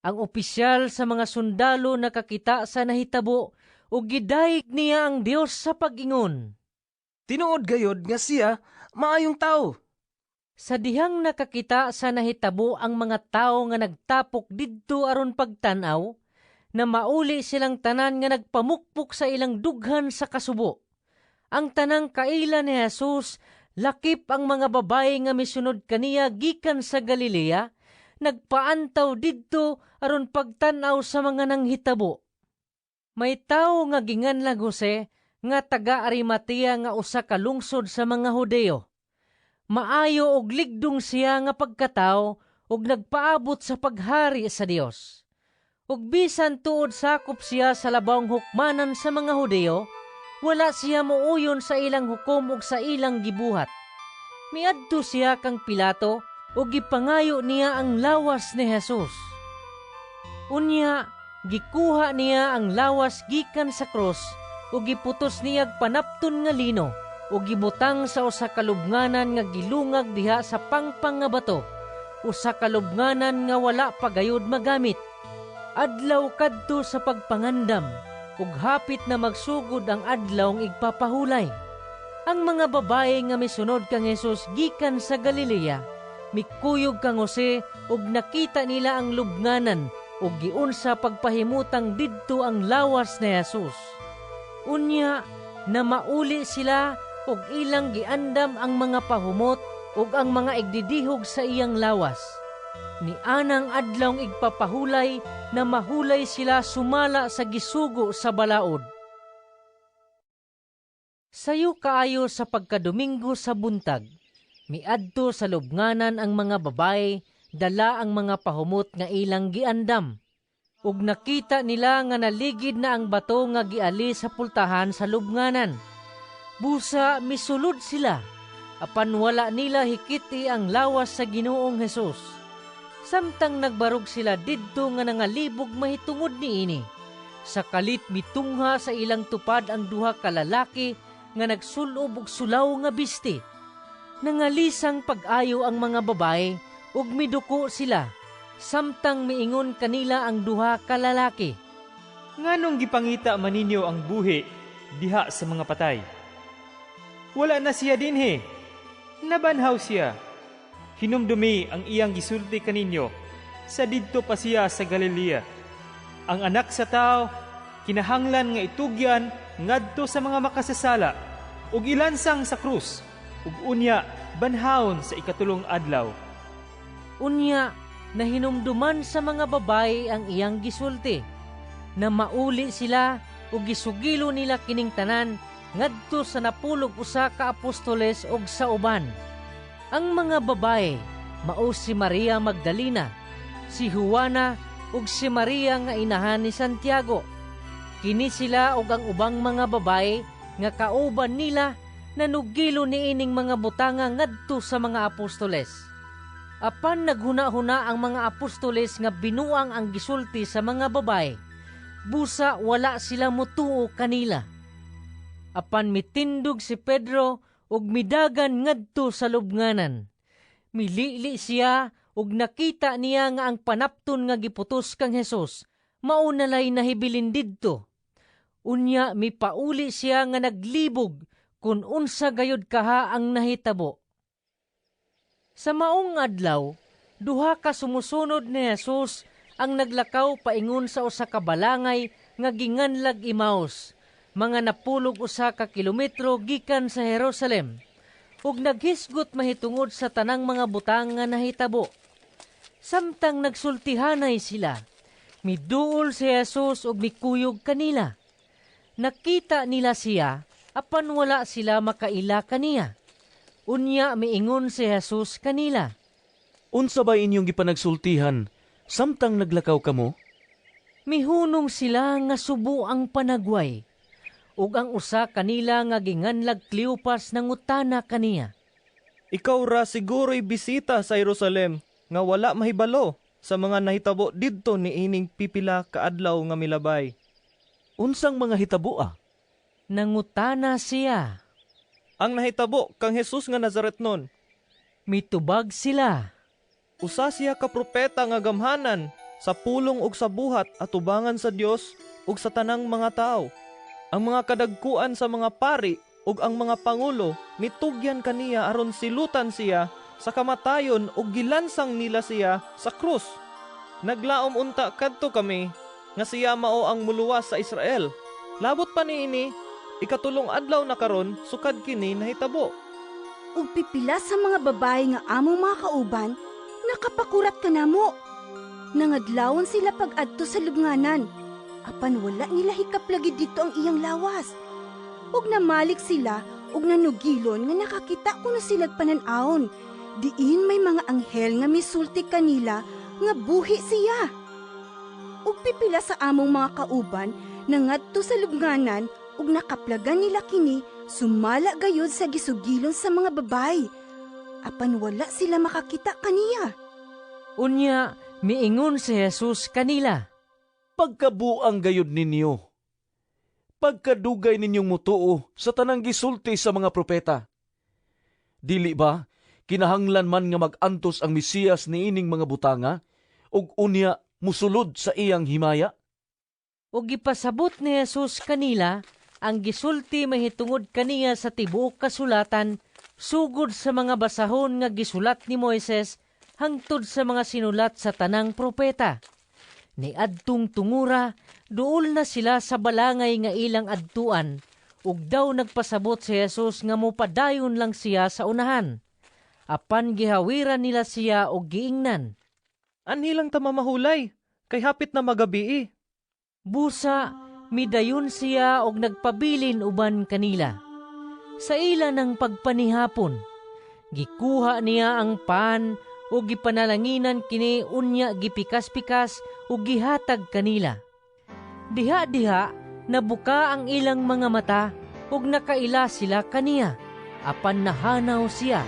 Ang opisyal sa mga sundalo nakakita sa nahitabo ug gidayeg niya ang Dios sa pag-ingon, "Tinuod gayod nga siya maayong tawo." Sa dihang nakakita sa nahitabo ang mga tawo nga nagtapok didto aron pagtan-aw, na mauli silang tanan nga nagpamukpok sa ilang dughan sa kasubo. Ang tanang kaila ni Jesus, lakip ang mga babaye nga misunod kaniya gikan sa Galilea, nagpaantaw didto aron pagtan-aw sa mga nanghitabo. May tawo nga ginganlag Jose nga taga Arimatea nga usa ka lungsod sa mga Hudeo. Maayo og ligdong siya nga pagkatawo og nagpaabot sa paghari sa Dios. Ug bisan tuod sakop siya sa labawng hukmanan sa mga Hudeo, wala siya muuyon sa ilang hukom ug sa ilang gibuhat. Miadto siya kang Pilato ug gipangayo niya ang lawas ni Jesus. Unya, gikuha niya ang lawas gikan sa krus ug giputos niyag panapton nga lino ug gibutang sa usa ka lubnganan nga gilungag diha sa pangpang nga bato, usa ka lubnganan nga wala pa gayud magamit. Adlaw kadto sa pagpangandam ug hapit na magsugod ang adlawng igpapahulay. Ang mga babae nga misunod kang Jesus gikan sa Galilea, mikuyog kang Jose ug nakita nila ang lubnganan ug giunsa pagpahimutang didto ang lawas ni Jesus. Unya, na mauli sila ug ilang giandam ang mga pahumot ug ang mga igdidihog sa iyang lawas. Nianang adlawng igpapahulay na mahulay sila sumala sa gisugo sa balaod. Sayo kaayo sa pagkadomingo sa buntag, miadto sa lubnganan ang mga babae, dala ang mga pahumot nga ilang giandam. Ug nakita nila nga naligid na ang bato nga giali sa pultahan sa lubnganan. Busa misulod sila, apan wala nila hikiti ang lawas sa Ginoong Hesus. Samtang nagbarog sila didto nga nangalibog mahitungod niini, Sa kalit mitungha sa ilang tupad ang duha ka lalaki nga nagsulob og sulaw nga bisti. Nangalisang pag-ayo ang mga babae ug miduko sila samtang miingon kanila ang duha ka lalaki. Nganong gipangita man ninyo ang buhi diha sa mga patay? Wala na siya dinhi. Nabanhaw siya. Hinumdumi ang iyang gisulti kaninyo sa didto pa siya sa Galilea. Ang anak sa tao kinahanglan nga itugyan ngadto sa mga makasasala ug ilansang sa krus ug unya banhawon sa ikatulong adlaw. Unya nahinumduman sa mga babae ang iyang gisulti. Na mauli sila ug gisugilo nila kining tanan ngadto sa 11 ka apostoles ug sa uban. Ang mga babae mao si Maria Magdalena, si Juana ug si Maria nga inahan ni Santiago. Kini sila ug ang ubang mga babae nga kauban nila nanugilo niining mga butanga ngadto sa mga apostoles. Apan naghuna-huna ang mga apostoles nga binuang ang gisulti sa mga babae. Busa wala sila motuo kanila. Apan mitindog si Pedro ug midagan ngadto sa lubnganan. Milili siya ug nakita niya nga ang panapton nga giputos kang Hesus mao nalay nahibilin didto. Unya mipauli siya nga naglibog kun unsa gayud kaha ang nahitabo. Sa maong adlaw, duha ka sumusunod ni Jesus ang naglakaw paingon sa usa ka balangay nga ginganlag Emmaus, mga 11 ka kilometro gikan sa Jerusalem, ug naghisgot mahitungod sa tanang mga butang nga nahitabo. Samtang nagsultihanay sila, miduol si Jesus ug mikuyog kanila. Nakita nila siya, apan wala sila makaila kaniya. Unya miingon si Jesus kanila. Unsa ba inyong gipanagsultihan samtang naglakaw kamo? Mihunong sila nga subo ang panagway. Ug ang usa kanila nga ginganlag Cleopas nangutana kaniya. Ikaw ra siguro'y bisita sa Jerusalem nga wala mahibalo sa mga nahitabo didto niining pipila ka adlaw nga milabay. Unsang mga hitabo ah? Nangutana siya. Ang nahitabo kang Jesus nga Nazaretnon. Mitubag sila. Usa siya ka propeta nga gamhanan sa pulong ug sa buhat atubangan sa Dios ug sa tanang mga tawo. Ang mga kadagkuan sa mga pari ug ang mga pangulo mitugyan kaniya aron silutan siya sa kamatayon ug gilansang nila siya sa krus. Naglaom unta kadto kami nga siya mao ang muluwas sa Israel. Labot pa niini, ikatulong adlaw na karon sukad kini nahitabo. Ug pipila sa mga babae nga among mga kauban, nakapakurat kanamo. Nangadlawon sila pag-adto sa lubnganan, apan wala nila hikap lagi dito ang iyang lawas. Ug namalik sila ug nanugilon nga nakakita kuno silag panan-awon. Diin may mga anghel nga misulti kanila nga buhi siya. Ug pipila sa among mga kauban nangadto sa lubnganan ug nakaplagan nila kini sumala gayud sa gisugilon sa mga babae. Apan wala sila makakita kaniya. Unya miingon si Jesus kanila. Pagkabuang gayud ninyo. Pagkadugay ninyong mutuo sa tanang gisulti sa mga propeta. Dili ba kinahanglan man nga mag-antos ang Mesiyas niining mga butanga ug unya musulod sa iyang himaya? Ug gipasabot ni Jesus kanila ang gisulti mahitungod kaniya sa tibuok kasulatan sugod sa mga basahon nga gisulat ni Moises hangtod sa mga sinulat sa tanang propeta. Niadtong tungura, duol na sila sa balangay nga ilang adtuan, ug daw nagpasabot si Jesus nga mopadayon lang siya sa unahan. Apan gihawiran nila siya og giingnan. Anhi lang ta mamahulay, kay hapit na magabii. Busa, midayon siya og nagpabilin uban kanila. Sa ila ng pagpanihapon, gikuha niya ang pan ug gipanalanginan kini unya gipikas-pikas ug gihatag kanila. Diha-diha nabuka ang ilang mga mata ug nakaila sila kaniya. Apan nahanaw siya,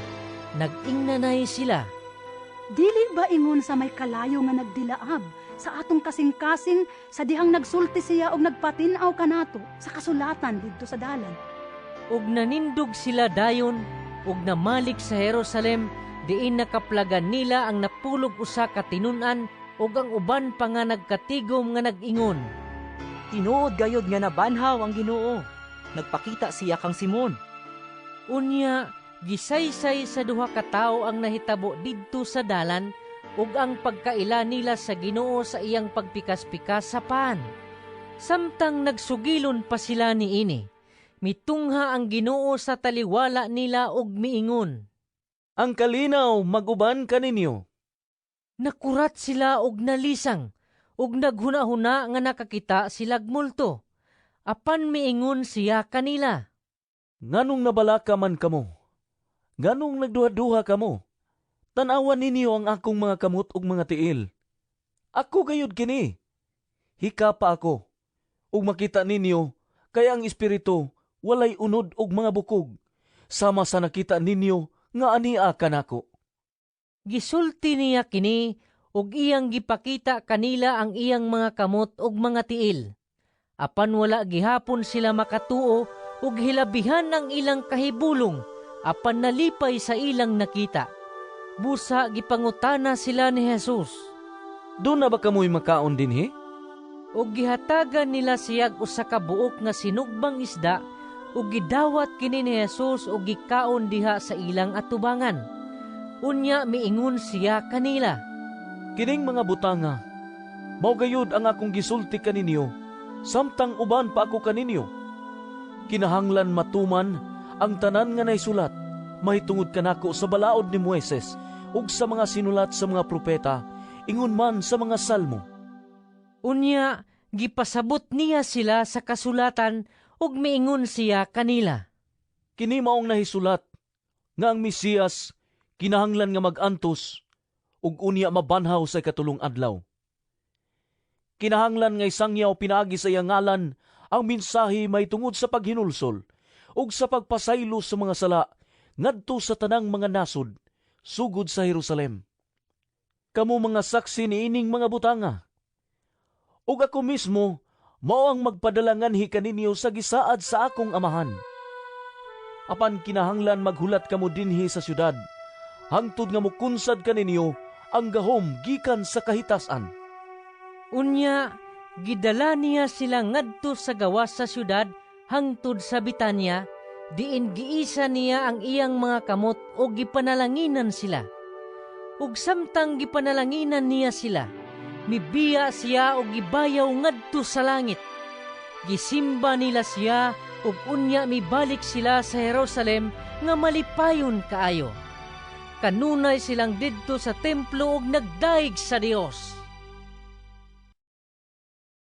nag-ingnanay sila. Dili ba ingon sa may kalayo nga nagdilaab sa atong kasing-kasing sa dihang nagsulti siya og nagpatin-aw kanato sa kasulatan didto sa dalan. Ug nanindog sila dayon ug namalik sa Jerusalem, diin nakaplagan nila ang 91 ka tinun-an ug ang uban pa nga nagkatigom nga nag-ingon, "Tinuod gayod nga nabanhaw ang Ginoo. Nagpakita siya kang Simon." Unya gisaysay sa duha ka tawo ang nahitabo didto sa dalan ug ang pagkaila nila sa Ginoo sa iyang pagpikas-pikas sa pan. Samtang nagsugilon pa sila niini, mitungha ang Ginoo sa taliwala nila ug miingon, "Ang kalinaw mag-uban kaninyo." Nakurat sila og nalisang ug naghuna-huna nga nakakita silag multo. Apan miingon siya kanila, "Nganong nabalaka man kamo? Nganong nagduha-duha kamo? Tan-awan ninyo ang akong mga kamot ug mga tiil. Ako gayud kini. Hikapa ako, ug makita ninyo kay ang espiritu walay unod ug mga bukog, sama sa nakita ninyo nga ania kanako." Gisulti niya kini ug iyang gipakita kanila ang iyang mga kamot ug mga tiil. Apan wala gihapon sila makatuo ug hilabihan ang ilang kahibulong, apan nalipay sa ilang nakita. Busa gipangutana sila ni Jesus, "Duna ba kamoy makaon dinhi?" Ug gihatagan nila siyag usa ka buok nga sinugbang isda, ug gidawat kini ni Jesus ug gikaon diha sa ilang atubangan. Unya miingon siya kanila, "Kining mga butanga mao gayud ang akong gisulti kaninyo samtang uban pa ako kaninyo. Kinahanglan matuman ang tanan nga naisulat mahitungod kanako sa balaod ni Moises ug sa mga sinulat sa mga propeta, ingon man sa mga salmo." Unya gipasabot niya sila sa kasulatan ug miingon siya kanila, "Kini maong nahisulat nga ang Mesiyas kinahanglan nga mag-antos ug unya mabanhaw sa ikatulong adlaw. Kinahanglan nga isangyaw pinaagi sa iyang ngalan ang mensahe mahitungod sa paghinulsol ug sa pagpasaylo sa mga sala ngadto sa tanang mga nasod, sugod sa Jerusalem. Kamo mga saksi niining mga butanga. Ug ako mismo mao ang magpadala nganhi kaninyo sa gisaad sa akong amahan. Apan kinahanglan maghulat kamo dinhi sa syudad, hangtod nga mokunsad kaninyo ang gahom gikan sa kahitasan." Unya gidala niya sila ngadto sa gawas sa syudad hangtod sa Bitanya, diin giisa niya ang iyang mga kamot ug gipanalanginan sila. Ug samtang gipanalanginan niya sila, mibiya siya og gibayaw ngadto sa langit. Gisimba nila siya ug unya mibalik sila sa Jerusalem nga malipayon kaayo. Kanunay silang didto sa templo ug nagdaig sa Dios.